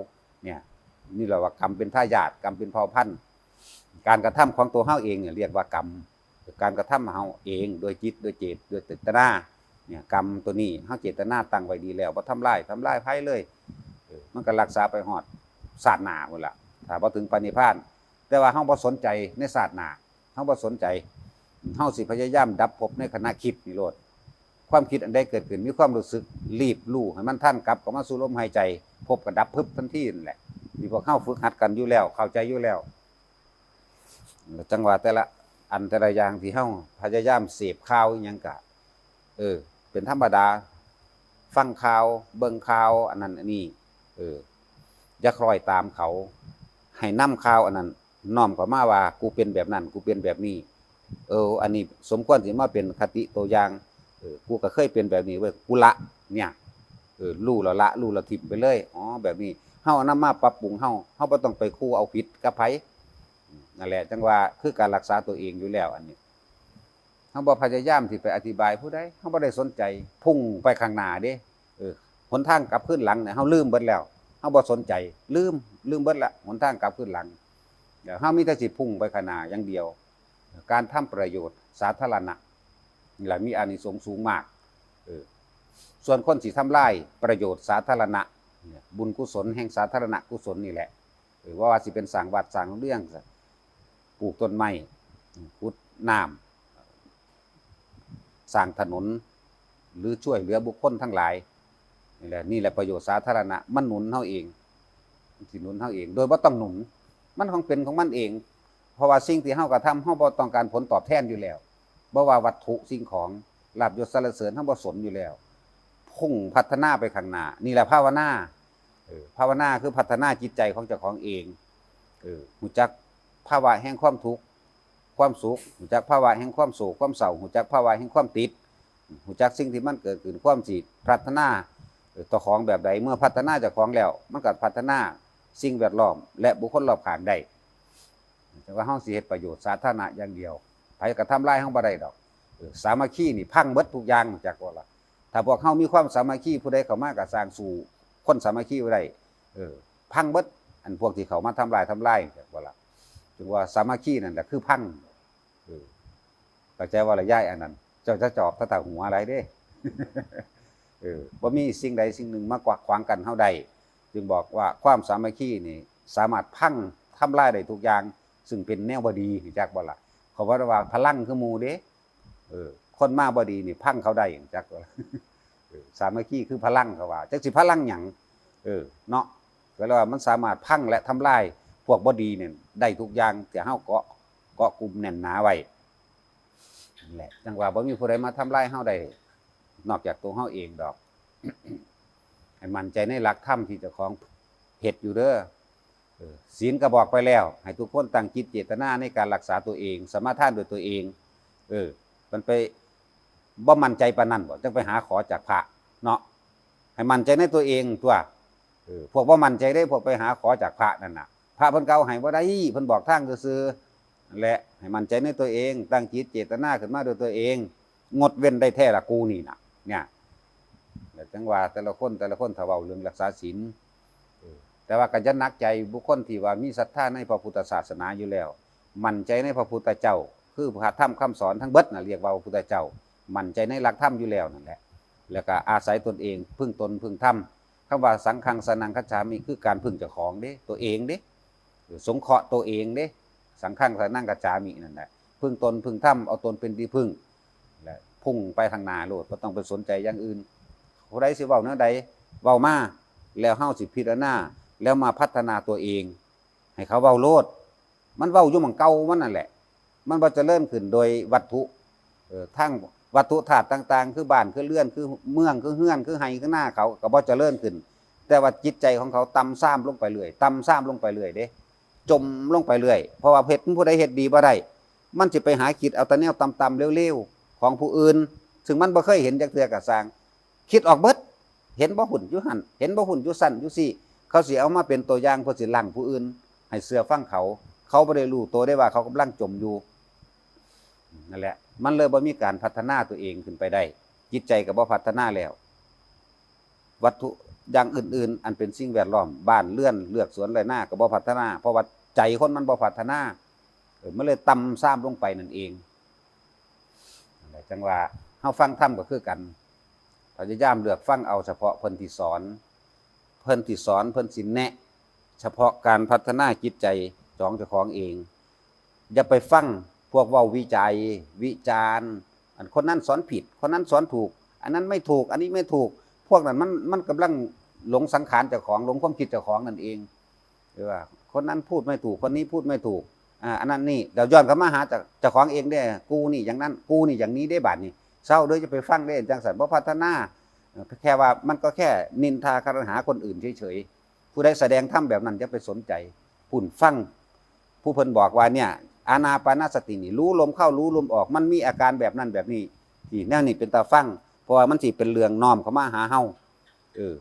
เนี่ย นี่แหละว่ากรรมเป็นทายาท กรรมเป็นเผ่าพันธุ์ การกระทำของตัวเฮาเองเนี่ยเรียกว่ากรรม การกระทำเฮาเองโดยจิต โดยเจต โดยเจตนา เนี่ย กรรมตัวนี้เฮาเจตนาตั้งไว้ดีแล้ว บ่ทำลาย ทำลายไผเลย เออ มันก็รักษาไปฮอดชาติหน้าพุ้นล่ะ ถ้าบ่ถึงพระนิพพาน แต่ว่าเฮาบ่สนใจในชาติหน้า เฮาบ่สนใจ เฮาสิพยายามดับภพในขณะคิดนี่โลด ความคิดอันใดเกิดขึ้น มีความรู้สึกรีบรู้ให้มันทัน กลับเข้ามาสู่ลมหายใจ ภพก็ดับพึบทันทีนั่นแหละ นี่พวกเฮาฝึกหัดกันอยู่แล้ว เข้าใจอยู่แล้ว จังว่าแต่ละอันแต่ละอย่างที่เฮาพยายามเสพข่าวอิหยังกะ เออ เป็นธรรมดา ฟังข่าว เบิ่งข่าว อันนั้นอันนี้ เออ อย่าคล้อยตามเขา ให้นำข่าวอันนั้นน้อมเข้ามาว่า กูเป็นแบบนั้น กูเป็นแบบนี้ เออ อันนี้สมควรสิมาเป็นคติตัวอย่าง เออ กูก็เคยเป็นแบบนี้เว้ย กูละ เนี่ย เออ รู้แล้วละ รู้แล้วถิ่มไปเลย อ๋อ แบบนี้ เฮาเอานำมาปรับปรุงเฮา เฮาบ่ต้องไปคู่เอาผิดกับไผ นั่นแหละ จั่งว่าคือการรักษาตัวเองอยู่แล้ว อันนี้ เฮาบ่พยายามที่ไปอธิบายผู้ใด เฮาบ่ได้สนใจ พุ่งไปข้างหน้าเด้ เออ หนทางกลับคืนหลังเนี่ย เฮาลืมเบิดแล้ว เฮาบ่สนใจ ลืม ลืมเบิดละ หนทางกลับคืนหลัง เดี๋ยวเฮามีแต่สิพุ่งไปข้างหน้าอย่างเดียว การทำประโยชน์สาธารณะ นี่แหละมีอานิสงส์สูงมาก เออ ส่วนคนสิทำลายประโยชน์สาธารณะ เนี่ย บุญกุศลแห่งสาธารณกุศลนี่แหละ เออ ว่าว่าสิเป็นสร้างวัดสร้างโรงเรียน ปลูกต้นไม้ ขุดน้ำ สร้างถนน หรือช่วยเหลือบุคคลทั้งหลาย นี่แหละ นี่แหละประโยชน์สาธารณะ มันหนุนเฮาเอง มันสิหนุนเฮาเอง โดยบ่ต้องหนุน มันของเป็นของมันเอง เพราะว่าสิ่งที่เฮากระทำ เฮาบ่ต้องการผลตอบแทนอยู่แล้ว บ่ว่าวัตถุสิ่งของ ลาภยศสรรเสริญ เฮาบ่สนอยู่แล้ว พุ่งพัฒนาไปข้างหน้า นี่แหละภาวนา เออ ภาวนาคือพัฒนาจิตใจของเจ้าของเอง เออ ฮู้จักภาวะแห่งความทุกข์ ความสุข ฮู้จักภาวะแห่งความโศก ความเศร้า ฮู้จักภาวะแห่งความติด ฮู้จักสิ่งที่มันเกิดขึ้น ความสิพัฒนา เออ เจ้าของแบบใด เมื่อพัฒนาเจ้าของแล้ว มันก็พัฒนาสิ่งแวดล้อม และบุคคลรอบข้างได้ แต่ว่าเฮาสิเฮ็ดประโยชน์สาธารณะอย่างเดียว ไผก็ทำลายเฮาบ่ได้ดอก เออ สามัคคีนี่พังเบิดทุกอย่าง จักว่าล่ะ ถ้าพวกเฮามีความสามัคคี ผู้ใดเข้ามาก็สร้างสู้คนสามัคคีบ่ได้ เออ พังเบิด อันพวกที่เข้ามาทำลาย ทำลาย จักว่าล่ะ จั่งว่าสามัคคีนั่นแหละคือพัง เออ เข้าใจว่าละยาย อันนั้น เจ้าจะจอบตะตาหัวอะไรเด้ เออ บ่มีสิ่งใดสิ่งหนึ่งมาขวางกันเฮาได้ จึงบอกว่าความสามัคคีนี่สามารถพังทำลายได้ทุกอย่าง ซึ่งเป็นแนวบ่ดี จักบ่ล่ะ เขาว่าว่าพลังคือหมู่เด้ เออ คนมาบ่ดีนี่พังเขาได้ จักบ่ล่ะ เออ สามัคคีคือพลัง เขาว่า จักสิพลังหยัง เออ เนาะ ก็เลยว่ามันสามารถพังและทำลายพวกบ่ดีเนี่ยได้ทุกอย่าง ที่เฮาเกาะ เกาะกลุ่มแน่นหนาไว้ นั่นแหละ จั่งว่าบ่มีผู้ใดมาทำลายเฮาได้ นอกจากตัวเฮาเองดอก ให้มั่นใจในหลักธรรมที่เจ้าของเฮ็ดอยู่เด้อ เออ ศีลก็บอกไปแล้ว ให้ทุกคนตั้งจิตเจตนาในการรักษาตัวเอง สมาทานด้วยตัวเอง เออ มันไปบ่มั่นใจปานนั้นบ่ จั่งไปหาขอจากพระเนาะ ให้มั่นใจในตัวเองตัว เออ พวกบ่มั่นใจเด้ พวกไปหาขอจากพระนั่นน่ะ พระเพิ่นก็เอาให้บ่ได้ เพิ่นบอกทางซื่อๆ นั่นแหละ ให้มั่นใจในตัวเอง ตั้งจิตเจตนาขึ้นมาด้วยตัวเอง งดเว้นได้แท้ละกูนี่น่ะ เนี่ย แล้วจั่งว่าแต่ละคน แต่ละคนถ้าเว้าเรื่องรักษาศีล เออ แต่ว่าก็จะหนักใจบุคคลที่ว่ามีศรัทธาในพระพุทธศาสนาอยู่แล้ว มั่นใจในพระพุทธเจ้า คือพระธรรมคำสอนทั้งเบิดน่ะ เรียกว่าพระพุทธเจ้า มั่นใจในหลักธรรมอยู่แล้วนั่นแหละ แล้วก็อาศัยตนเอง พึ่งตนพึ่งธรรม คำว่าสังฆังสรณังคัจฉามิ คือการพึ่งเจ้าของเด้ ตัวเองเด้ เออ สงเคราะห์ตัวเองเด้ สังฆังสรณังคัจฉามินั่นแหละ พึ่งตนพึ่งธรรม เอาตนเป็นที่พึ่ง และพุ่งไปทางหน้าโลด บ่ต้องไปสนใจอย่างอื่น ผู้ใดสิเว้าแนวใด เว้ามา แล้วเฮาสิพิจารณา แล้วมาพัฒนาตัวเอง ให้เขาเว้าโลด มันเว้าอยู่หม่องเก่ามันนั่นแหละ มันบ่เจริญขึ้นโดยวัตถุ เออ ทั้งวัตถุธาตุต่างๆ คือบ้าน คือเรือน คือเมือง คือเฮือน คือไฮ่ คือนาเขา ก็บ่เจริญขึ้น แต่ว่าจิตใจของเขาต่ำทรามลงไปเรื่อย ต่ำทรามลงไปเรื่อยเด้ จมลงไปเรื่อย เพราะว่าเฮ็ด ผู้ใดเฮ็ดดีบ่ได้ มันสิไปหาคิดเอาแต่แนวต่ำๆ เลวๆ ของผู้อื่น ซึ่งมันบ่เคยเห็นจักเทื่อก็ซ่าง คิดออกเบิด เห็นบ่หุ่นอยู่หั่น เห็นบ่หุ่นอยู่ซั่นอยู่ซี่ เขาสิเอามาเป็นตัวอย่างเพื่อสิล้างผู้อื่น ให้เชื่อฟังเขา เขาบ่ได้รู้ตัวได้ว่าเขากำลังจมอยู่ นั่นแหละ มันเลยบ่มีการพัฒนาตัวเองขึ้นไปได้ จิตใจก็บ่พัฒนาแล้ว วัตถุอย่างอื่นๆ อันเป็นสิ่งแวดล้อม บ้านเรือน เฮือนสวนไร่นาก็บ่พัฒนา เพราะว่าใจคนมันบ่พัฒนา เออ มันเลยต่ำทรามลงไปนั่นเอง นั่นแหละ จั่งว่าเฮาฟังธรรมก็คือกัน พยายามเลือกฟังเอาเฉพาะเพิ่นที่สอน เพิ่นที่สอน เพิ่นสิแนะ เฉพาะการพัฒนาจิตใจของเจ้าของเอง อย่าไปฟังพวกเว้าวิจัย วิจารณ์ อันคนนั้นสอนผิด คนนั้นสอนถูก อันนั้นไม่ถูก อันนี้ไม่ถูก พวกนั้นมัน มันกำลังหลงสังขารเจ้าของ หลงความคิดเจ้าของนั่นเอง หรือว่าคนนั้นพูดไม่ถูก คนนี้พูดไม่ถูก อ่า อันนั้นนี่ เดี๋ยวย้อนกลับมาหาเจ้า เจ้าของเองเด้ กูนี่อย่างนั้น กูนี่อย่างนี้เด้ บาดนี้ เซาเด้อ อย่าไปฟังเด้ จั่งซั่น บ่พัฒนา เอ่อ แค่ว่ามันก็แค่นินทาคารหาคนอื่นเฉยๆ ผู้ใดแสดงธรรมแบบนั้นอย่าไปสนใจ พุ้นฟัง ผู้เพิ่นบอกว่าเนี่ย อานาปานสตินี่ รู้ลมเข้า รู้ลมออก มันมีอาการแบบนั้นแบบนี้ นี่ แนวนี้เป็นตาฟัง เพราะว่ามันสิเป็นเรื่องน้อมเข้ามาหาเฮา เออ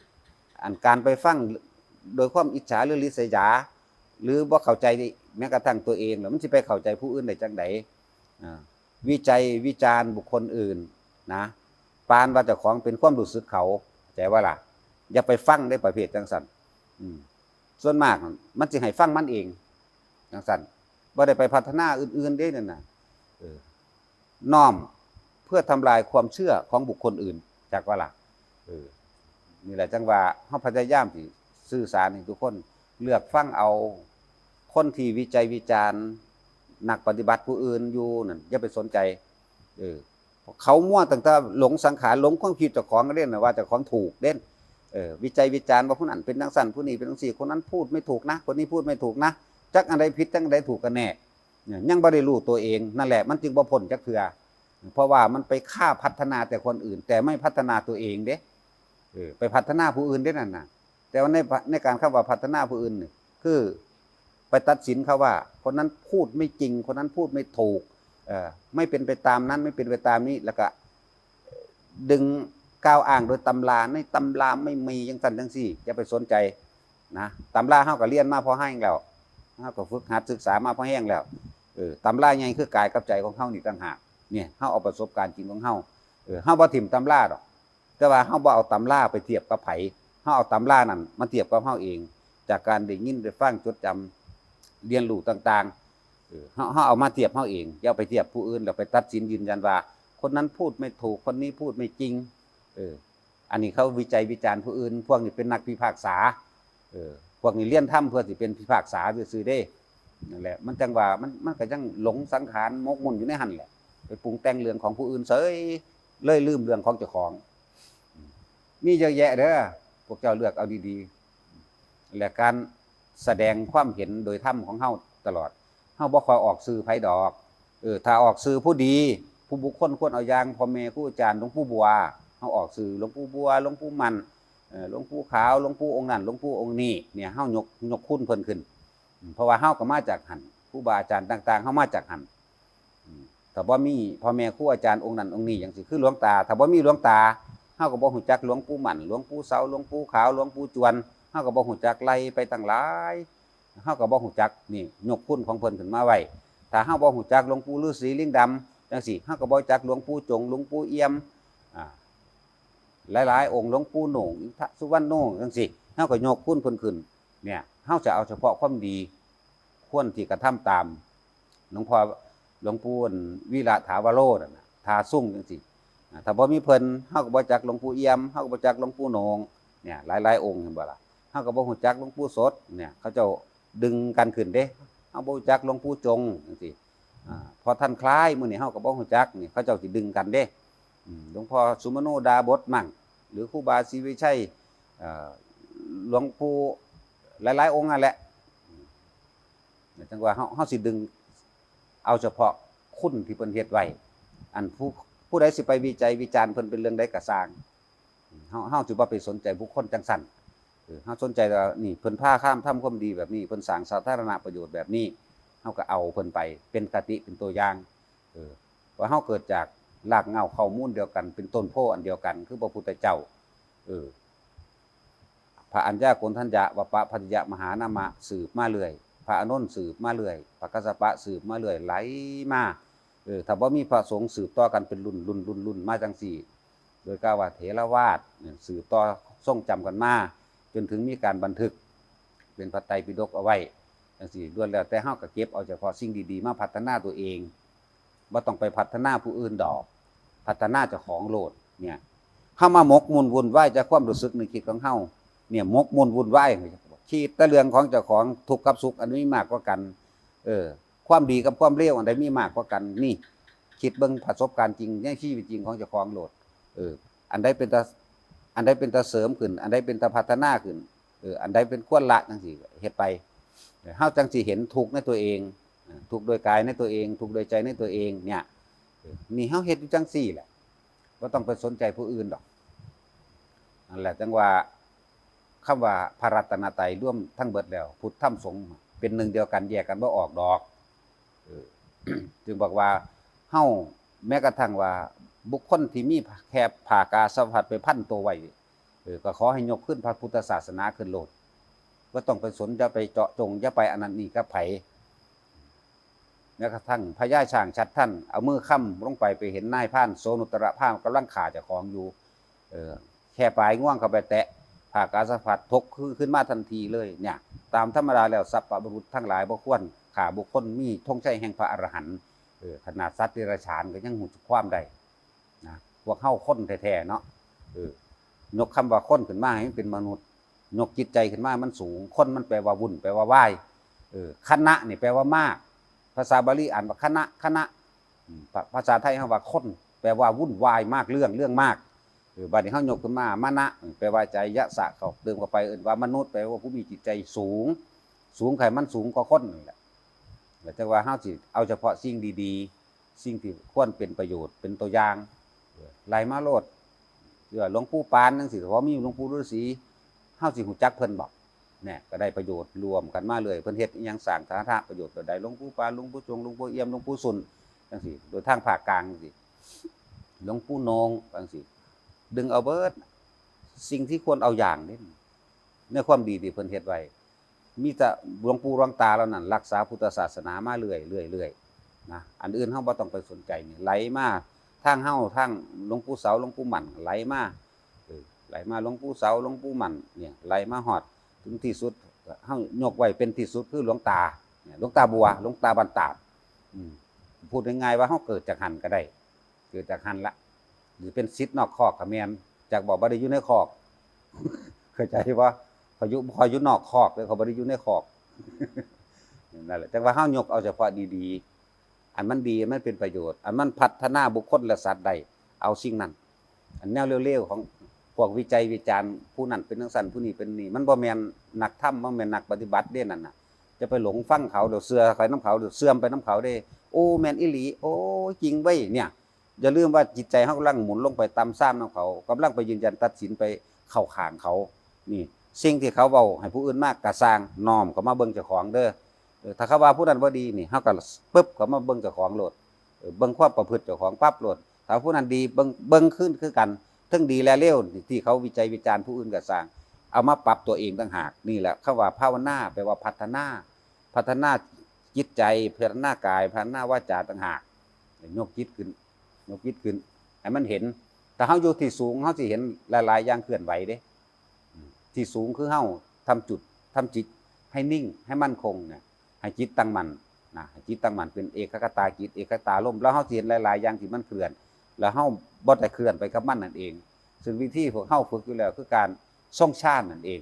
อันการไปฟังโดยความอิจฉาหรือริษยา หรือบ่เข้าใจแม้กระทั่งตัวเอง แล้วมันสิไปเข้าใจผู้อื่นได้จั่งใด อ่า วิจัยวิจารณ์บุคคลอื่นนะ ปานว่าเจ้าของเป็นความรู้สึกเขา เข้าใจบ่ล่ะ อย่าไปฟังได้ประเภทจั่งซั่น อืม ส่วนมากมันสิให้ฟังมันเอง จั่งซั่น บ่ได้ไปพัฒนาอื่นๆเด้นั่นน่ะ เออ น้อมเพื่อทำลายความเชื่อของบุคคลอื่น จักบ่ล่ะ เออ นี่แหละจั่งว่าเฮาพยายามสิสื่อสารให้ทุกคนเลือกฟังเอาคนที่วิจัยวิจารณ์ นักปฏิบัติผู้อื่นอยู่นั่น อย่าไปสนใจ เออ เขามัวตั้งแต่หลงสังขาร หลงความคิดเจ้าของเด้นะ ว่าเจ้าของถูกเด้ เออ วิจัยวิจารณ์ว่าผู้นั้นเป็นจั่งซั่น ผู้นี้เป็นจั่งซี่ คนนั้นพูดไม่ถูกนะ คนนี้พูดไม่ถูกนะ จักอันใดผิด จักอันใดถูกกันแน่ เนี่ย ยังบ่ได้รู้ตัวเอง นั่นแหละ มันจึงบ่พ้นจักเทื่อ เพราะว่ามันไปฆ่าพัฒนาแต่คนอื่น แต่ไม่พัฒนาตัวเองเด้ เออ ไปพัฒนาผู้อื่นเด้นั่นน่ะ แต่ว่าใน ในการคำว่าพัฒนาผู้อื่นนี่ คือไปตัดสินเขาว่า คนนั้นพูดไม่จริง คนนั้นพูดไม่ถูก เอ่อ ไม่เป็นไปตามนั้น ไม่เป็นไปตามนี้ แล้วก็ ดึงกล่าวอ้างโดยตำรา ในตำราไม่มีจั่งซั่นจั่งซี้ อย่าไปสนใจนะ ตำราเฮาก็เรียนมาพอแฮงแล้ว เฮาก็ฝึกหัดศึกษามาพอแฮงแล้ว เออ ตำราใหญ่คือกายกับใจของเฮานี่ต่างหาก เนี่ย เฮาเอาประสบการณ์จริงของเฮา เออ เฮาบ่ถิ่มตำราดอก แต่ว่าเฮาบ่เอาตำราไปเทียบกับไผ เฮาเอาตำรานั่นมาเทียบกับเฮาเอง จากการได้ยินได้ฟังจดจำเรียนรู้ต่างๆ เออ เฮา เฮาเอามาเทียบเฮาเอง อย่าไปเทียบผู้อื่น แล้วไปตัดสินยืนยันว่า คนนั้นพูดไม่ถูก คนนี้พูดไม่จริง เออ อันนี้เขาวิจัยวิจารณ์ผู้อื่น พวกนี้เป็นนักพิพากษา เออ พวกนี้เรียนธรรมเพื่อสิเป็นพิพากษาซื่อๆเด้ นั่นแหละ มันจั่งว่ามัน มันก็ยังหลงสังขารหมกมุ่นอยู่ในหั่นแหละ ไปปรุงแต่งเรื่องของผู้อื่นเฉย เลยลืมเรื่องของเจ้าของ มีเยอะแยะเด้อ พวกเจ้าเลือกเอาดีๆ และการแสดงความเห็นโดยธรรมของเฮาตลอด เฮาบ่ค่อยออกชื่อไผดอก เออ ถ้าออกชื่อผู้ดี ผู้บุคคลควรเอาอย่าง พ่อแม่ครูอาจารย์ หลวงปู่บัว เฮาออกชื่อหลวงปู่บัว หลวงปู่มั่น เอ่อ หลวงปู่ขาว หลวงปู่องค์นั้น หลวงปู่องค์นี้ เนี่ย เฮายก ยกคุณเพิ่นขึ้น อืม เพราะว่าเฮาก็มาจากหั่น ครูบาอาจารย์ต่างๆ เฮามาจากหั่น อืม ถ้าบ่มีพ่อแม่ครูอาจารย์องค์นั้นองค์นี้จั่งซี้ คือหลวงตา ถ้าบ่มีหลวงตา เฮาก็บ่ฮู้จักหลวงปู่มั่น หลวงปู่เสา หลวงปู่ขาว หลวงปู่จวน เฮาก็บ่ฮู้จัก ไล่ไปตั้งหลาย เฮาก็บ่ฮู้จัก นี่ ยกคุณของเพิ่นขึ้นมาไว้ ถ้าเฮาบ่ฮู้จักหลวงปู่ฤาษีลิงดำจั่งซี้ เฮาก็บ่รู้จักหลวงปู่จง หลวงปู่เอี่ยม อ่า หลายๆองค์ หลวงปู่โหน่ง อินทสุวรรณโนจั่งซี้ เฮาก็ยกคุณเพิ่นขึ้น เนี่ย เฮาจะเอาเฉพาะความดี ควรที่กระทำตาม หลวงพ่อ หลวงปู่วีระถาวโรนั่นน่ะ ท่าซุ่งจั่งซี้ อ่า ถ้าบ่มีเพิ่น เฮาก็บ่จักหลวงปู่เอี่ยม เฮาก็บ่จักหลวงปู่โหน่ง เนี่ย หลายๆองค์ เห็นบ่ล่ะ เฮาก็บ่ฮู้จักหลวงปู่สด เนี่ย เขาเจ้าดึงกันขึ้นเด้ เฮาบ่ฮู้จักหลวงปู่จงจั่งซี้ อ่า พอท่านคล้ายมื้อนี้เฮาก็บ่ฮู้จัก นี่ เขาเจ้าสิดึงกันเด้ อืม หลวงพ่อสุมโนดาบสมั่ง หรือครูบาศรีวิชัย เอ่อ หลวงปู่หลายๆองค์นั่นแหละ อืม จั่งว่าเฮา เฮาสิดึงเอาเฉพาะคุณที่เพิ่นเฮ็ดไว้ อันผู้ ผู้ใดสิไปวิจัยวิจารณ์เพิ่นเป็นเรื่องใดก็ซ่าง เฮา เฮาสิบ่ไปสนใจบุคคลจั่งซั่น เออ เฮาสนใจว่านี่เพิ่นพาข้ามทำความดีแบบนี้ เพิ่นสร้างสาธารณประโยชน์แบบนี้ เฮาก็เอาเพิ่นไปเป็นคติเป็นตัวอย่าง เออ ว่าเฮาเกิดจากรากเหง้าเค้ามูลเดียวกัน เป็นต้นโพธิ์อันเดียวกัน คือพระพุทธเจ้า เออ พระอัญญาโกณฑัญญะ วัปปะภัททิยะ มหานามะ สืบมาเรื่อย พระอานนท์สืบมาเรื่อย พระกัสสปะสืบมาเรื่อย ไหลมา เออ ถ้าบ่มีพระสงฆ์สืบต่อกันเป็นรุ่น รุ่น รุ่น รุ่นมาจั่งซี้ โดยกล่าวว่าเถรวาทเนี่ย สืบต่อทรงจำกันมา จนถึงมีการบันทึกเป็นพระไตรปิฎกเอาไว้จั่งซี้ ล้วนแล้วแต่เฮาก็เก็บเอาเฉพาะสิ่งดีๆมาพัฒนาตัวเอง บ่ต้องไปพัฒนาผู้อื่นดอก พัฒนาเจ้าของโลด เนี่ย เฮามาหมกมุ่นวุ่นวายจากความรู้สึกนึกคิดของเฮา เนี่ย หมกมุ่นวุ่นวาย คิดแต่เรื่องของเจ้าของ ทุกข์กับสุขอันมีมากกว่ากัน เออ ความดีกับความเลวอันใดมีมากกว่ากัน นี่ คิดเบิ่งประสบการณ์จริงในชีวิตจริงของเจ้าของโลด เออ อันใดเป็นตา อันใดเป็นตาเสริมขึ้น อันใดเป็นตาพัฒนาขึ้น เออ อันใดเป็นควรละจั่งซี้เฮ็ดไป เฮาจั่งสิเห็นทุกข์ในตัวเอง เออ ทุกข์โดยกายในตัวเอง ทุกข์โดยใจในตัวเอง เนี่ย เออ นี่เฮาเฮ็ดอยู่จั่งซี้แหละ บ่ต้องไปสนใจผู้อื่นดอก นั่นแหละจั่งว่า คำว่าพระรัตนตรัยรวมทั้งเบิดแล้ว พุทธธรรมสงฆ์เป็นหนึ่งเดียวกัน แยกกันบ่ออกดอก เออ จึงบอกว่าเฮา แม้กระทั่งว่าบุคคลที่มีแค่ผ้ากาสาวพัสตร์ไปพันตัวไว้ ออ ก็ขอให้ยกขึ้นพระพุทธศาสนาขึ้นโลด บ่ต้องไปสน อย่าไปเจาะจง อย่าไปอันนั้นนี่กับไผ แม้กระทั่งพญาช้างฉัตรท่านเอามือค้ำลงไป ไปเห็นนายพรานโสนุตตรพราหมณ์กำลังฆ่าเจ้าของอยู่ เออ แค่ปลายงวงเข้าไปแตะ ผ้ากาสาวพัสตร์ถกขึ้นมาทันทีเลยเนี่ย ตามธรรมดาแล้วสัพพะบุรุษทั้งหลายบ่ควรฆ่าบุคคลมีธงชัยแห่งพระอรหันต์ เออ ขนาดสัตว์เดรัจฉานก็ยังฮู้จักความได้นะ พวกเฮาคนแท้ๆเนาะ เออ ยกคำว่าคนขึ้นมาให้มันเป็นมนุษย์ ยกจิตใจขึ้นมามันสูง คนมันแปลว่าวุ่น แปลว่าวาย เออ คณะนี่แปลว่ามาก ภาษาบาลีอ่านว่าคณะ คณะ อืม ภา- ภาษาไทยเฮาว่าคน แปลว่าวุ่นวายมากเรื่อง เรื่องมาก เออ บัดนี้เฮายกขึ้นมา มณะ แปลว่าใจ ยะสะ เข้าเติมเข้าไป เอิ้นว่ามนุษย์ แปลว่าผู้มีจิตใจสูง สูง ไขมันสูงกว่าคนนั่นแหละ แล้วแต่ว่าเฮาสิเอาเฉพาะสิ่งดีๆ สิ่งที่ควรเป็นประโยชน์ เป็นตัวอย่าง เออ ไล่มาโลด เออ หลวงปู่ปานจังซี้ พอมีหลวงปู่ฤาษี เฮาสิฮู้จักเพิ่นบ่ เนี่ย ก็ได้ประโยชน์ร่วมกันมาเลย เพิ่นเฮ็ดอิหยังสร้างสาธารณประโยชน์แบบใด หลวงปู่ปาน หลวงปู่จง หลวงปู่เอี่ยม หลวงปู่สุน จังซี้ โดยทางภาคกลางจังซี้ หลวงปู่โหน่ง จังซี้ ดึงเอาเบิด สิ่งที่ควรเอาอย่างเด้ ในความดีที่เพิ่นเฮ็ดไว้ มีแต่หลวงปู่หลวงตาเหล่านั้นรักษาพุทธศาสนามาเรื่อยๆ เรื่อยๆ นะ อันอื่นเฮาบ่ต้องไปสนใจนี่ ไหลมาทางเฮา ทางหลวงปู่เสา หลวงปู่หมั่น ไหลมา เออ ไหลมาหลวงปู่เสา หลวงปู่หมั่น เนี่ย ไหลมาฮอดถึงที่สุด เฮายกไว้เป็นที่สุดคือหลวงตา เนี่ย หลวงตาบัว หลวงตาบ้านตาด อืม พูดง่ายๆว่าเฮาเกิดจากหั่นก็ได้ เกิดจากหั่นละ หรือเป็นศิษย์นอกคอกก็แม่น จักบอกบ่ได้อยู่ในคอก เข้าใจบ่ เขาอยู่ เขาอยู่นอกคอกเด้อ เขาบ่ได้อยู่ในคอก นั่นแหละ จังว่าเฮายกเอาเฉพาะดีๆ อันมันดี มันเป็นประโยชน์ อันมันพัฒนาบุคคลและสัตว์ได้ เอาสิ่งนั้น อันแนวเลวๆของพวกวิจัยวิจารณ์ ผู้นั้นเป็นจังซั่น ผู้นี้เป็นนี่ มันบ่แม่นนักธรรม บ่แม่นนักปฏิบัติเด้นั่นน่ะ จะไปหลงฟังเขา เดี๋ยวเชื่อไปนำเขา เดี๋ยวเสื่อมไปนำเขาเด้ โอ้ แม่นอีหลี โอ้ จริงเว้ย เนี่ย อย่าลืมว่าจิตใจเฮากำลังหมุนลงไปต่ำซามนำเขา กำลังไปยืนยันตัดสิน ไปเข้าข้างเขา นี่ สิ่งที่เขาเว้าให้ผู้อื่นมากะซ่าง น้อมเข้ามาเบิ่งเจ้าของเด้อ เออ ถ้าเขาว่าผู้นั้นบ่ดีนี่ เฮาก็ปึ๊บเข้ามาเบิ่งเจ้าของโลด เออ เบิ่งความประพฤติเจ้าของปั๊บโลด ถ้าผู้นั้นดี เบิ่ง เบิ่งคืนคือกัน ทั้งดีและเลวที่เขาวิจัยวิจารณ์ผู้อื่นก็ซ่าง เอามาปรับตัวเองต่างหาก นี่แหละคำว่าภาวนา แปลว่าพัฒนา พัฒนาจิตใจ พัฒนากาย พัฒนาวาจาต่างหาก ยกจิตขึ้น ยกจิตขึ้น ให้มันเห็น ถ้าเฮาอยู่ที่สูง เฮาสิเห็นหลายๆอย่างเคลื่อนไหวเด้ ที่สูงคือเฮาทำจุด ทำจิตให้นิ่ง ให้มั่นคงเนี่ย ให้จิตตั้งมั่นนะ ให้จิตตั้งมั่นเป็นเอกัคคตาจิต เอกัคคตารมณ์ แล้วเฮาสิเห็นหลายๆอย่างที่มันเคลื่อน แล้วเฮาบ่ได้เคลื่อนไปกับมันนั่นเอง ซึ่งวิธีพวกเฮาฝึกอยู่แล้วคือการทรงฌานนั่นเอง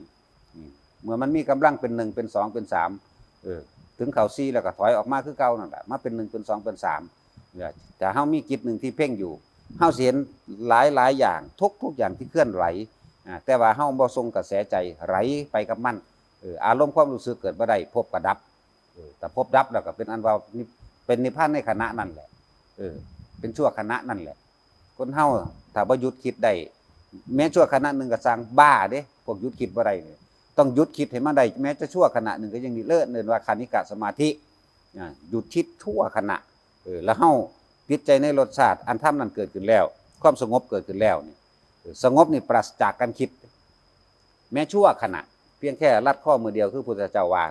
นี่ เมื่อมันมีกำลังเป็นหนึ่ง เป็นสอง เป็นสาม เออ ถึงเข้าสี่แล้วก็ถอยออกมาคือเก่านั่นแหละ มาเป็นหนึ่ง เป็นสอง เป็นสาม เนี่ย ถ้าเฮามีจิตหนึ่งที่เพ่งอยู่ เฮาสิเห็นหลายๆอย่าง ทุกๆอย่างที่เคลื่อนไหว อ่า แต่ว่าเฮาบ่ส่งกระแสใจไหลไปกับมัน เออ อารมณ์ความรู้สึกเกิดบ่ได้ ภพก็ดับ เออ แต่ภพดับแล้วก็เป็นอันว่านิ- เป็นนิพพานในขณะนั้นแหละ เออ เป็นชั่วขณะนั่นแหละ คนเฮาถ้าบ่หยุดคิดได้ แม้ชั่วขณะหนึ่งก็ซ่าง บ้าเด้ พวกหยุดคิดบ่ได้เนี่ย ต้องหยุดคิดให้มันได้ แม้จะชั่วขณะหนึ่งก็ยังดี เลิศ เอิ้นว่าคณิกะสมาธิ อ่า หยุดคิดชั่วขณะ เออ แล้วเฮาติดใจในรสชาติอันธรรมนั้นเกิดขึ้นแล้ว ความสงบเกิดขึ้นแล้วนี่ เออ สงบนี่ปราศจากการคิด แม้ชั่วขณะ เพียงแค่รัดข้อมือเดียว คือพุทธเจ้าว่า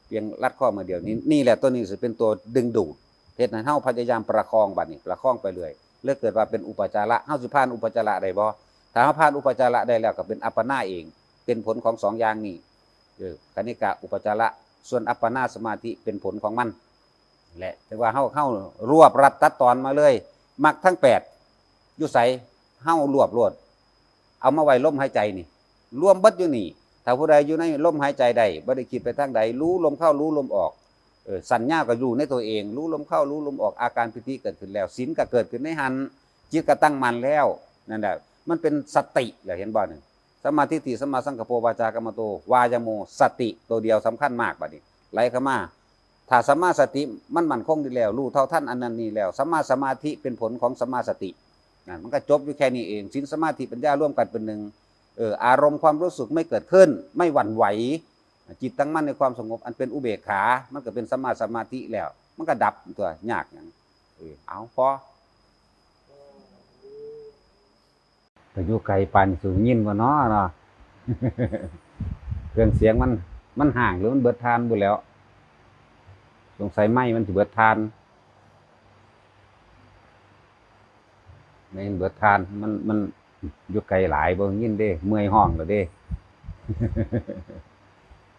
เพียงรัดข้อมือเดียวนี่ นี่แหละ ตัวนี้สิเป็นตัวดึงดูด เฮ็ดให้เฮาพยายามประคองบัดนี้ ประคองไปเรื่อย แล้วเกิดว่าเป็นอุปจาระ เฮาสิผ่านอุปจาระได้บ่ ถ้าเฮาผ่านอุปจาระได้แล้วก็เป็นอัปปนาเอง เป็นผลของสองอย่างนี้ เออ คณิกะอุปจาระ ส่วนอัปปนาสมาธิเป็นผลของมัน แหละ แต่ว่าเฮา เฮารวบรัดตัดตอนมาเลย มรรคทั้งแปด อยู่ไส เฮารวบโลด เอามาไว้ลมหายใจนี่ รวมเบิดอยู่นี่ ถ้าผู้ใดอยู่ในลมหายใจได้ บ่ได้คิดไปทางใด รู้ลมเข้า รู้ลมออก เออ สัญญาก็อยู่ในตัวเอง รู้ลมเข้า รู้ลมออก อาการปีติเกิดขึ้นแล้ว ศีลก็เกิดขึ้นในหั้น จิตก็ตั้งมั่นแล้ว นั่นแหละ มันเป็นสติแหละ เห็นบ่นี่ สัมมาทิฏฐิ สัมมาสังกัปโป วาจากัมมันโต วายาโม สติตัวเดียวสำคัญมากบัดนี้ ไหลเข้ามา ถ้าสัมมาสติมันมั่นคงดีแล้ว รู้เท่าทันอันนั้นนี่แล้ว สัมมาสมาธิเป็นผลของสัมมาสติ นั่น มันก็จบอยู่แค่นี้เอง ศีล สมาธิ ปัญญารวมกันเป็นหนึ่ง เออ อารมณ์ความรู้สึกไม่เกิดขึ้น ไม่หวั่นไหว จิตตั้งมั่นในความสงบ อันเป็นอุเบกขา มันก็เป็นสัมมาสมาธิแล้ว มันก็ดับตัวยากหยัง เออ เอา พอ ก็อยู่ไกลปานสิยินบ่น้อเนาะ เครื่องเสียงมัน มันฮ้างหรือมันเบิดถ่านบุแล้ว สงสัยไมค์มันสิเบิดถ่าน ไมค์มันเบิดถ่าน มัน มันอยู่ไกลหลายบ่ยินเด้ เมื่อยฮ้องแล้วเด้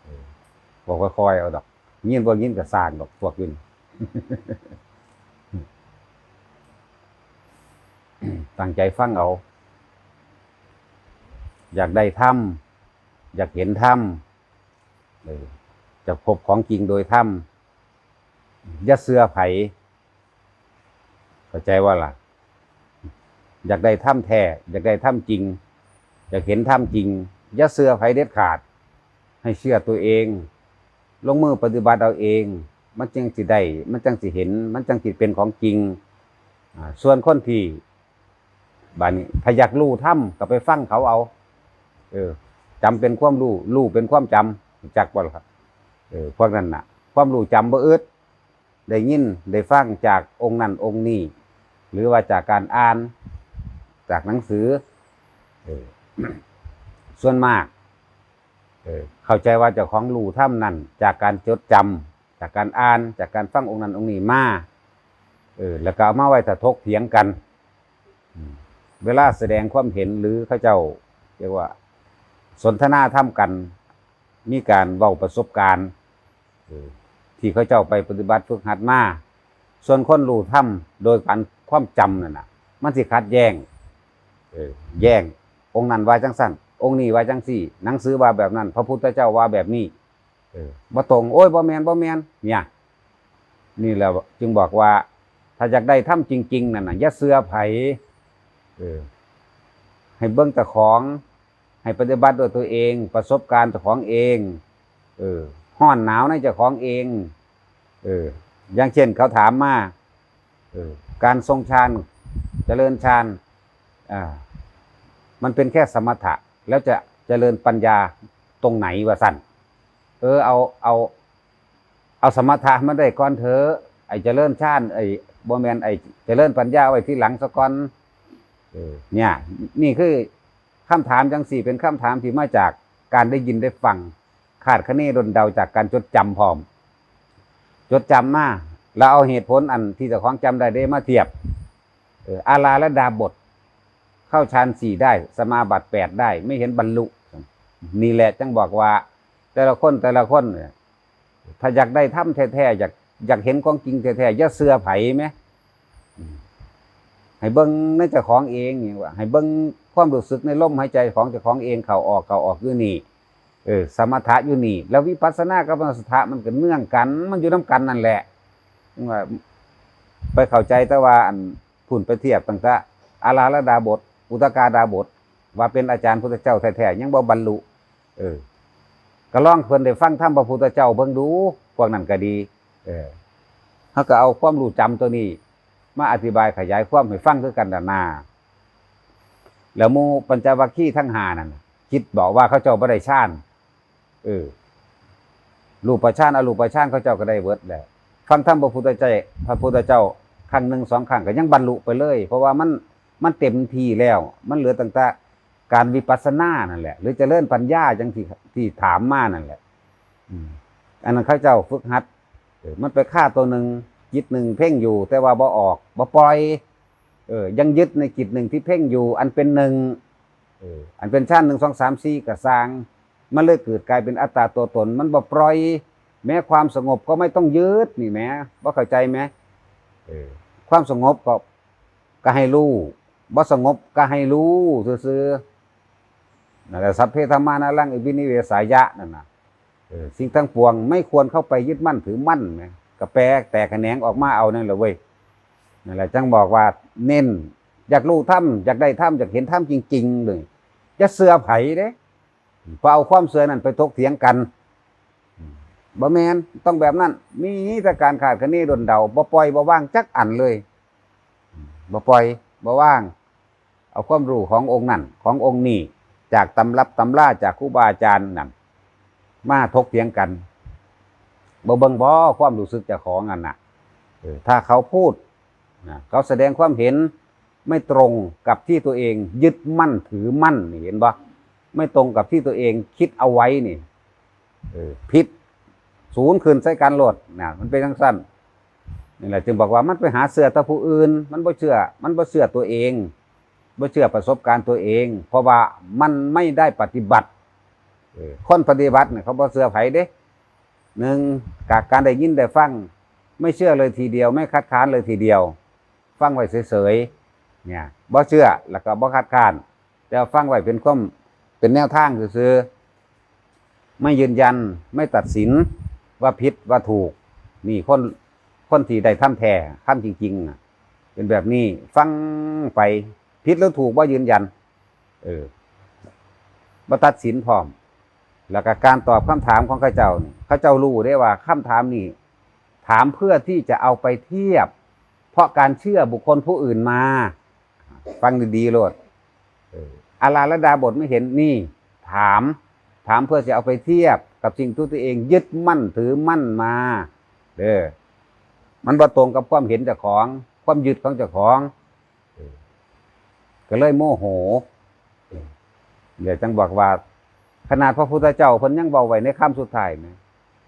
เออ บอกค่อยๆเอาดอก ยินบ่ยินก็ซ่างดอกพวกอยู่นี่ ตั้งใจฟังเอา อยากได้ธรรม อยากเห็นธรรม เออ จะพบของจริงโดยธรรม อย่าเชื่อไผ เข้าใจว่าล่ะ อยากได้ธรรมแท้ อยากได้ธรรมจริง อยากเห็นธรรมจริง อย่าเชื่อไผเด็ดขาด ให้เชื่อตัวเอง ลงมือปฏิบัติเอาเอง มันจั่งสิได้ มันจั่งสิเห็น มันจั่งสิเป็นของจริง อ่า ส่วนคนที่ บาดนี้ ถ้าอยากรู้ธรรมก็ไปฟังเขาเอา เออ จำเป็นความรู้ รู้เป็นความจำ รู้จักบ่ล่ะครับ เออ พวกนั้นน่ะ ความรู้จำบ่อึด ได้ยิน ได้ฟังจากองค์นั้นองค์นี้ หรือว่าจากการอ่าน จากหนังสือ เออ ส่วนมาก เออ เข้าใจว่าเจ้าของรู้ธรรมนั่น จากการจดจำ จากการอ่าน จากการฟังองค์นั้นองค์นี้มา เออ แล้วก็เอามาไว้ถ้าถกเถียงกัน อืม เวลาแสดงความเห็นหรือเขาเจ้า เรียกว่า สนทนาธรรมกัน มีการเว้าประสบการณ์ เออ ที่เขาเจ้าไปปฏิบัติฝึกหัดมา ส่วนคนรู้ธรรมโดยการความจำนั่นน่ะ มันสิขัดแย้ง เออ แย้ง องค์นั้นว่าจั่งซั่น องค์นี้ว่าจั่งซี่ หนังสือว่าแบบนั้น พระพุทธเจ้าว่าแบบนี้ เออ บ่ตรง โอ้ย บ่แม่น บ่แม่น เนี่ย นี่แหละจึงบอกว่า ถ้าอยากได้ธรรมจริงๆนั่นน่ะ อย่าเชื่อไผ เออ ให้เบิ่งเจ้าของ ให้ปฏิบัติด้วยตัวเอง ประสบการณ์เจ้าของเอง เออ ฮ้อนหนาวในเจ้าของเอง เออ อย่างเช่นเขาถามมา เออ การทรงฌาน เจริญฌาน อ่า มันเป็นแค่สมถะ แล้วจะเจริญปัญญาตรงไหนวะซั่น เออ เอา เอา เอาสมถะมันได้ก่อนเถอะ ไอ้เจริญฌาน ไอ้ บ่แม่น ไอ้เจริญปัญญาไว้ทีหลังซะก่อน เออ เนี่ย นี่คือคำถามจั่งซี้ เป็นคำถามที่มาจากการได้ยินได้ฟัง คาดคะเนดลเดาจากการจดจำพร้อม จดจำมา แล้วเอาเหตุผลอันที่เจ้าของจำได้ได้มาเทียบ เออ อาราละดาบท เข้าฌานสี่ได้ สมาบัติแปดได้ ไม่เห็นบรรลุ นี่แหละจั่งบอกว่า แต่ละคน แต่ละคนเนี่ย ถ้าอยากได้ธรรมแท้ๆ อยาก อยากเห็นของจริงแท้ๆ อย่าเชื่อไผแหม อืม ให้เบิ่งในเจ้าของเองนี่ว่า ให้เบิ่งความรู้สึกในลมหายใจของเจ้าของเอง เข้าออก เข้าออกอยู่นี่ เออ สมถะอยู่นี่ แล้ววิปัสสนากับสมถะมันก็เนื่องกัน มันอยู่นำกันนั่นแหละ ว่า ไปเข้าใจแต่ว่าอัน พุ้นไปเทียบตั้งแต่อาราละดาบท อุตกาดาบท ว่าเป็นอาจารย์พุทธเจ้าแท้ๆ ยังบ่บรรลุ เออ ก็ลองเพิ่นได้ฟังธรรมพระพุทธเจ้าเบิ่งดู พวกนั้นก็ดี เออ เฮาก็เอาความรู้จำตัวนี้ มาอธิบายขยายความให้ฟังคือกันนั่นนา แล้วหมู่ปัญจวัคคีย์ทั้งห้านั่นน่ะ คิดบอกว่าเขาเจ้าบ่ได้ฌาน เออ รูปฌาน อรูปฌานเขาเจ้าก็ได้เบิดแหละ ฟังธรรมพระพุทธเจ้า พระพุทธเจ้าครั้งหนึ่งสองครั้งก็ยังบรรลุไปเลย เพราะว่ามัน มันเต็มที่แล้ว มันเหลือตั้งแต่การวิปัสสนานั่นแหละ หรือเจริญปัญญาจั่งที่ ที่ถามมานั่นแหละ อืม อันนั้นเขาเจ้าฝึกหัด เออ มันไปคาตัวหนึ่ง จิตหนึ่งเพ่งอยู่ แต่ว่าบ่ออก บ่ปล่อย เออ ยังยึดในจิตหนึ่งที่เพ่งอยู่ อันเป็นหนึ่ง เออ อันเป็นฌานหนึ่ง สอง สาม สี่ ก็ซ่าง มันเลยเกิดกลายเป็นอัตตาตัวตน มันบ่ปล่อย แม้ความสงบก็ไม่ต้องยึด นี่แหม บ่เข้าใจแหม เออ ความสงบก็ ก็ให้รู้ บ่สงบก็ให้รู้ซื่อๆ นั่นแหละ สัพเพธัมมานารัง อภินิเวสายะ นั่นน่ะ เออ สิ่งทั้งปวงไม่ควรเข้าไปยึดมั่นถือมั่นนะ ก็แปลแตกแขนงออกมาเอานั่นแหละเว้ย นั่นแหละจั่งบอกว่าเน้น อยากรู้ธรรม อยากได้ธรรม อยากเห็นธรรมจริงๆ เลย อย่าเชื่อไผเด้ บ่เอาความเชื่อนั้นไปถกเถียงกัน บ่แม่น ต้องแบบนั้น มีแต่การคาดคะเนดลเดา บ่ปล่อยบ่วางจักอันเลย บ่ปล่อยบ่วาง เอาความรู้ขององค์นั้น ขององค์นี้ จากตำรับตำรา จากครูบาอาจารย์นั่น มาถกเถียงกัน บ่เบิ่งบ่ความรู้สึกเจ้าของนั่นน่ะ เออ ถ้าเขาพูด นะ เขาแสดงความเห็น ไม่ตรงกับที่ตัวเองยึดมั่นถือมั่นนี่ เห็นบ่? ไม่ตรงกับที่ตัวเองคิดเอาไว้นี่ เออ ผิด ศูนย์ขึ้นใส่กันโลดนะ มันเป็นจั่งซั้น นี่แหละจึงบอกว่ามันไปหาเชื่อแต่ผู้อื่น มันบ่เชื่อ มันบ่เชื่อตัวเอง บ่เชื่อประสบการณ์ตัวเอง เพราะว่ามันไม่ได้ปฏิบัติ เออ คนปฏิบัติเนี่ยเขาบ่เชื่อไผเด้ หนึ่ง จากการได้ยินได้ฟัง ไม่เชื่อเลยทีเดียว ไม่คัดค้านเลยทีเดียว ฟังไว้เฉยๆ เนี่ย บ่เชื่อ แล้วก็บ่คัดค้าน แต่ฟังไว้เป็นความ เป็นแนวทางซื่อๆ ไม่ยืนยัน ไม่ตัดสินว่าผิดว่าถูก นี่คน คนที่ได้ธรรมแท้ ธรรมจริงๆ น่ะ เป็นแบบนี้ ฟังไป ผิดหรือถูกบ่ยืนยัน เออ บ่ตัดสินพร้อม แล้วก็การตอบคำถามของเขาเจ้านี่ เขาเจ้ารู้ได้ว่าคำถามนี่ ถามเพื่อที่จะเอาไปเทียบ เพราะการเชื่อบุคคลผู้อื่นมา ฟังดีๆ โลด เออ อาราธดาบทไม่เห็นนี่ ถาม ถามเพื่อจะเอาไปเทียบกับสิ่งที่ตัวเองยึดมั่นถือมั่นมา เด้อ มันบ่ตรงกับความเห็นเจ้าของ ความยึดของเจ้าของ เออ ก็เลยโมโห เออ เดี๋ยวจังบอกว่า ขนาดพระพุทธเจ้าเพิ่นยังเว้าไว้ในคำสุดท้ายนะ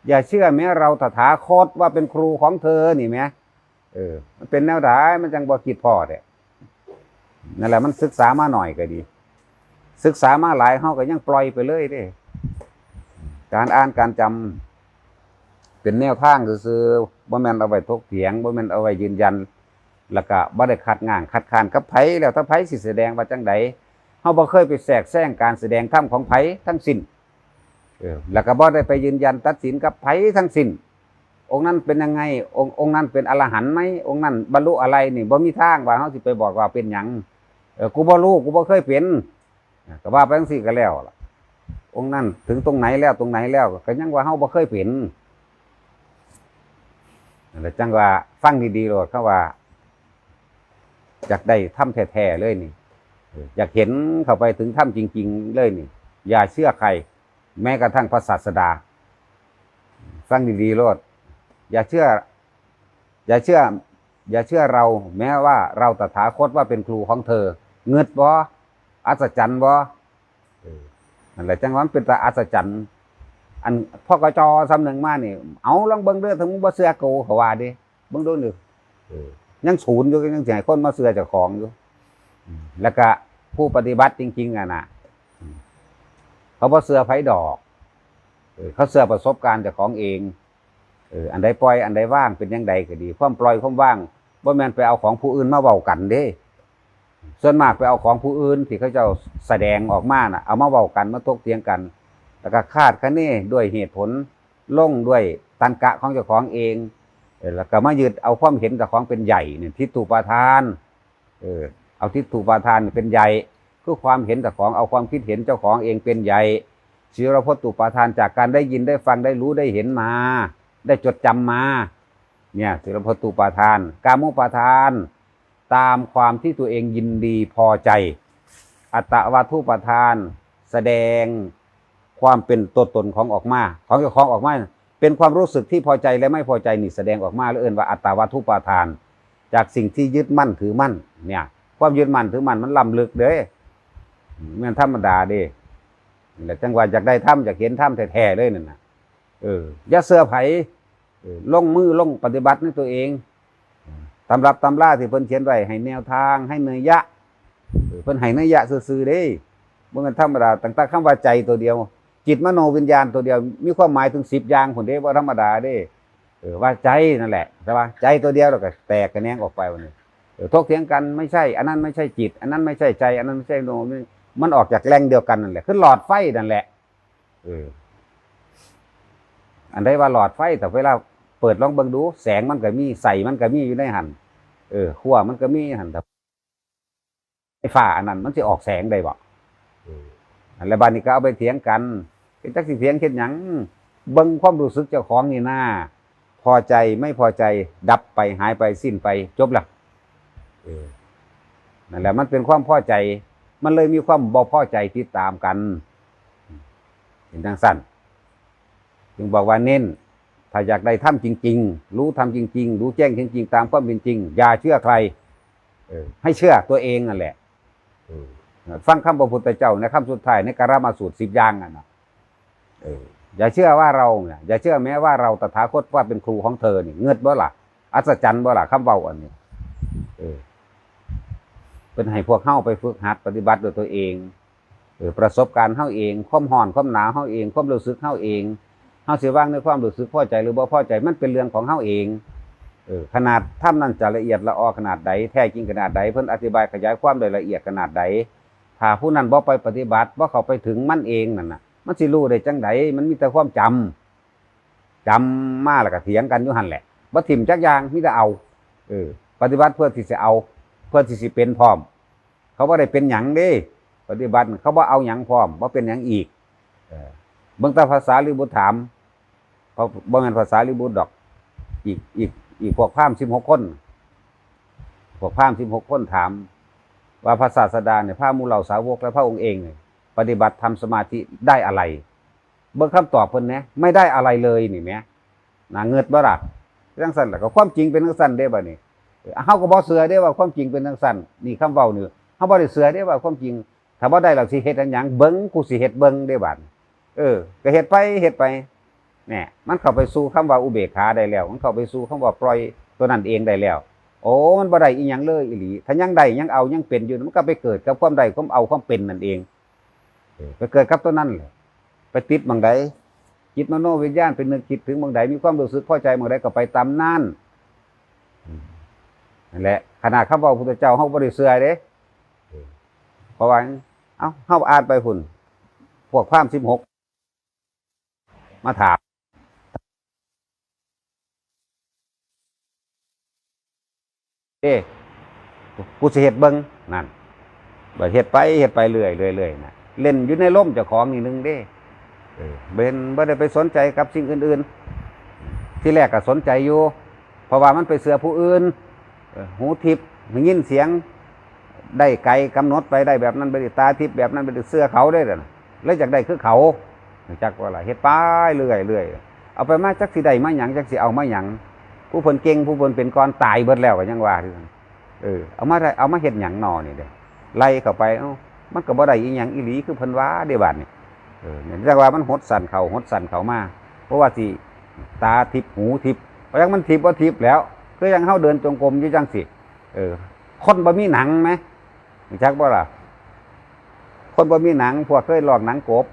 อย่าเชื่อแม้เราตถาคตว่าเป็นครูของเธอนี่แหม เออ มันเป็นแนวใด มันจังบ่คิดพ้อแท้ นั่นแหละ มันศึกษามาหน่อยก็ดี ศึกษามาหลาย เฮาก็ยังปล่อยไปเลยเด้ การอ่านการจำเป็นแนวทางซื่อๆ บ่แม่นเอาไว้ถกเถียง บ่แม่นเอาไว้ยืนยัน แล้วก็บ่ได้คัดง้างคัดค้านกับไผ แล้วแต่ไผสิแสดงว่าจั่งใด เฮาบ่เคยไปแทรกแซงการแสดงธรรมของไผทั้งสิ้น เออ แล้วก็บ่ได้ไปยืนยันตัดสินกับไผทั้งสิ้น องค์นั้นเป็นยังไง องค์ องค์นั้นเป็นอรหันต์ไหม องค์นั้นบรรลุอะไรนี่ บ่มีทางว่าเฮาสิไปบอกว่าเป็นหยัง เออ กูบ่รู้ กูบ่เคยเป็น ก็ว่าไปจั่งซี้ก็แล้วล่ะ องค์นั้นถึงตรงไหนแล้ว ตรงไหนแล้ว ก็ยังว่าเฮาบ่เคยเป็น นั่นแหละจังว่าฟังดีๆ โลด เขาว่า อยากได้ธรรมแท้ๆ เลยนี่ เออ อยากเห็นเข้าไปถึงธรรมจริงๆ เลยนี่ อย่าเชื่อใคร แม้กระทั่งพระศาสดา ฟังดีๆ โลด อย่าเชื่อ อย่าเชื่อ อย่าเชื่อเรา แม้ว่าเราตถาคตว่าเป็นครูของเธอ งึดบ่ อัศจรรย์บ่ เออ นั่นแหละจังว่ามันเป็นตาอัศจรรย์ อัน พกจ สำนึกมานี่ เอาลองเบิ่งเด้อ ถ้ามึงบ่เชื่อกู เขาว่าเด้ เบิ่งดูนี่ เออ ยังศูนย์อยู่ ยังสิให้คนมาเชื่อเจ้าของอยู่ อืม แล้วก็ผู้ปฏิบัติจริงๆ อะน่ะ อืม เขาบ่เชื่อไผดอก เออ เขาเชื่อประสบการณ์เจ้าของเอง เออ อันใดปล่อย อันใดวาง เป็นจั่งใดก็ดี ความปล่อยความวาง บ่แม่นไปเอาของผู้อื่นมาเว้ากันเด้ ส่วนมากไปเอาของผู้อื่นที่เขาเจ้าแสดงออกมาน่ะ เอามาเว้ากัน มาถกเถียงกัน แล้วก็คาดคะเนด้วยเหตุผล ลงด้วยตรรกะของเจ้าของเอง เออ แล้วก็มายึดเอาความเห็นเจ้าของเป็นใหญ่นี่ ทิฏฐูปาทาน เออ เอาทิฏฐูปาทานเป็นใหญ่ คือความเห็นเจ้าของ เอาความคิดเห็นเจ้าของเองเป็นใหญ่ สีลพตตุปาทาน จากการได้ยินได้ฟังได้รู้ได้เห็นมา ได้จดจำมา เนี่ย สีลพตตุปาทาน กามุปาทาน ตามความที่ตัวเองยินดีพอใจ อัตตวาทุปาทาน แสดงความเป็นตัวตนของออกมา ของเจ้าของออกมา เป็นความรู้สึกที่พอใจและไม่พอใจนี่แสดงออกมา แล้วเอิ้นว่าอัตตวาทุปาทาน จากสิ่งที่ยึดมั่นถือมั่น เนี่ย ความยึดมั่นถือมั่นมันล้ำลึกเด้ แม่นธรรมดาเด้ นี่แหละจังว่าอยากได้ธรรม อยากเห็นธรรมแท้ๆ เลยนั่นน่ะ เออ อย่าเชื่อไผ เออ ลงมือลงปฏิบัติในตัวเอง ตำรับตำราที่เพิ่นเขียนไว้ให้แนวทาง ให้นัยยะ เออ เพิ่นให้นัยยะซื่อๆ เด้ บ่แม่นธรรมดา ตั้งแต่คำว่าใจตัวเดียว จิตมโนวิญญาณตัวเดียว มีความหมายถึงสิบอย่างพุ้นเด้ บ่ธรรมดาเด้ เออ ว่าใจนั่นแหละ แต่ว่าใจตัวเดียวแล้วก็แตกแขนงออกไปวันนี้ เออ ถกเถียงกัน ไม่ใช่ อันนั้นไม่ใช่จิต อันนั้นไม่ใช่ใจ อันนั้นไม่ใช่มโน มันออกจากแหล่งเดียวกันนั่นแหละ คือหลอดไฟนั่นแหละ เออ อันใดว่าหลอดไฟ แต่เวลาเปิดลองเบิ่งดู แสงมันก็มี ไส้มันก็มีอยู่ในหั่น เออ ขั้วมันก็มีหั่น แต่ไฟฟ้าอันนั้นมันสิออกแสงได้บ่ เออ อันแล้วบัดนี้ก็เอาไปเถียงกัน เป็นจักสิเถียงเฮ็ดหยัง เบิ่งความรู้สึกเจ้าของนี่นา พอใจไม่พอใจ ดับไป หายไป สิ้นไป จบละ เออ นั่นแหละ มันเป็นความพอใจ มันเลยมีความบ่พอใจติดตามกัน เป็นจั่งซั้น จึงบอกว่าเน้น ถ้าอยากได้ธรรมจริงๆ รู้ธรรมจริงๆ รู้แจ้งจริงๆ ตามความเป็นจริง อย่าเชื่อใคร เออ ให้เชื่อตัวเองนั่นแหละ เออ ฟังคำพระพุทธเจ้าในคำสุดท้ายในกรรมสูตรสิบอย่างนั่นนะ เออ อย่าเชื่อว่าเราเนี่ย อย่าเชื่อแม้ว่าเราตถาคตว่าเป็นครูของเธอนี่ เงิดบ่ล่ะ อัศจรรย์บ่ล่ะ คำเว้าอันนี้ เออ เป็นให้พวกเฮาไปฝึกหัดปฏิบัติด้วยตัวเอง เออ ประสบการณ์เฮาเอง ความร้อนความหนาวเฮาเอง ความรู้สึกเฮาเอง เฮาสิวางในความรู้สึกพอใจหรือบ่พอใจ มันเป็นเรื่องของเฮาเอง เออ ขนาดธรรมนั้นจะละเอียดละออขนาดใด แท้จริงขนาดใด เพิ่นอธิบายขยายความได้ละเอียดขนาดใด ถ้าผู้นั้นบ่ไปปฏิบัติ บ่เข้าไปถึงมันเองนั่นน่ะ มันสิรู้ได้จั่งใด มันมีแต่ความจำ จำมาแล้วก็เถียงกันอยู่หั่นแหละ บ่ถิ่มจักอย่าง มีแต่เอา เออ ปฏิบัติเพื่อที่สิเอา เพื่อที่สิเป็นพร้อม เขาบ่ได้เป็นหยังเด้ ปฏิบัติเขาบ่เอาหยังพร้อม บ่เป็นหยังอีก เออ เบิ่งแต่พระสารีบุตรถาม เพราะบ่แม่นพระสารีบุตรดอก อีก อีก อีกพวกพราหมณ์สิบหกคน พวกพราหมณ์สิบหกคนถาม ว่าพระศาสดาเนี่ย พาหมู่เหล่าสาวกและพระองค์เองเนี่ย ปฏิบัติทำสมาธิได้อะไร เบิ่งคำตอบเพิ่นแหน่ ไม่ได้อะไรเลยนี่แหม น่าเงิดบ่ล่ะ จั่งซั่นล่ะ ก็ความจริงเป็นจั่งซั่นเด้บัดนี้ เฮาก็บ่เชื่อเด้ว่าความจริงเป็นจั่งซั่น นี่คำเว้านี่ เฮาบ่ได้เชื่อเด้ว่าความจริง ถ้าบ่ได้แล้วสิเฮ็ดหยัง เบิ่ง กูสิเฮ็ดเบิ่งเด้บัด เออ ก็เฮ็ดไป เฮ็ดไป แหน่ มันเข้าไปสู่คำว่าอุเบกขาได้แล้ว มันเข้าไปสู่คำว่าปล่อยตัวนั้นเองได้แล้ว โอ้ มันบ่ได้อีหยังเลยอีหลี ถ้ายังได้ ยังเอา ยังเป็นอยู่ มันก็ไปเกิดกับความได้ ความเอา ความเป็นนั่นเอง เออ ไปเกิดกับตัวนั้นแหละ ไปติดหม่องใด จิตมโนวิญญาณไปนึกคิดถึงหม่องใด มีความรู้สึกพอใจหม่องใดก็ไปตามนั้น อืม นั่นแหละ ขนาดคำเว้าพุทธเจ้า เฮาบ่ได้เชื่อเด้ เออ เพราะว่า เอ้า เฮาอ่านไปพุ้น พวกพราหมณ์สิบหก มาถาม เอ้ กูสิเฮ็ดเบิ่ง นั่น บัดเฮ็ดไป เฮ็ดไปเรื่อยๆๆ น่ะ เล่นอยู่ในลมเจ้าของนี่หนึ่งเด้ เออ บ่เห็น บ่ได้ไปสนใจกับสิ่งอื่นๆ ทีแรกก็สนใจอยู่ เพราะว่ามันไปเชื่อผู้อื่น เออ หูทิพย์ ได้ยินเสียง ได้ไกล กำหนดไปได้แบบนั้น ไปได้ตาทิพย์แบบนั้น ไปได้เชื่อเขาได้นั่นน่ะ เลยอยากได้คือเขา จักว่าล่ะ เฮ็ดไปเรื่อยๆ เอาไปมาจักสิได้มาหยัง จักสิเอามาหยัง ผู้เพิ่นเก่ง ผู้เพิ่นเป็นก่อนตายเบิดแล้วก็ยังว่าอยู่ เออ เอามาได้ เอามาเฮ็ดหยังน้อนี่เด้ ไล่เข้าไป เอ้า มันก็บ่ได้อีหยังอีหลีคือเพิ่นว่าเด้บัดนี้ เออ เนี่ย จักว่ามันหดสั้นเข้า หดสั้นเข้ามา เพราะว่าสิตาทิพย์ หูทิพย์ เพราะจักมันทิพย์บ่ทิพย์แล้ว คือจั่งเฮาเดินจงกรมอยู่จั่งซี้ เออ คนบ่มีหนังแหม รู้จักบ่ล่ะ คนบ่มีหนัง พวกเคยลอกหนังกบ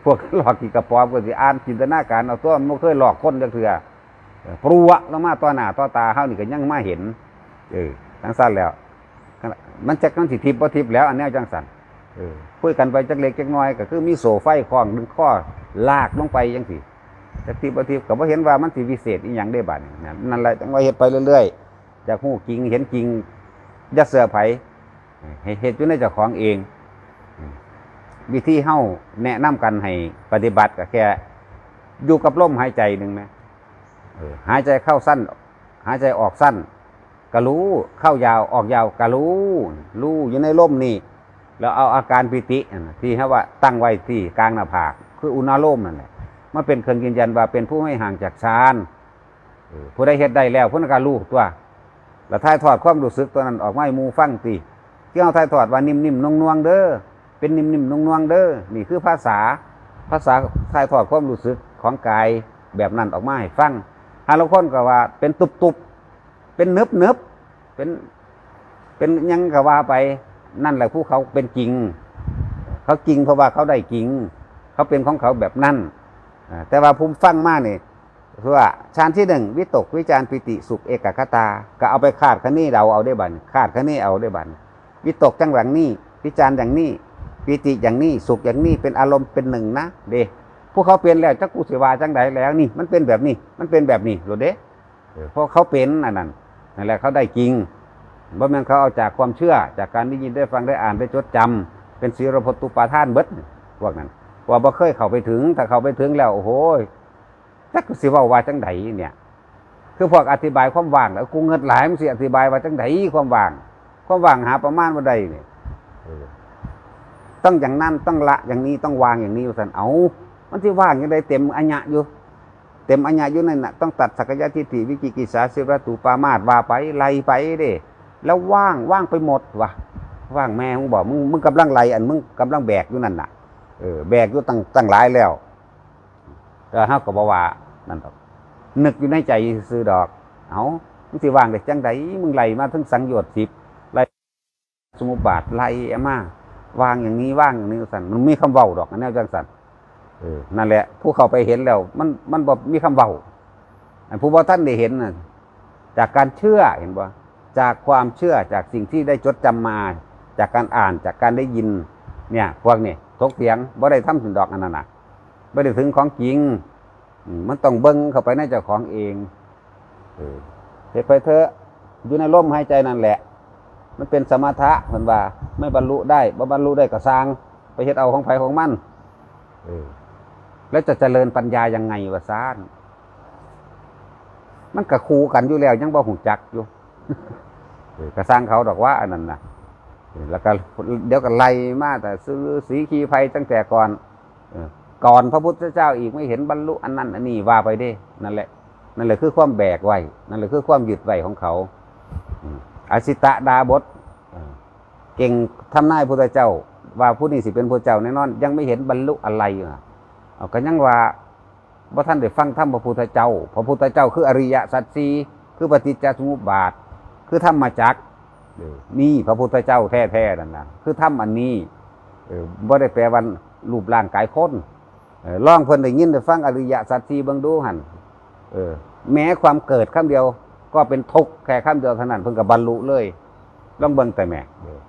พวกเคยลอกขี้กระป๋อมก็สิอ่านจินตนาการเอาตัว มันบ่เคยลอกคนจักเทื่อ เออ ปลัวลงมาต่อหน้าต่อตาเฮานี่ก็ยังมาเห็น เออ จั่งซั่นแล้ว มันจักมันสิทิพย์บ่ทิพย์แล้ว อันแนวจั่งซั่น เออ คุยกันไปจักเล็กจักน้อย ก็คือมีโซ่ไฟคล้องดึงคอลากลงไปจั่งซี้ จักทิพย์บ่ทิพย์ก็บ่เห็นว่ามันสิวิเศษอีหยังเด้บัดนี้นะ นั่นแหละ จั่งว่าเฮ็ดไปเรื่อยๆ อยากฮู้จริงเห็นจริง อย่าเชื่อไผ ให้เฮ็ดอยู่ในเจ้าของเอง วิธีเฮาแนะนำกันให้ปฏิบัติก็แค่อยู่กับลมหายใจหนึ่งนะ เออ หายใจเข้าสั้น หายใจออกสั้น ก็รู้ เข้ายาว ออกยาว ก็รู้ รู้อยู่ในลมนี่ แล้วเอาอาการปีตินั่นน่ะ ที่เฮาว่าตั้งไว้ที่กลางหน้าผาก คืออุณาโลมนั่นแหละ มาเป็นเครื่องยืนยันว่าเป็นผู้ไม่ห่างจากฌาน เออ ผู้ใดเฮ็ดได้แล้ว ผู้นั้นก็รู้ตัว แล้วถ่ายทอดความรู้สึกตัวนั้นออกมาให้หมู่ฟังติ ที่เฮาถ่ายทอดว่านิ่มๆ นวลๆ เด้อ เป็นนิ่มๆ นวลๆ เด้อ นี่คือภาษา ภาษาถ่ายทอดความรู้สึกของกายแบบนั้นออกมาให้ฟัง หาลางคนก็ว่าเป็นตุบๆ เป็นเนิบๆ เป็น เป็นหยังก็ว่าไป นั่นแหละผู้เขาเป็นจริง เขาจริงเพราะว่าเขาได้จริง เขาเป็นของเขาแบบนั้น อ่า แต่ว่าผู้ฟังมานี่ คือว่าฌานที่หนึ่ง วิตก วิจาร ปีติ สุข เอกัคคตา ก็เอาไปคาดคะเนเดาเอาได้บัดนี้ คาดคะเนเอาได้บัดนี้ วิตกจังหวะนี้ วิจารอย่างนี้ ปีติอย่างนี้ สุขอย่างนี้ เป็นอารมณ์เป็นหนึ่งนะ เด้ ผู้เขาเป็นแล้ว จักกูสิว่าจังใดแล้ว นี่ มันเป็นแบบนี้ มันเป็นแบบนี้โลดเด้ เออ เพราะเขาเป็นอันนั้น นั่นแหละ เขาได้จริง บ่แม่นเขาเอาจากความเชื่อ จากการได้ยินได้ฟังได้อ่านได้จดจำ เป็นสีลพจน์อุปาทานเบิด พวกนั้น ว่าบ่เคยเข้าไปถึง ถ้าเข้าไปถึงแล้ว โอ้โห จักสิเว้าว่าจังใดเนี่ย คือพวกอธิบายความว่าง แล้วกูเงิดหลาย มึงสิอธิบายว่าจังใดความว่าง ความว่างหาประมาณบ่ได้เนี่ย เออ ต้องอย่างนั้น ต้องละอย่างนี้ ต้องวางอย่างนี้ ว่าซั่น เอ้า มันสิว่างจังใด เต็มอัญญะอยู่ เต็มอัญญะอยู่นั่นน่ะ ต้องตัดสักกายทิฏฐิ วิจิกิจฉา สีลัพพตปรามาส ว่าไป ไล่ไปเด้ แล้วว่าง ว่างไปหมดวะ ว่างแม่มึงบอก มึง มึงกำลังไล่อันมึงกำลังแบกอยู่นั่นน่ะ เออ แบกอยู่ตั้ง ตั้งหลายแล้ว แต่เฮาก็บ่ว่านั่นดอก นึกอยู่ในใจซื่อๆดอก เอ้า มึงสิว่างได้จังใด มึงไล่มาถึงสังโยชน์สิบ ไล่สมุปบาท ไล่มา วางอย่างนี้ วางอย่างนี้สั่น มันมีคำเว้าดอก อันแนวจังสั่น เออ นั่นแหละ ผู้เข้าไปเห็นแล้ว มัน มันบ่มีคำเว้า อันผู้บ่ทันได้เห็นน่ะ จากการเชื่อ เห็นบ่ จากความเชื่อ จากสิ่งที่ได้จดจำมา จากการอ่าน จากการได้ยิน เนี่ย พวกนี้ถกเถียง บ่ได้ทำถึงดอกอันนั้นน่ะ บ่ได้ถึงของจริง อืม มันต้องเบิ่งเข้าไปในเจ้าของเอง เออ เฮ็ดไปเถอะ อยู่ในลมหายใจนั่นแหละ มันเป็นสมถะ เพิ่นว่า ไม่บรรลุได้ บ่บรรลุได้ก็ซ่าง ไปเฮ็ดเอาของไผของมัน เออ แล้วจะเจริญปัญญายังไงวะซ่าน มันก็คู่กันอยู่แล้ว ยังบ่ฮู้จักอยู่ เออ ก็ซ่างเขาดอกว่าอันนั้นน่ะ เออ แล้วก็เดี๋ยวก็ไล่มาแต่ฤๅษีขี่ไพตั้งแต่ก่อน เออ ก่อนพระพุทธเจ้าอีก ไม่เห็นบรรลุอันนั้นอันนี้ ว่าไปเด้ นั่นแหละ นั่นแหละคือความแบกไว้ นั่นแหละคือความยึดไว้ของเขา อืม อสิตดาบส เออ เก่งทำนายพุทธเจ้า ว่าผู้นี้สิเป็นพุทธเจ้าแน่นอน ยังไม่เห็นบรรลุอะไรอยู่น่ะ เอาก็ยังว่า บ่ทันได้ฟังธรรมพระพุทธเจ้า พระพุทธเจ้าคืออริยสัจสี่ คือปฏิจจสมุปบาท คือธรรมจักร เออ นี่พระพุทธเจ้าแท้ๆนั่นน่ะ คือธรรมอันนี้ เออ บ่ได้แปลว่ารูปร่างกายคน เออ ลองเพิ่นได้ยินได้ฟังอริยสัจสี่เบิ่งดูหั่น เออ แม้ความเกิดคำเดียวก็เป็นทุกข์แค่คำเดียวเท่านั้น เพิ่นก็บรรลุเลย ลองเบิ่งแต่แหม เออ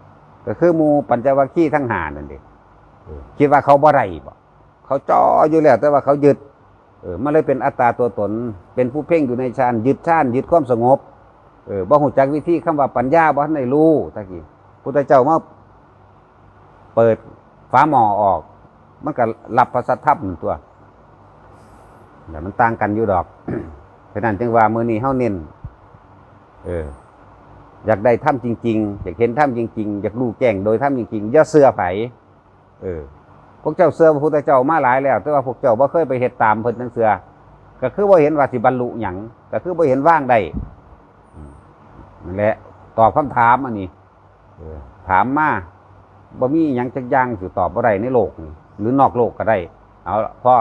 ก็คือหมู่ปัญจวัคคีย์ทั้งห้านั่นเด้ เออ คิดว่าเขาบ่ได้บ่ เขาจ่ออยู่แล้ว แต่ว่าเขายึด เออ มันเลยเป็นอัตตาตัวตน เป็นผู้เพ่งอยู่ในฌาน ยึดฌาน ยึดความสงบ เออ บ่ฮู้จักวิธี คำว่าปัญญาบ่ทันได้รู้ ตะกี้ พุทธเจ้ามาเปิดฝาหม้อออก มันก็รับพระสัทธรรมตัว แต่มันต่างกันอยู่ดอก ฉะนั้นจึงว่ามื้อนี้เฮาเน้น เออ อยากได้ธรรมจริงๆ อยากเห็นธรรมจริงๆ อยากรู้แจ้งโดยธรรมจริงๆ อย่าเชื่อไผ เออ พวกเจ้าเชื่อพระพุทธเจ้ามาหลายแล้ว แต่ว่าพวกเจ้าบ่เคยไปเฮ็ดตามเพิ่นจักเทื่อ ก็คือบ่เห็นว่าสิบรรลุหยัง ก็คือบ่เห็นวางได้ อืม นั่นแหละ ตอบคำถามอันนี้ เออ ถามมา บ่มีหยังจักอย่างสิตอบบ่ได้ในโลกนี้ หรือนอกโลกก็ได้ เอาละ พอ